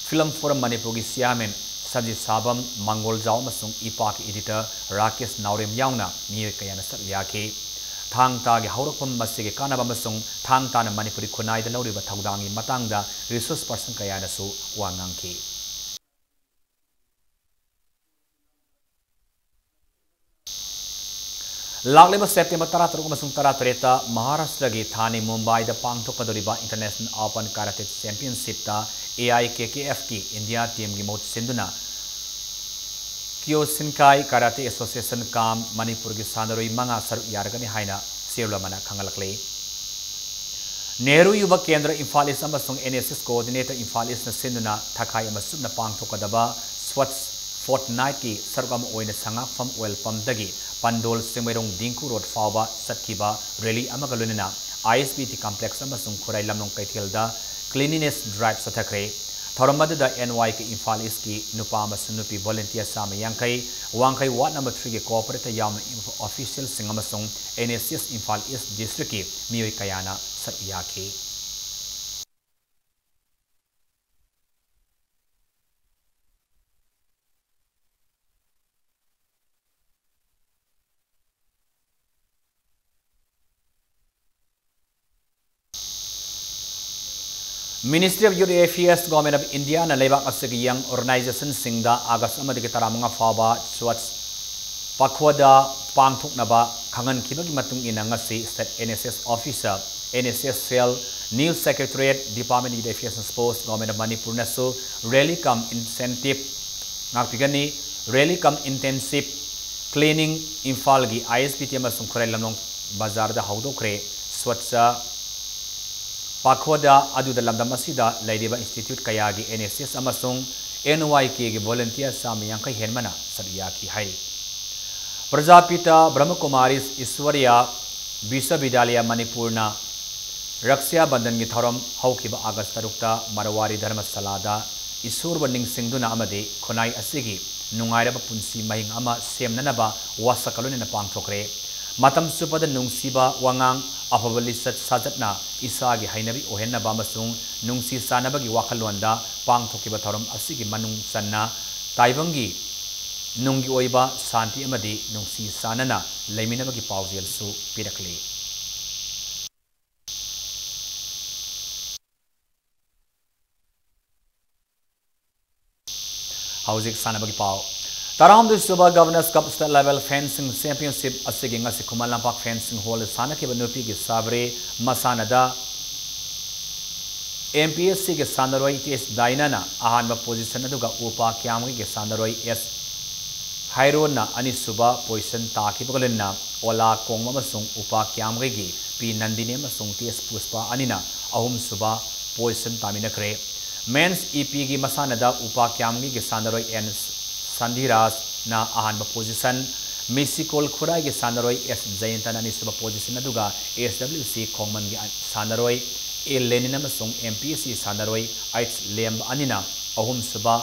Film Forum ꯃꯅꯤꯄꯨꯔꯒꯤ chairman ꯁꯟꯖꯤꯠ ꯁꯥꯕꯝ, ꯃꯪꯒꯣꯜꯖꯥꯎ ꯑꯃꯁꯨꯡ ꯏꯄꯥꯛꯀꯤ editor ꯔꯥꯀꯦꯁ ꯅꯥꯎꯔꯦꯝ ꯌꯥꯎꯅ ꯃꯤꯑꯣꯏ ꯀꯌꯥꯅ ꯁꯔꯨꯛ ꯌꯥꯈꯤ꯫ ꯊꯥꯡ ꯇꯥꯒꯤ ꯍꯧꯔꯛꯐꯝ, ꯃꯁꯤꯒꯤ ꯀꯥꯟꯅꯕ ꯑꯃꯁꯨꯡ ꯊꯥꯡ ꯇꯥꯅ ꯃꯅꯤꯄꯨꯔꯤ ꯈꯨꯟꯅꯥꯏꯗ ꯂꯧꯔꯤꯕ ꯊꯧꯗꯥꯡꯒꯤ ꯃꯇꯥꯡꯗ resource person ꯀꯌꯥꯅꯁꯨ ꯋꯥ ꯉꯥꯡꯈꯤ꯫ ꯂꯥꯛꯂꯤꯕ September ꯇꯔꯥꯇꯔꯨꯛ ꯑꯃꯁꯨꯡ ꯇꯔꯥꯇꯔꯦꯠꯇ ꯃꯍꯥꯔꯥꯁꯇ꯭ꯔꯒꯤ ꯊꯥꯅꯦ ꯃꯨꯝꯕꯥꯏꯗ ꯄꯥꯡꯊꯣꯛꯀꯗꯧꯔꯤꯕ International Open Karate Championshipꯇ AIKKFꯀꯤ India teamꯒꯤ ꯃꯍꯨꯠ ꯁꯤꯟꯗꯨꯅ Kyokushinkai Karate Association cum ꯃꯅꯤꯄꯨꯔꯒꯤ ꯁꯥꯟꯅꯔꯣꯏ ꯃꯉꯥ ꯁꯔꯨꯛ ꯌꯥꯔꯒꯅꯤ ꯍꯥꯏꯅ ꯆꯦꯔꯣꯜ ꯑꯃꯅ ꯈꯪꯍꯜꯂꯛꯂꯤ꯫ ꯅꯦꯍꯔꯨ ꯌꯨꯕ ꯀꯦꯟꯗ꯭ꯔ ꯏꯝꯐꯥꯜ ꯏꯁ ꯑꯃꯁꯨꯡ NSS coordinator ꯏꯝꯐꯥꯜ ꯏꯁꯅ ꯁꯤꯟꯗꯨꯅ ꯊꯥꯈꯥꯏ ꯑꯃ ꯆꯨꯞꯅ ꯄꯥꯡꯊꯣꯛꯀꯗꯕ Swachh Fortnightꯀꯤ ꯁꯔꯨꯛ ꯑꯃ ꯑꯣꯏꯅ ꯁꯉꯥꯛꯐꯝ oil pumpꯗꯒꯤ ꯄꯟꯗꯣꯜ ꯆꯤꯡꯃꯩꯔꯣꯡ ꯗꯤꯡꯀꯨ road ꯐꯥꯎꯕ ꯆꯠꯈꯤꯕ rally ꯑꯃꯒ ꯂꯣꯏꯅꯅ ISBT complex ꯑꯃꯁꯨꯡ ꯈꯨꯔꯥꯏ ꯂꯝꯂꯣꯡ ꯀꯩꯊꯦꯜꯗ cleanliness drive ꯆꯠꯊꯈ꯭ꯔꯦ꯫ ꯊꯧꯔꯝ ꯑꯗꯨꯗ NYK ꯏꯝꯐꯥꯜ ꯏꯁꯀꯤ ꯅꯨꯄꯥ ꯑꯃꯁꯨꯡ ꯅꯨꯄꯤ volunteer ꯆꯥꯝꯃ ꯌꯥꯡꯈꯩ, ꯋꯥꯡꯈꯩ ward number threeꯒꯤ cooperator ꯌꯥꯎꯅ officialꯁꯤꯡ ꯑꯃꯁꯨꯡ NSS ꯏꯝꯐꯥꯜ ꯏꯁ districtꯀꯤ ꯃꯤꯑꯣꯏ ꯀꯌꯥꯅ ꯁꯔꯨꯛ ꯌꯥꯈꯤ꯫ Ministry of Youth Affairs, Government of India ꯅ ꯂꯩꯕꯥꯛ ꯑꯁꯤꯒꯤ young organization ꯁꯤꯡꯗ August ꯑꯃꯗꯒꯤ ꯇꯔꯥꯃꯉꯥ ꯐꯥꯎꯕ Swachh Pakhwada ꯄꯥꯡꯊꯣꯛꯅꯕ ꯈꯪꯍꯟꯈꯤꯕꯒꯤ ꯃꯇꯨꯡ ꯏꯟꯅ, ꯉꯁꯤ State N S S Officer, N S S Cell, New Secretariat, Department of Youth Affairs and Sports, Government of Manipur ꯅꯁꯨ rally cum incentive ꯉꯥꯛꯄꯤꯒꯅꯤ꯫ Rally cum intensive cleaning ꯏꯝꯐꯥꯜꯒꯤ I S B T ꯑꯃꯁꯨꯡ ꯈꯨꯔꯥꯏ ꯂꯝꯂꯣꯡ ꯕꯖꯥꯔꯗ ꯍꯧꯗꯣꯛꯈ꯭ꯔꯦ꯫ Swachh Pakhwada ꯑꯗꯨꯗ ꯂꯝꯗꯝ ꯑꯁꯤꯗ ꯂꯩꯔꯤꯕ institute ꯀꯌꯥꯒꯤ N S S ꯑꯃꯁꯨꯡ N Y K ꯒꯤ volunteer ꯆꯥꯝꯃ ꯌꯥꯡꯈꯩ ꯍꯦꯟꯕꯅ ꯁꯔꯨꯛ ꯌꯥꯈꯤ ꯍꯥꯏꯔꯤ꯫ ꯄ꯭ꯔꯖꯥꯄꯤꯇꯥ ꯕ꯭ꯔꯍ꯭ꯃꯀꯨꯃꯥꯔꯤꯁ ꯏꯁ꯭ꯋꯔꯤꯌꯥ ꯕꯤꯁ꯭ꯋꯕꯤꯗ꯭ꯌꯥꯂꯌ ꯃꯅꯤꯄꯨꯔꯅ ꯔꯛꯁ꯭ꯌꯥ ꯕꯟꯙꯟꯒꯤ ꯊꯧꯔꯝ ꯍꯧꯈꯤꯕ August ꯇꯔꯨꯛꯇ ꯃꯔꯋꯥꯔꯤ ꯙꯔꯃꯁꯥꯂꯥꯗ ꯏꯁꯣꯔꯕꯨ ꯅꯤꯡꯁꯤꯡꯗꯨꯅ ꯑꯃꯗꯤ ꯈꯨꯟꯅꯥꯏ ꯑꯁꯤꯒꯤ ꯅꯨꯡꯉꯥꯏꯔꯕ ꯄꯨꯟꯁꯤ ꯃꯍꯤꯡ ꯑꯃ ꯁꯦꯝꯅꯅꯕ ꯋꯥꯁꯛꯀ ꯂꯣꯏꯅꯅ ꯄꯥꯡꯊꯣꯛꯈ꯭ꯔꯦ꯫ ꯃꯇꯝ ꯆꯨꯞꯄꯗ ꯅꯨꯡꯁꯤꯕ ꯋꯥꯉꯥꯡ, ꯑꯐꯕ ꯂꯤꯆꯠ ꯁꯥꯖꯠꯅ ꯏꯁꯥꯒꯤ ꯍꯩꯅꯕꯤ ꯑꯣꯏꯍꯟꯅꯕ ꯑꯃꯁꯨꯡ ꯅꯨꯡꯁꯤ ꯆꯥꯟꯅꯕꯒꯤ ꯋꯥꯈꯜꯂꯣꯟꯗ ꯄꯥꯡꯊꯣꯛꯈꯤꯕ ꯊꯧꯔꯝ ꯑꯁꯤꯒꯤ ꯃꯅꯨꯡ ꯆꯟꯅ ꯇꯥꯏꯕꯪꯒꯤ ꯅꯨꯡꯒꯤ ꯑꯣꯏꯕ ꯁꯥꯟꯇꯤ ꯑꯃꯗꯤ ꯅꯨꯡꯁꯤ ꯆꯥꯟꯅꯅ ꯂꯩꯃꯤꯟꯅꯕꯒꯤ ꯄꯥꯎꯖꯦꯜꯁꯨ ꯄꯤꯔꯛꯂꯤ꯫ ꯍꯧꯖꯤꯛ ꯁꯥꯟꯅꯕꯒꯤ ꯄꯥꯎ꯫ ꯇꯔꯥꯍꯨꯝꯗꯣꯏ ꯁꯨꯕ Governors Cup State Level Fencing Championship ꯑꯁꯤꯒꯤ ꯉꯁꯤ ꯈꯨꯃꯟ ꯂꯝꯄꯥꯛ Fencing Hall ꯗ ꯁꯥꯟꯅꯈꯤꯕ ꯅꯨꯄꯤꯒꯤ ꯁꯥꯕ꯭ꯔꯦ ꯃꯁꯥꯟꯅꯗ M P S C ꯒꯤ ꯁꯥꯟꯅꯔꯣꯏ T S ꯗꯥꯏꯅꯥꯅ ꯑꯍꯥꯟꯕ position ꯑꯗꯨꯒ ꯎꯄꯥ ꯀ꯭ꯌꯥꯝꯒꯩꯒꯤ ꯁꯥꯟꯅꯔꯣꯏ S ꯍꯥꯏꯔꯣꯟꯅ ꯑꯅꯤꯁꯨꯕ position ꯇꯥꯈꯤꯕꯒ ꯂꯣꯏꯅꯅ ꯑꯣꯂꯥ ꯀꯣꯡꯕ ꯑꯃꯁꯨꯡ ꯎꯄꯥ ꯀ꯭ꯌꯥꯝꯒꯩꯒꯤ P ꯅꯟꯗꯤꯅꯤ ꯑꯃꯁꯨꯡ T S ꯄꯨꯁꯄꯥ ꯑꯅꯤꯅ ꯑꯍꯨꯝꯁꯨꯕ position ꯇꯥꯃꯤꯟꯅꯈ꯭ꯔꯦ꯫ Men's ꯏꯄꯤꯒꯤ ꯃꯁꯥꯟꯅꯗ ꯎꯄꯥ ꯀ꯭ꯌꯥꯝꯒꯩꯒꯤ ꯁꯥꯟꯅꯔꯣꯏ N ꯁꯟꯙꯤꯔꯥꯖꯅ ꯑꯍꯥꯟꯕ position, ꯃꯤꯁꯤꯀꯣꯜ ꯈꯨꯔꯥꯏꯒꯤ ꯁꯥꯟꯅꯔꯣꯏ S ꯖꯌꯟꯇꯅ ꯑꯅꯤꯁꯨꯕ position ꯑꯗꯨꯒ S W C ꯈꯣꯡꯃꯟꯒꯤ ꯁꯥꯟꯅꯔꯣꯏ A ꯂꯦꯅꯤꯟ ꯑꯃꯁꯨꯡ M P S C ꯁꯥꯟꯅꯔꯣꯏ H ꯂꯦꯝꯕ ꯑꯅꯤꯅ ꯑꯍꯨꯝꯁꯨꯕ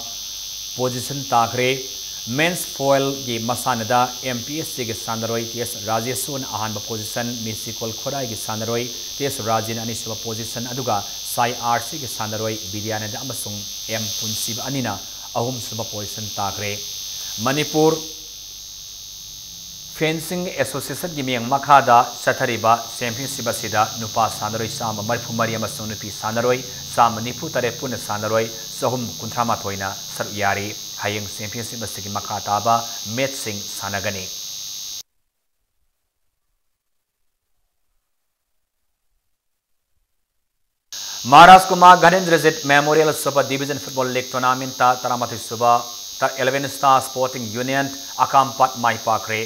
position ꯇꯥꯈ꯭ꯔꯦ꯫ Men's foil ꯒꯤ ꯃꯁꯥꯟꯅꯗ M P S C ꯒꯤ ꯁꯥꯟꯅꯔꯣꯏ T S ꯔꯥꯖꯦꯁꯨꯅ ꯑꯍꯥꯟꯕ position, ꯃꯤꯁꯤꯀꯣꯜ ꯈꯨꯔꯥꯏꯒꯤ ꯁꯥꯟꯅꯔꯣꯏ T S ꯔꯥꯖꯦꯟ ꯑꯅꯤꯁꯨꯕ position, ꯑꯗꯨꯒ ꯁꯥꯏ R C ꯒꯤ ꯁꯥꯟꯅꯔꯣꯏ ꯕꯤꯗ꯭ꯌꯥꯅꯟꯗ ꯑꯃꯁꯨꯡ M ꯄꯨꯟꯁꯤꯕ ꯑꯅꯤꯅ ꯑꯍꯨꯝꯁꯨꯕ position ꯇꯥꯈ꯭ꯔꯦ꯫ ꯃꯅꯤꯄꯨꯔ Fencing Associationꯒꯤ ꯃꯤꯠꯌꯦꯡ ꯃꯈꯥꯗ ꯆꯠꯊꯔꯤꯕ championship ꯑꯁꯤꯗ ꯅꯨꯄꯥ ꯁꯥꯟꯅꯔꯣꯏ ꯆꯥꯝꯃ ꯃꯔꯤꯐꯨ ꯃꯔꯤ ꯑꯃꯁꯨꯡ ꯅꯨꯄꯤ ꯁꯥꯟꯅꯔꯣꯏ ꯆꯥꯝꯃ ꯅꯤꯐꯨ ꯇꯔꯦꯠ ꯄꯨꯟꯅ ꯁꯥꯟꯅꯔꯣꯏ ꯆꯍꯨꯝ ꯀꯨꯟꯊ꯭ꯔꯥ ꯃꯥꯊꯣꯏꯅ ꯁꯔꯨꯛ ꯌꯥꯔꯤ꯫ ꯍꯌꯦꯡ championship ꯑꯁꯤꯒꯤ ꯃꯈꯥ ꯇꯥꯕ matchꯁꯤꯡ ꯁꯥꯟꯅꯒꯅꯤ꯫ Maharaj Kumar ꯘꯅꯦꯟꯗ꯭ꯔꯖꯤꯠ Memorial Super Division Football League Tournamentꯇ ꯇꯔꯥꯃꯥꯊꯣꯏ ꯁꯨꯕ ꯇ Eleven Star Sporting Union ꯑꯀꯥꯝꯄꯥꯠ ꯃꯥꯏ ꯄꯥꯛꯈ꯭ꯔꯦ꯫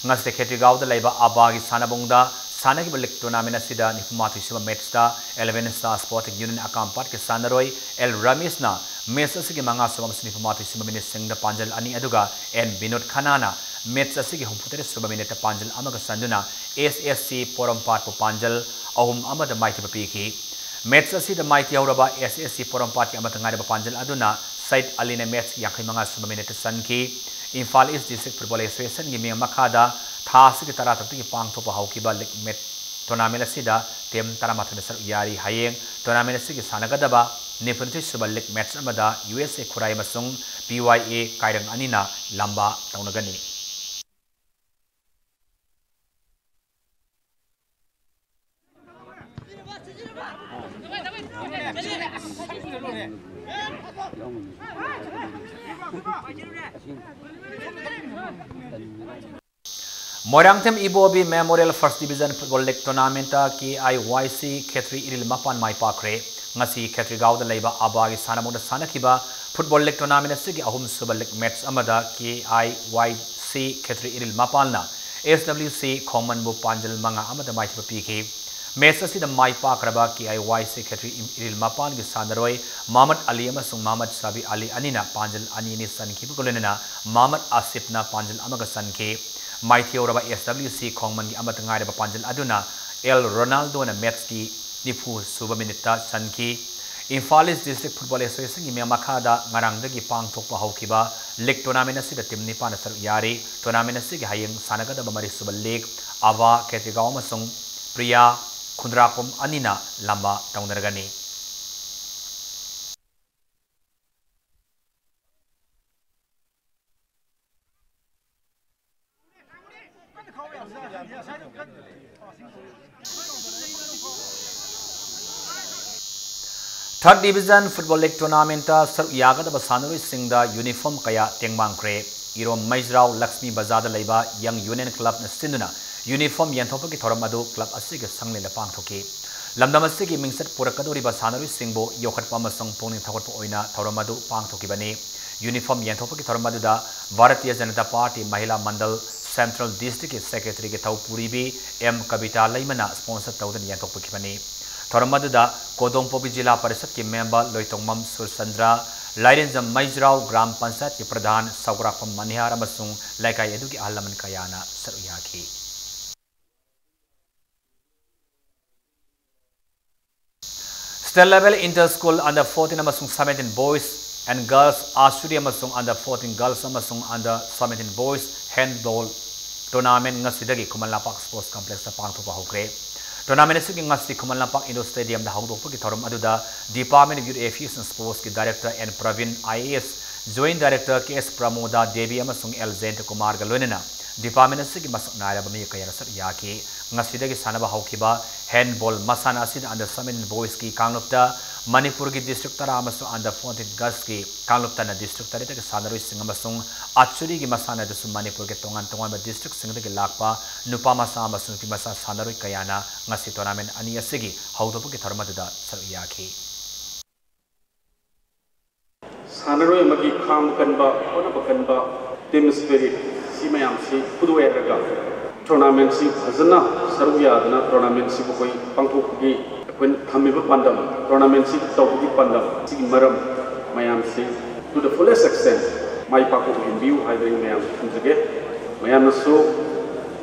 ꯉꯁꯤ ꯈꯦꯇ꯭ꯔꯤꯒꯥꯎꯗ ꯂꯩꯕ ꯑꯕꯥꯒꯤ ꯁꯥꯟꯅꯕꯨꯡꯗ ꯁꯥꯟꯅꯈꯤꯕ league tournament ꯑꯁꯤꯗ ꯅꯤꯐꯨꯃꯥꯊꯣꯏ ꯁꯨꯕ matchꯇ Eleven Star Sporting Union ꯑꯀꯥꯝꯄꯥꯠꯀꯤ ꯁꯥꯟꯅꯔꯣꯏ ꯑꯦꯜ ꯔꯃꯦꯁꯅ match ꯑꯁꯤꯒꯤ ꯃꯉꯥ ꯁꯨꯕ ꯑꯃꯁꯨꯡ ꯅꯤꯐꯨꯃꯥꯊꯣꯏ ꯁꯨꯕ minuteꯁꯤꯡꯗ ꯄꯥꯟꯖꯜ ꯑꯅꯤ, ꯑꯗꯨꯒ ꯑꯦꯟ ꯕꯤꯅꯣꯗ ꯈꯅꯥꯅ match ꯑꯁꯤꯒꯤ ꯍꯨꯝꯐꯨꯇꯔꯦꯠ ꯁꯨꯕ minuteꯇ ꯄꯥꯟꯖꯜ ꯑꯃꯒ ꯆꯟꯗꯨꯅ ꯑꯦꯁ ꯑꯦꯁ ꯁꯤ ꯄꯣꯔꯣꯝꯄꯥꯠꯄꯨ ꯄꯥꯟꯖꯜ ꯑꯍꯨꯝ ꯑꯃꯗ ꯃꯥꯏꯊꯤꯕ ꯄꯤꯈꯤ꯫ Match ꯑꯁꯤꯗ ꯃꯥꯏꯊꯤꯍꯧꯔꯕ ꯑꯦꯁ ꯑꯦꯁ ꯁꯤ ꯄꯣꯔꯣꯝꯄꯥꯠꯀꯤ ꯑꯃꯠꯇ ꯉꯥꯏꯔꯕ ꯄꯥꯟꯖꯜ ꯑꯗꯨꯅ ꯁꯩꯗ ꯑꯂꯤꯅ matchꯀꯤ ꯌꯥꯡꯈꯩ ꯃꯉꯥ ꯁꯨꯕ minuteꯇ ꯆꯟꯈꯤ꯫ ꯏꯝꯐꯥꯜ East District Football Associationꯒꯤ ꯃꯤꯠꯌꯦꯡ ꯃꯈꯥꯗ ꯊꯥ ꯑꯁꯤꯒꯤ ꯇꯔꯥꯇꯔꯨꯛꯇꯒꯤ ꯄꯥꯡꯊꯣꯛꯄ ꯍꯧꯈꯤꯕ league match tournament ꯑꯁꯤꯗ team ꯇꯔꯥꯃꯥꯊꯣꯏꯅ ꯁꯔꯨꯛ ꯌꯥꯔꯤ꯫ ꯍꯌꯦꯡ tournament ꯑꯁꯤꯒꯤ ꯁꯥꯟꯅꯒꯗꯕ ꯅꯤꯐꯨꯅꯤꯊꯣꯏ ꯁꯨꯕ league match ꯑꯃꯗ ꯌꯨ ꯑꯦꯁ ꯑꯦ ꯈꯨꯔꯥꯏ ꯑꯃꯁꯨꯡ ꯄꯤ ꯋꯥꯏ ꯑꯦ ꯀꯥꯏꯔꯪ ꯑꯅꯤꯅ ꯂꯝꯕꯥ ꯇꯧꯅꯒꯅꯤ꯫ ꯃꯣꯏꯔꯥꯡꯊꯦꯝ ꯏꯕꯣꯕꯤ Memorial First Division Football League Tournamentꯇ ꯀꯦ ꯑꯥꯏ ꯋꯥꯏ ꯁꯤ ꯈꯦꯇ꯭ꯔꯤ ꯏꯔꯤꯜ ꯃꯄꯥꯟ ꯃꯥꯏ ꯄꯥꯛꯈ꯭ꯔꯦ꯫ ꯉꯁꯤ ꯈꯦꯇ꯭ꯔꯤꯒꯥꯎꯗ ꯂꯩꯕ ꯑꯕꯥꯒꯤ ꯁꯥꯟꯅꯕꯨꯡꯗ ꯁꯥꯟꯅꯈꯤꯕ football league tournament ꯑꯁꯤꯒꯤ ꯑꯍꯨꯝꯁꯨꯕ league match ꯑꯃꯗ ꯀꯦ ꯑꯥꯏ ꯋꯥꯏ ꯁꯤ ꯈꯦꯇ꯭ꯔꯤ ꯏꯔꯤꯜ ꯃꯄꯥꯟꯅ ꯑꯦꯁ ꯗꯕ꯭ꯂꯤꯎ ꯁꯤ ꯈꯣꯡꯃꯟꯕꯨ ꯄꯥꯟꯖꯜ ꯃꯉꯥ ꯑꯃꯗ ꯃꯥꯏꯊꯤꯕ ꯄꯤꯈꯤ꯫ Match ꯑꯁꯤꯗ ꯃꯥꯏ ꯄꯥꯛꯈ꯭ꯔꯕ ꯀꯦ ꯑꯥꯏ ꯋꯥꯏ ꯁꯤ ꯈꯦꯇ꯭ꯔꯤ ꯏꯔꯤꯜ ꯃꯄꯥꯟꯒꯤ ꯁꯥꯟꯅꯔꯣꯏ ꯃꯍꯃꯗ ꯑꯂꯤ ꯑꯃꯁꯨꯡ ꯃꯍꯃꯗ ꯁꯥꯕꯤ ꯑꯂꯤ ꯑꯅꯤꯅ ꯄꯥꯟꯖꯜ ꯑꯅꯤ ꯑꯅꯤ ꯆꯟꯈꯤꯕꯒ ꯂꯣꯏꯅꯅ ꯃꯍꯃꯗ ꯑꯁꯤꯐꯅ ꯄꯥꯟꯖꯜ ꯑꯃꯒ ꯆꯟꯈꯤ꯫ ꯃꯥꯏꯊꯤꯍꯧꯔꯕ ꯑꯦꯁ ꯗꯕ꯭ꯂꯤꯎ ꯁꯤ ꯈꯣꯡꯃꯟꯒꯤ ꯑꯃꯠꯇ ꯉꯥꯏꯔꯕ ꯄꯥꯟꯖꯜ ꯑꯗꯨꯅ ꯑꯦꯜ ꯔꯣꯅꯥꯜꯗꯣꯅ matchꯀꯤ ꯅꯤꯐꯨ ꯁꯨꯕ minuteꯇ ꯆꯟꯈꯤ꯫ ꯏꯝꯐꯥꯜ East District Football Associationꯒꯤ ꯃꯤꯠꯌꯦꯡ ꯃꯈꯥꯗ ꯉꯔꯥꯡꯗꯒꯤ ꯄꯥꯡꯊꯣꯛꯄ ꯍꯧꯈꯤꯕ league tournament ꯑꯁꯤꯗ team ꯅꯤꯄꯥꯟꯅ ꯁꯔꯨꯛ ꯌꯥꯔꯤ꯫ Tournament ꯑꯁꯤꯒꯤ ꯍꯌꯦꯡ ꯁꯥꯟꯅꯒꯗꯕ ꯃꯔꯤꯁꯨꯕ league ꯑꯕꯥ ꯈꯦꯇ꯭ꯔꯤꯒꯥꯎ ꯑꯃꯁꯨꯡ ꯄ꯭ꯔꯤꯌꯥ ꯈꯨꯟꯗ꯭ꯔꯥꯛꯄꯝ ꯑꯅꯤꯅ ꯂꯝꯕꯥ ꯇꯧꯅꯔꯒꯅꯤ꯫ Third Division Football League Tournamentꯇ ꯁꯔꯨꯛ ꯌꯥꯒꯗꯕ ꯁꯥꯟꯅꯔꯣꯏꯁꯤꯡꯗ uniform ꯀꯌꯥ ꯇꯦꯡꯕꯥꯡꯈ꯭ꯔꯦ꯫ ꯏꯔꯣꯝ ꯃꯩꯖ꯭ꯔꯥꯎ ꯂꯛꯁꯃꯤ ꯕꯖꯥꯔꯗ ꯂꯩꯕ Young Union Clubꯅ ꯁꯤꯟꯗꯨꯅ uniform ꯌꯦꯟꯊꯣꯛꯄꯒꯤ ꯊꯧꯔꯝ ꯑꯗꯨ club ꯑꯁꯤꯒꯤ ꯁꯪꯂꯦꯟꯗ ꯄꯥꯡꯊꯣꯛꯈꯤ꯫ ꯂꯝꯗꯝ ꯑꯁꯤꯒꯤ ꯃꯤꯡꯆꯠ ꯄꯨꯔꯛꯀꯗꯧꯔꯤꯕ ꯁꯥꯟꯅꯔꯣꯏꯁꯤꯡꯕꯨ ꯌꯣꯛꯈꯠꯄ ꯑꯃꯁꯨꯡ ꯄꯨꯛꯅꯤꯡ ꯊꯧꯒꯠꯄ ꯑꯣꯏꯅ ꯊꯧꯔꯝ ꯑꯗꯨ ꯄꯥꯡꯊꯣꯛꯈꯤꯕꯅꯤ꯫ Uniform ꯌꯦꯟꯊꯣꯛꯄꯒꯤ ꯊꯧꯔꯝ ꯑꯗꯨꯗ ꯚꯥꯔꯇꯤꯌ ꯖꯅꯇꯥ ꯄꯥꯔꯇꯤ ꯃꯍꯤꯂꯥ ꯃꯟꯗꯜ Central Districtꯀꯤ Secretaryꯒꯤ ꯊꯧ ꯄꯨꯔꯤꯕꯤ ꯑꯦꯝ ꯀꯕꯤꯇꯥ ꯂꯩꯃꯅ sponsor ꯇꯧꯗꯨꯅ ꯌꯦꯟꯊꯣꯛꯄꯤꯈꯤꯕꯅꯤ꯫ ꯊꯧꯔꯝ ꯑꯗꯨꯗ ꯀꯣꯗꯣꯡꯄꯣꯛꯄꯤ ꯖꯤꯂꯥ ꯄꯔꯤꯁꯠꯀꯤ member ꯂꯣꯏꯇꯣꯡꯃꯝ ꯁꯨꯔꯆꯟꯗ꯭ꯔ, ꯂꯥꯏꯔꯦꯟꯖꯝ ꯃꯩꯖ꯭ꯔꯥꯎ ꯒ꯭ꯔꯥꯝ ꯄꯟꯆꯥꯌꯠꯀꯤ ꯄ꯭ꯔꯙꯥꯟ ꯁꯧꯒ꯭ꯔꯥꯛꯄꯝ ꯃꯅꯤꯍꯥꯔ ꯑꯃꯁꯨꯡ ꯂꯩꯀꯥꯏ ꯑꯗꯨꯒꯤ ꯑꯍꯜ ꯂꯃꯟ ꯀꯌꯥꯅ ꯁꯔꯨꯛ ꯌꯥꯈꯤ꯫ State level inter school under fourteen ꯑꯃꯁꯨꯡ seventeen boys and girls archery ꯑꯃꯁꯨꯡ under fourteen girls ꯑꯃꯁꯨꯡ under seventeen boys handball tournament ꯉꯁꯤꯗꯒꯤ ꯈꯨꯃꯟ ꯂꯝꯄꯥꯛ Sports Complexꯇ ꯄꯥꯡꯊꯣꯛꯄ ꯍꯧꯈ꯭ꯔꯦ꯫ Tournament ꯑꯁꯤꯒꯤ ꯉꯁꯤ ꯈꯨꯃꯟ ꯂꯝꯄꯥꯛ Indoor Stadiumꯗ ꯍꯧꯗꯣꯛꯄꯒꯤ ꯊꯧꯔꯝ ꯑꯗꯨꯗ Department of Youth Affairs and Sportsꯀꯤ Director N Praveen, I A S, Joint Director K S Pramoda Devi ꯑꯃꯁꯨꯡ L Jayanta Kumarꯒ ꯂꯣꯏꯅꯅ department ꯑꯁꯤꯒꯤ ꯃꯁꯛ ꯅꯥꯏꯔꯕ ꯃꯤꯑꯣꯏ ꯀꯌꯥꯅ ꯁꯔꯨꯛ ꯌꯥꯈꯤ꯫ ꯉꯁꯤꯗꯒꯤ ꯁꯥꯟꯅꯕ ꯍꯧꯈꯤꯕ handball ꯃꯁꯥꯟꯅ ꯑꯁꯤꯗ under seventeen boysꯀꯤ ꯀꯥꯡꯂꯨꯞꯇ ꯃꯅꯤꯄꯨꯔꯒꯤ district ꯇꯔꯥ ꯑꯃꯁꯨꯡ under fourteen girlsꯀꯤ ꯀꯥꯡꯂꯨꯞꯇꯅ district ꯇꯔꯦꯠꯇꯒꯤ ꯁꯥꯟꯅꯔꯣꯏꯁꯤꯡ ꯑꯃꯁꯨꯡ archeryꯒꯤ ꯃꯁꯥꯟꯅꯗꯁꯨ ꯃꯅꯤꯄꯨꯔꯒꯤ ꯇꯣꯉꯥꯟ ꯇꯣꯉꯥꯟꯕ districtꯁꯤꯡꯗꯒꯤ ꯂꯥꯛꯄ ꯅꯨꯄꯥ ꯃꯆꯥ ꯑꯃꯁꯨꯡ ꯅꯨꯄꯤ ꯃꯆꯥ ꯁꯥꯟꯅꯔꯣꯏ ꯀꯌꯥꯅ ꯉꯁꯤ tournament ꯑꯅꯤ ꯑꯁꯤꯒꯤ ꯍꯧꯗꯣꯛꯄꯒꯤ ꯊꯧꯔꯝ ꯑꯗꯨꯗ ꯁꯔꯨꯛ ꯌꯥꯈꯤ꯫ ꯁꯥꯟꯅꯔꯣꯏ ꯑꯃꯒꯤ ꯈꯥꯡꯕ ꯀꯟꯕ, ꯍꯣꯠꯅꯕ ꯀꯟꯕ, team spirit, ꯁꯤ ꯃꯌꯥꯝꯁꯤ ꯎꯠꯊꯣꯛꯑꯦ ꯍꯥꯏꯔꯒ tournamentꯁꯤ ꯐꯖꯅ ꯁꯔꯨꯛ ꯌꯥꯗꯨꯅ tournamentꯁꯤꯕꯨ ꯑꯩꯈꯣꯏ ꯄꯥꯡꯊꯣꯛꯄꯒꯤ ꯑꯩꯈꯣꯏꯅ ꯊꯝꯃꯤꯕ ꯄꯥꯟꯗꯝ, tournamentꯁꯤ ꯇꯧꯕꯒꯤ ꯄꯥꯟꯗꯝ, ꯁꯤꯒꯤ ꯃꯔꯝ ꯃꯌꯥꯝꯁꯤ to the fullest extent ꯃꯥꯏ ꯄꯥꯛꯄ ꯑꯣꯏꯍꯟꯕꯤꯌꯨ ꯍꯥꯏꯕ ꯑꯩ ꯃꯌꯥꯝꯗ ꯊꯝꯖꯒꯦ꯫ ꯃꯌꯥꯝꯅꯁꯨ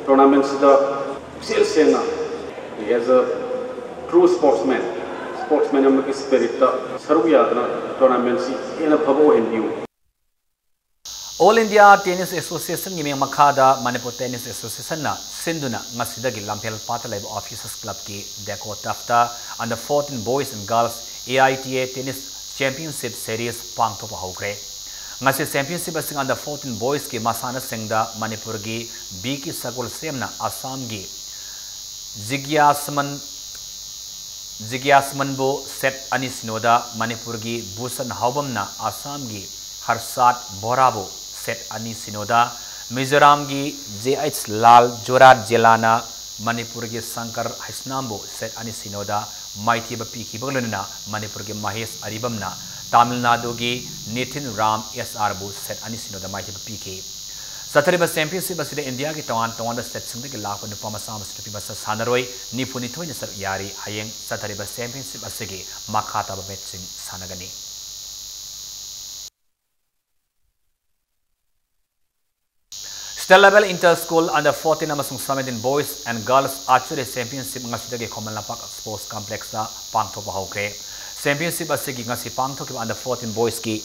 tournamentꯁꯤꯗ ꯄꯨꯛꯆꯦꯜ ꯁꯦꯡꯅ, as a true sportsman, sportsman ꯑꯃꯒꯤ spiritꯇ ꯁꯔꯨꯛ ꯌꯥꯗꯨꯅ tournamentꯁꯤ ꯍꯦꯟꯅ ꯐꯕ ꯑꯣꯏꯍꯟꯕꯤꯌꯨ꯫ All India Tennis Associationꯒꯤ ꯃꯤꯡ ꯃꯈꯥꯗ Manipur Tennis Associationꯅ ꯁꯤꯟꯗꯨꯅ ꯉꯁꯤꯗꯒꯤ ꯂꯝꯐꯦꯜ ꯄꯥꯠꯇ ꯂꯩꯕ Officers Clubꯀꯤ Deco Turfꯇ under fourteen boys and girls A I T A Tennis Championship Series ꯄꯥꯡꯊꯣꯛꯄ ꯍꯧꯈ꯭ꯔꯦ꯫ ꯉꯁꯤ championship ꯑꯁꯤ under fourteen boysꯀꯤ ꯃꯁꯥꯟꯅꯁꯤꯡꯗ ꯃꯅꯤꯄꯨꯔꯒꯤ ꯕꯤ ꯀꯦ ꯁꯒꯣꯜꯁꯦꯝꯅ ꯑꯁꯥꯝꯒꯤ ꯖꯤꯒ꯭ꯌꯥꯁꯃꯟ ꯖꯤꯒ꯭ꯌꯥꯁꯃꯟꯕꯨ ꯁꯦꯠ ꯑꯅꯤ ꯁꯤꯅꯣꯗ, ꯃꯅꯤꯄꯨꯔꯒꯤ ꯚꯨꯁꯟ ꯍꯥꯎꯕꯝꯅ ꯑꯁꯥꯝꯒꯤ ꯍꯔꯁꯥꯠ ꯕꯣꯔꯥꯕꯨ ꯁꯦꯠ ꯑꯅꯤ ꯁꯤꯅꯣꯗ, ꯃꯤꯖꯣꯔꯥꯝꯒꯤ ꯖꯦ ꯑꯩꯆ ꯂꯥꯜ ꯖꯣꯔꯥꯠ ꯖꯦꯂꯥꯅ ꯃꯅꯤꯄꯨꯔꯒꯤ ꯁꯪꯀꯔ ꯍꯩꯁꯅꯥꯝꯕꯨ ꯁꯦꯠ ꯑꯅꯤ ꯁꯤꯅꯣꯗ ꯃꯥꯏꯊꯤꯕ ꯄꯤꯈꯤꯕꯒ ꯂꯣꯏꯅꯅ ꯃꯅꯤꯄꯨꯔꯒꯤ ꯃꯍꯦꯁ ꯑꯔꯤꯕꯝꯅ ꯇꯥꯃꯤꯜ ꯅꯥꯗꯨꯒꯤ ꯅꯤꯊꯤꯟ ꯔꯥꯝ ꯑꯦꯁ ꯑꯥꯔꯕꯨ ꯁꯦꯠ ꯑꯅꯤ ꯁꯤꯅꯣꯗ ꯃꯥꯏꯊꯤꯕ ꯄꯤꯈꯤ꯫ ꯆꯠꯊꯔꯤꯕ ꯆꯦꯝꯄꯤꯌꯟꯁꯤꯞ ꯑꯁꯤꯗ ꯏꯟꯗꯤꯌꯥꯒꯤ ꯇꯣꯉꯥꯟ ꯇꯣꯉꯥꯟꯕ ꯁ꯭ꯇꯦꯠꯁꯤꯡꯗꯒꯤ ꯂꯥꯛꯄ ꯅꯨꯄꯥ ꯃꯆꯥ ꯑꯃꯁꯨꯡ ꯅꯨꯄꯤ ꯃꯆꯥ ꯁꯥꯟꯅꯔꯣꯏ ꯅꯤꯐꯨ ꯅꯤꯊꯣꯏꯅ ꯁꯔꯨꯛ ꯌꯥꯔꯤ꯫ ꯍꯌꯦꯡ ꯆꯠꯊꯔꯤꯕ ꯆꯦꯝꯄꯤꯌꯟꯁꯤꯞ ꯑꯁꯤꯒꯤ ꯃꯈꯥ ꯇꯥꯕ ꯃꯦꯠꯁꯁꯤꯡ ꯁꯥꯟꯅꯒꯅꯤ꯫ State level inter school under fourteen ꯑꯃꯁꯨꯡ seventeen boys and girls archery championship ꯉꯁꯤꯗꯒꯤ ꯈꯨꯃꯟ ꯂꯝꯄꯥꯛ sports complexꯇ ꯄꯥꯡꯊꯣꯛꯄ ꯍꯧꯈ꯭ꯔꯦ꯫ ꯆꯦꯝꯄꯤꯌꯟꯁꯤꯞ ꯑꯁꯤꯒꯤ ꯉꯁꯤ ꯄꯥꯡꯊꯣꯛꯈꯤꯕ under fourteen boysꯀꯤ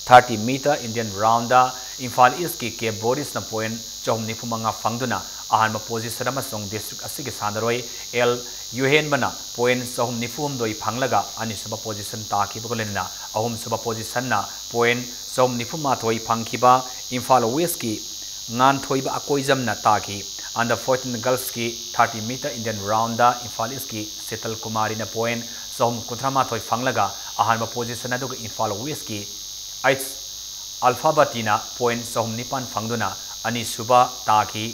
thirty meter Indian roundꯗ Imphal ꯏꯁꯀꯤ ꯀꯦ ꯕꯣꯔꯤꯁꯅ ꯄꯣꯏꯟ ꯆꯍꯨꯝ ꯅꯤꯐꯨ ꯃꯉꯥ ꯐꯪꯗꯨꯅ ꯑꯍꯥꯟꯕ ꯄꯣꯖꯤꯁꯟ ꯑꯃꯁꯨꯡ ꯗꯤꯁꯇ꯭ꯔꯤꯛ ꯑꯁꯤꯒꯤ ꯁꯥꯟꯅꯔꯣꯏ ꯑꯦꯜ ꯌꯨꯍꯦꯟꯕꯅ ꯄꯣꯏꯟ ꯆꯍꯨꯝ ꯅꯤꯐꯨ ꯍꯨꯝꯗꯣꯏ ꯐꯪꯂꯒ ꯑꯅꯤꯁꯨꯕ ꯄꯣꯖꯤꯁꯟ ꯇꯥꯈꯤꯕꯒ ꯂꯣꯏꯅꯅ ꯑꯍꯨꯝꯁꯨꯕ ꯄꯣꯖꯤꯁꯟꯅ ꯄꯣꯏꯟ ꯆꯍꯨꯝ ꯅꯤꯐꯨ ꯃꯥꯊꯣꯏ ꯐꯪꯈꯤꯕ ꯏꯝꯐꯥꯜ ꯋꯦꯁꯀꯤ ꯉꯥꯟꯊꯣꯏꯕ ꯑꯀꯣꯏꯖꯝꯅ ꯇꯥꯈꯤ꯫ Under fourteen girlsꯀꯤ thirty meter Indian roundꯗ Imphal ꯏꯁꯀꯤ ꯁꯤꯇꯜ ꯀꯨꯃꯥꯔꯤꯅ ꯄꯣꯏꯟ ꯆꯍꯨꯝ ꯀꯨꯟꯊ꯭ꯔꯥ ꯃꯥꯊꯣꯏ ꯐꯪꯂꯒ ꯑꯍꯥꯟꯕ ꯄꯣꯖꯤꯁꯟ, ꯑꯗꯨꯒ ꯏꯝꯐꯥꯜ ꯋꯦꯁꯀꯤ ꯑꯩꯆ ꯑꯜꯐꯥꯕꯇꯤꯅ ꯄꯣꯏꯟ ꯆꯍꯨꯝ ꯅꯤꯄꯥꯟ ꯐꯪꯗꯨꯅ ꯑꯅꯤꯁꯨꯕ ꯇꯥꯈꯤ꯫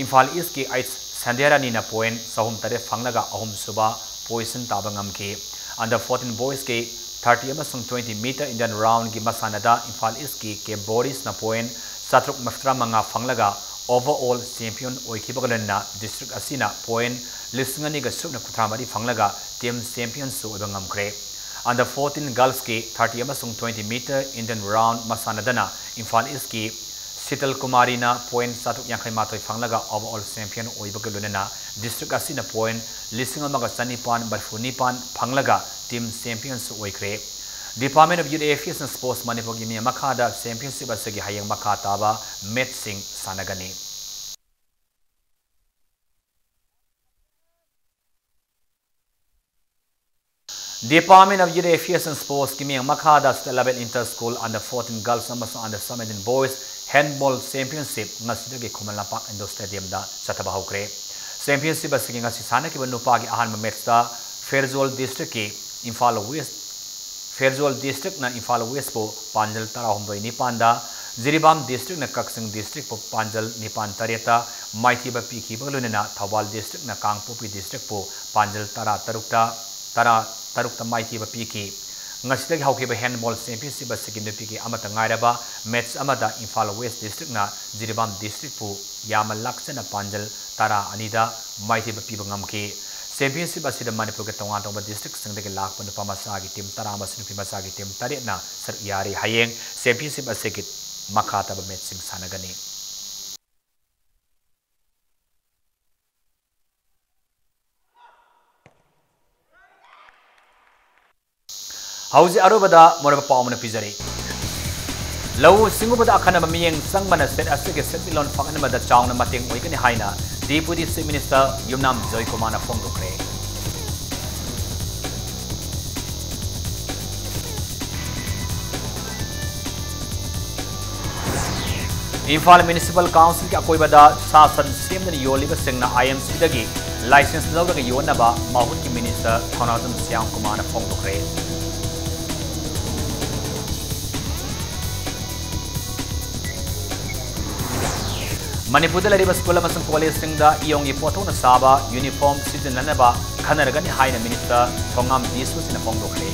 ꯏꯝꯐꯥꯜ ꯏꯁꯀꯤ ꯑꯩꯆ ꯁꯟꯙ꯭ꯌꯥꯔꯥꯅꯤꯅ ꯄꯣꯏꯟ ꯆꯍꯨꯝ ꯇꯔꯦꯠ ꯐꯪꯂꯒ ꯑꯍꯨꯝꯁꯨꯕ ꯄꯣꯖꯤꯁꯟ ꯇꯥꯕ ꯉꯝꯈꯤ꯫ Under fourteen boysꯀꯤ thirty ꯑꯃꯁꯨꯡ twenty meter Indian roundꯒꯤ ꯃꯁꯥꯟꯅꯗ ꯏꯝꯐꯥꯜ ꯏꯁꯀꯤ ꯀꯦ ꯕꯣꯔꯤꯁꯅ ꯄꯣꯏꯟ ꯆꯥꯇ꯭ꯔꯨꯛ ꯃꯔꯤꯐꯨꯇꯔꯥ ꯃꯉꯥ ꯐꯪꯂꯒ overall champion ꯑꯣꯏꯈꯤꯕꯒ ꯂꯣꯏꯅꯅ ꯗꯤꯁꯇ꯭ꯔꯤꯛ ꯑꯁꯤꯅ ꯄꯣꯏꯟ ꯂꯤꯁꯤꯡ ꯑꯅꯤꯒ ꯁꯨꯞꯅ ꯀꯨꯟꯊ꯭ꯔꯥ ꯃꯔꯤ ꯐꯪꯂꯒ team championꯁꯨ ꯑꯣꯏꯕ ꯉꯝꯈ꯭ꯔꯦ꯫ Under fourteen girlsꯀꯤ thirty ꯑꯃꯁꯨꯡ twenty meter Indian round ꯃꯁꯥꯟꯅꯗꯅ Imphal ꯏꯁꯀꯤ ꯁꯤꯇꯜ ꯀꯨꯃꯥꯔꯤꯅ ꯄꯣꯏꯟ ꯆꯥꯇ꯭ꯔꯨꯛ ꯌꯥꯡꯈꯩ ꯃꯥꯊꯣꯏ ꯐꯪꯂꯒ overall champion ꯑꯣꯏꯕꯒ ꯂꯣꯏꯅꯅ ꯗꯤꯁꯇ꯭ꯔꯤꯛ ꯑꯁꯤꯅ ꯄꯣꯏꯟ ꯂꯤꯁꯤꯡ ꯑꯃꯒ ꯆꯅꯤꯄꯥꯟ ꯃꯔꯤꯐꯨ ꯅꯤꯄꯥꯟ ꯐꯪꯂꯒ team championꯁꯨ ꯑꯣꯏꯈ꯭ꯔꯦ꯫ Department of Youth Affairs and Sports ꯃꯅꯤꯄꯨꯔꯒꯤ ꯃꯤ ꯃꯈꯥꯗ ꯆꯦꯝꯄꯤꯌꯟꯁꯤꯞ ꯑꯁꯤꯒꯤ ꯍꯌꯦꯡ ꯃꯈꯥ ꯇꯥꯕ ꯃꯦꯠꯁꯁꯤꯡ ꯁꯥꯟꯅꯒꯅꯤ꯫ Department of Youth Affairs and Sportsꯀꯤ ꯃꯤꯠꯌꯦꯡ ꯃꯈꯥꯗ state level inter school under fourteen girls ꯑꯃꯁꯨꯡ under seventeen boys handball championship ꯉꯁꯤꯗꯒꯤ ꯈꯨꯃꯟ ꯂꯝꯄꯥꯛ indoor stadiumꯗ ꯆꯠꯊꯕ ꯍꯧꯈ꯭ꯔꯦ꯫ Championship ꯑꯁꯤꯒꯤ ꯉꯁꯤ ꯁꯥꯟꯅꯈꯤꯕ ꯅꯨꯄꯥꯒꯤ ꯑꯍꯥꯟꯕ ꯃꯦꯠꯁꯇ ꯐꯦꯔꯖꯣꯜ ꯗꯤꯁꯇ꯭ꯔꯤꯛꯀꯤ ꯏꯝꯐꯥꯜ ꯋꯦꯁ, ꯐꯦꯔꯖꯣꯜ ꯗꯤꯁꯇ꯭ꯔꯤꯛꯅ ꯏꯝꯐꯥꯜ ꯋꯦꯁꯄꯨ ꯄꯥꯟꯖꯜ ꯇꯔꯥꯍꯨꯝꯗꯣꯏ ꯅꯤꯄꯥꯟꯗ, ꯖꯤꯔꯤꯕꯥꯝ ꯗꯤꯁꯇ꯭ꯔꯤꯛꯅ ꯀꯛꯆꯤꯡ ꯗꯤꯁꯇ꯭ꯔꯤꯛꯄꯨ ꯄꯥꯟꯖꯜ ꯅꯤꯄꯥꯟ ꯇꯔꯦꯠꯇ ꯃꯥꯏꯊꯤꯕ ꯄꯤꯈꯤꯕꯒ ꯂꯣꯏꯅꯅ ꯊꯧꯕꯥꯜ ꯗꯤꯁꯇ꯭ꯔꯤꯛꯅ ꯀꯥꯡꯄꯣꯛꯄꯤ ꯗꯤꯁꯇ꯭ꯔꯤꯛꯄꯨ ꯄꯥꯟꯖꯜ ꯇꯔꯥ ꯇꯔꯨꯛꯇ, ꯇꯔꯥ ꯇꯔꯨꯛꯇ ꯃꯥꯏꯊꯤꯕ ꯄꯤꯈꯤ꯫ ꯉꯁꯤꯗꯒꯤ ꯍꯧꯈꯤꯕ handball championship ꯑꯁꯤꯒꯤ ꯅꯨꯄꯤꯒꯤ ꯑꯃꯠꯇ ꯉꯥꯏꯔꯕ match ꯑꯃꯗ ꯏꯝꯐꯥꯜ ꯋꯦꯁ ꯗꯤꯁꯇ꯭ꯔꯤꯛꯅ ꯖꯤꯔꯤꯕꯥꯝ ꯗꯤꯁꯇ꯭ꯔꯤꯛꯄꯨ ꯌꯥꯝꯅ ꯂꯥꯛꯆꯅ ꯄꯥꯟꯖꯜ ꯇꯔꯥ ꯑꯅꯤꯗ ꯃꯥꯏꯊꯤꯕ ꯄꯤꯕ ꯉꯝꯈꯤ꯫ Championship ꯑꯁꯤꯗ ꯃꯅꯤꯄꯨꯔꯒꯤ ꯇꯣꯉꯥꯟ ꯇꯣꯉꯥꯟꯕ districtꯁꯤꯡꯗꯒꯤ ꯂꯥꯛꯄ ꯅꯨꯄꯥ ꯃꯆꯥꯒꯤ team ꯇꯔꯥ ꯑꯃꯁꯨꯡ ꯅꯨꯄꯤ ꯃꯆꯥꯒꯤ team ꯇꯔꯦꯠꯅ ꯁꯔꯨꯛ ꯌꯥꯔꯤ꯫ ꯍꯌꯦꯡ championship ꯑꯁꯤꯒꯤ ꯃꯈꯥ ꯇꯥꯕ matchꯁꯤꯡ ꯁꯥꯟꯅꯒꯅꯤ꯫ ꯍꯧꯖꯤꯛ ꯑꯔꯣꯏꯕꯗ ꯃꯔꯨꯑꯣꯏꯕ ꯄꯥꯎ ꯑꯃꯅ ꯄꯤꯖꯔꯤ꯫ ꯂꯧꯎ ꯁꯤꯡꯎꯕꯗ ꯑꯈꯟꯅꯕ ꯃꯤꯠꯌꯦꯡ ꯆꯪꯕꯅ state ꯑꯁꯤꯒꯤ ꯁꯦꯟꯃꯤꯠꯂꯣꯟ ꯐꯒꯠꯍꯟꯕꯗ ꯆꯥꯎꯅ ꯃꯇꯦꯡ ꯑꯣꯏꯒꯅꯤ ꯍꯥꯏꯅ Deputy Chief Minister ꯌꯨꯝꯅꯥꯝ ꯖꯣꯏꯀꯨꯃꯥꯔꯅ ꯐꯣꯡꯗꯣꯛꯈ꯭ꯔꯦ꯫ ꯏꯝꯐꯥꯜ Municipal Councilꯒꯤ ꯑꯀꯣꯏꯕꯗ ꯁꯥ ꯁꯟ ꯁꯦꯝꯗꯨꯅ ꯌꯣꯜꯂꯤꯕꯁꯤꯡꯅ IMCꯗꯒꯤ licence ꯂꯧꯔꯒ ꯌꯣꯟꯅꯕ ꯃꯍꯨꯠꯀꯤ minister ꯊꯧꯅꯥꯖꯝ ꯁ꯭ꯌꯥꯝꯀꯨꯃꯥꯔꯅ ꯐꯣꯡꯗꯣꯛꯈ꯭ꯔꯦ꯫ ꯃꯅꯤꯄꯨꯔꯗ ꯂꯩꯔꯤꯕ school ꯑꯃꯁꯨꯡ collegeꯁꯤꯡꯗ ꯏꯌꯣꯡꯒꯤ ꯄꯣꯠꯊꯣꯛꯅ ꯁꯥꯕ uniform ꯁꯤꯖꯤꯟꯅꯅꯕ ꯈꯟꯅꯔꯒꯅꯤ ꯍꯥꯏꯅ minister ꯊꯣꯉꯥꯝ ꯕꯤꯁ꯭ꯋꯖꯤꯠꯅ ꯐꯣꯡꯗꯣꯛꯈ꯭ꯔꯦ꯫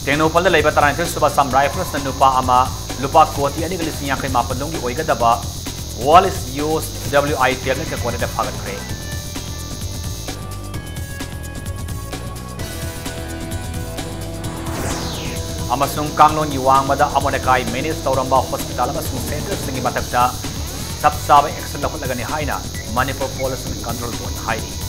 ꯇꯦꯡꯅꯧꯄꯜꯗ ꯂꯩꯕ ꯇꯔꯥꯅꯤꯊꯣꯏ ꯁꯨꯕ Assam Riflesꯅ ꯅꯨꯄꯥ ꯑꯃ ꯂꯨꯄꯥ ꯀꯣꯇꯤ ꯑꯅꯤꯒ ꯂꯤꯁꯤꯡ ꯌꯥꯡꯈꯩ ꯃꯥꯄꯟ ꯂꯣꯝꯒꯤ ꯑꯣꯏꯒꯗꯕ Wallace Youth WI ꯇꯦꯕ꯭ꯂꯦꯠꯀ ꯀꯣꯔꯦꯗ ꯐꯥꯒꯠꯈ꯭ꯔꯦ꯫ ꯑꯃꯁꯨꯡ ꯀꯥꯡꯂꯣꯟꯒꯤ ꯋꯥꯡꯃꯗ ꯑꯃꯣꯠ ꯑꯀꯥꯏ manage ꯇꯧꯔꯝꯕ hospital ꯑꯃꯁꯨꯡ centreꯁꯤꯡꯒꯤ ꯃꯊꯛꯇ ꯆꯞ ꯆꯥꯕ action ꯂꯧꯈꯠꯂꯒꯅꯤ ꯍꯥꯏꯅ Manipur Pollution Control Board ꯍꯥꯏꯔꯤ꯫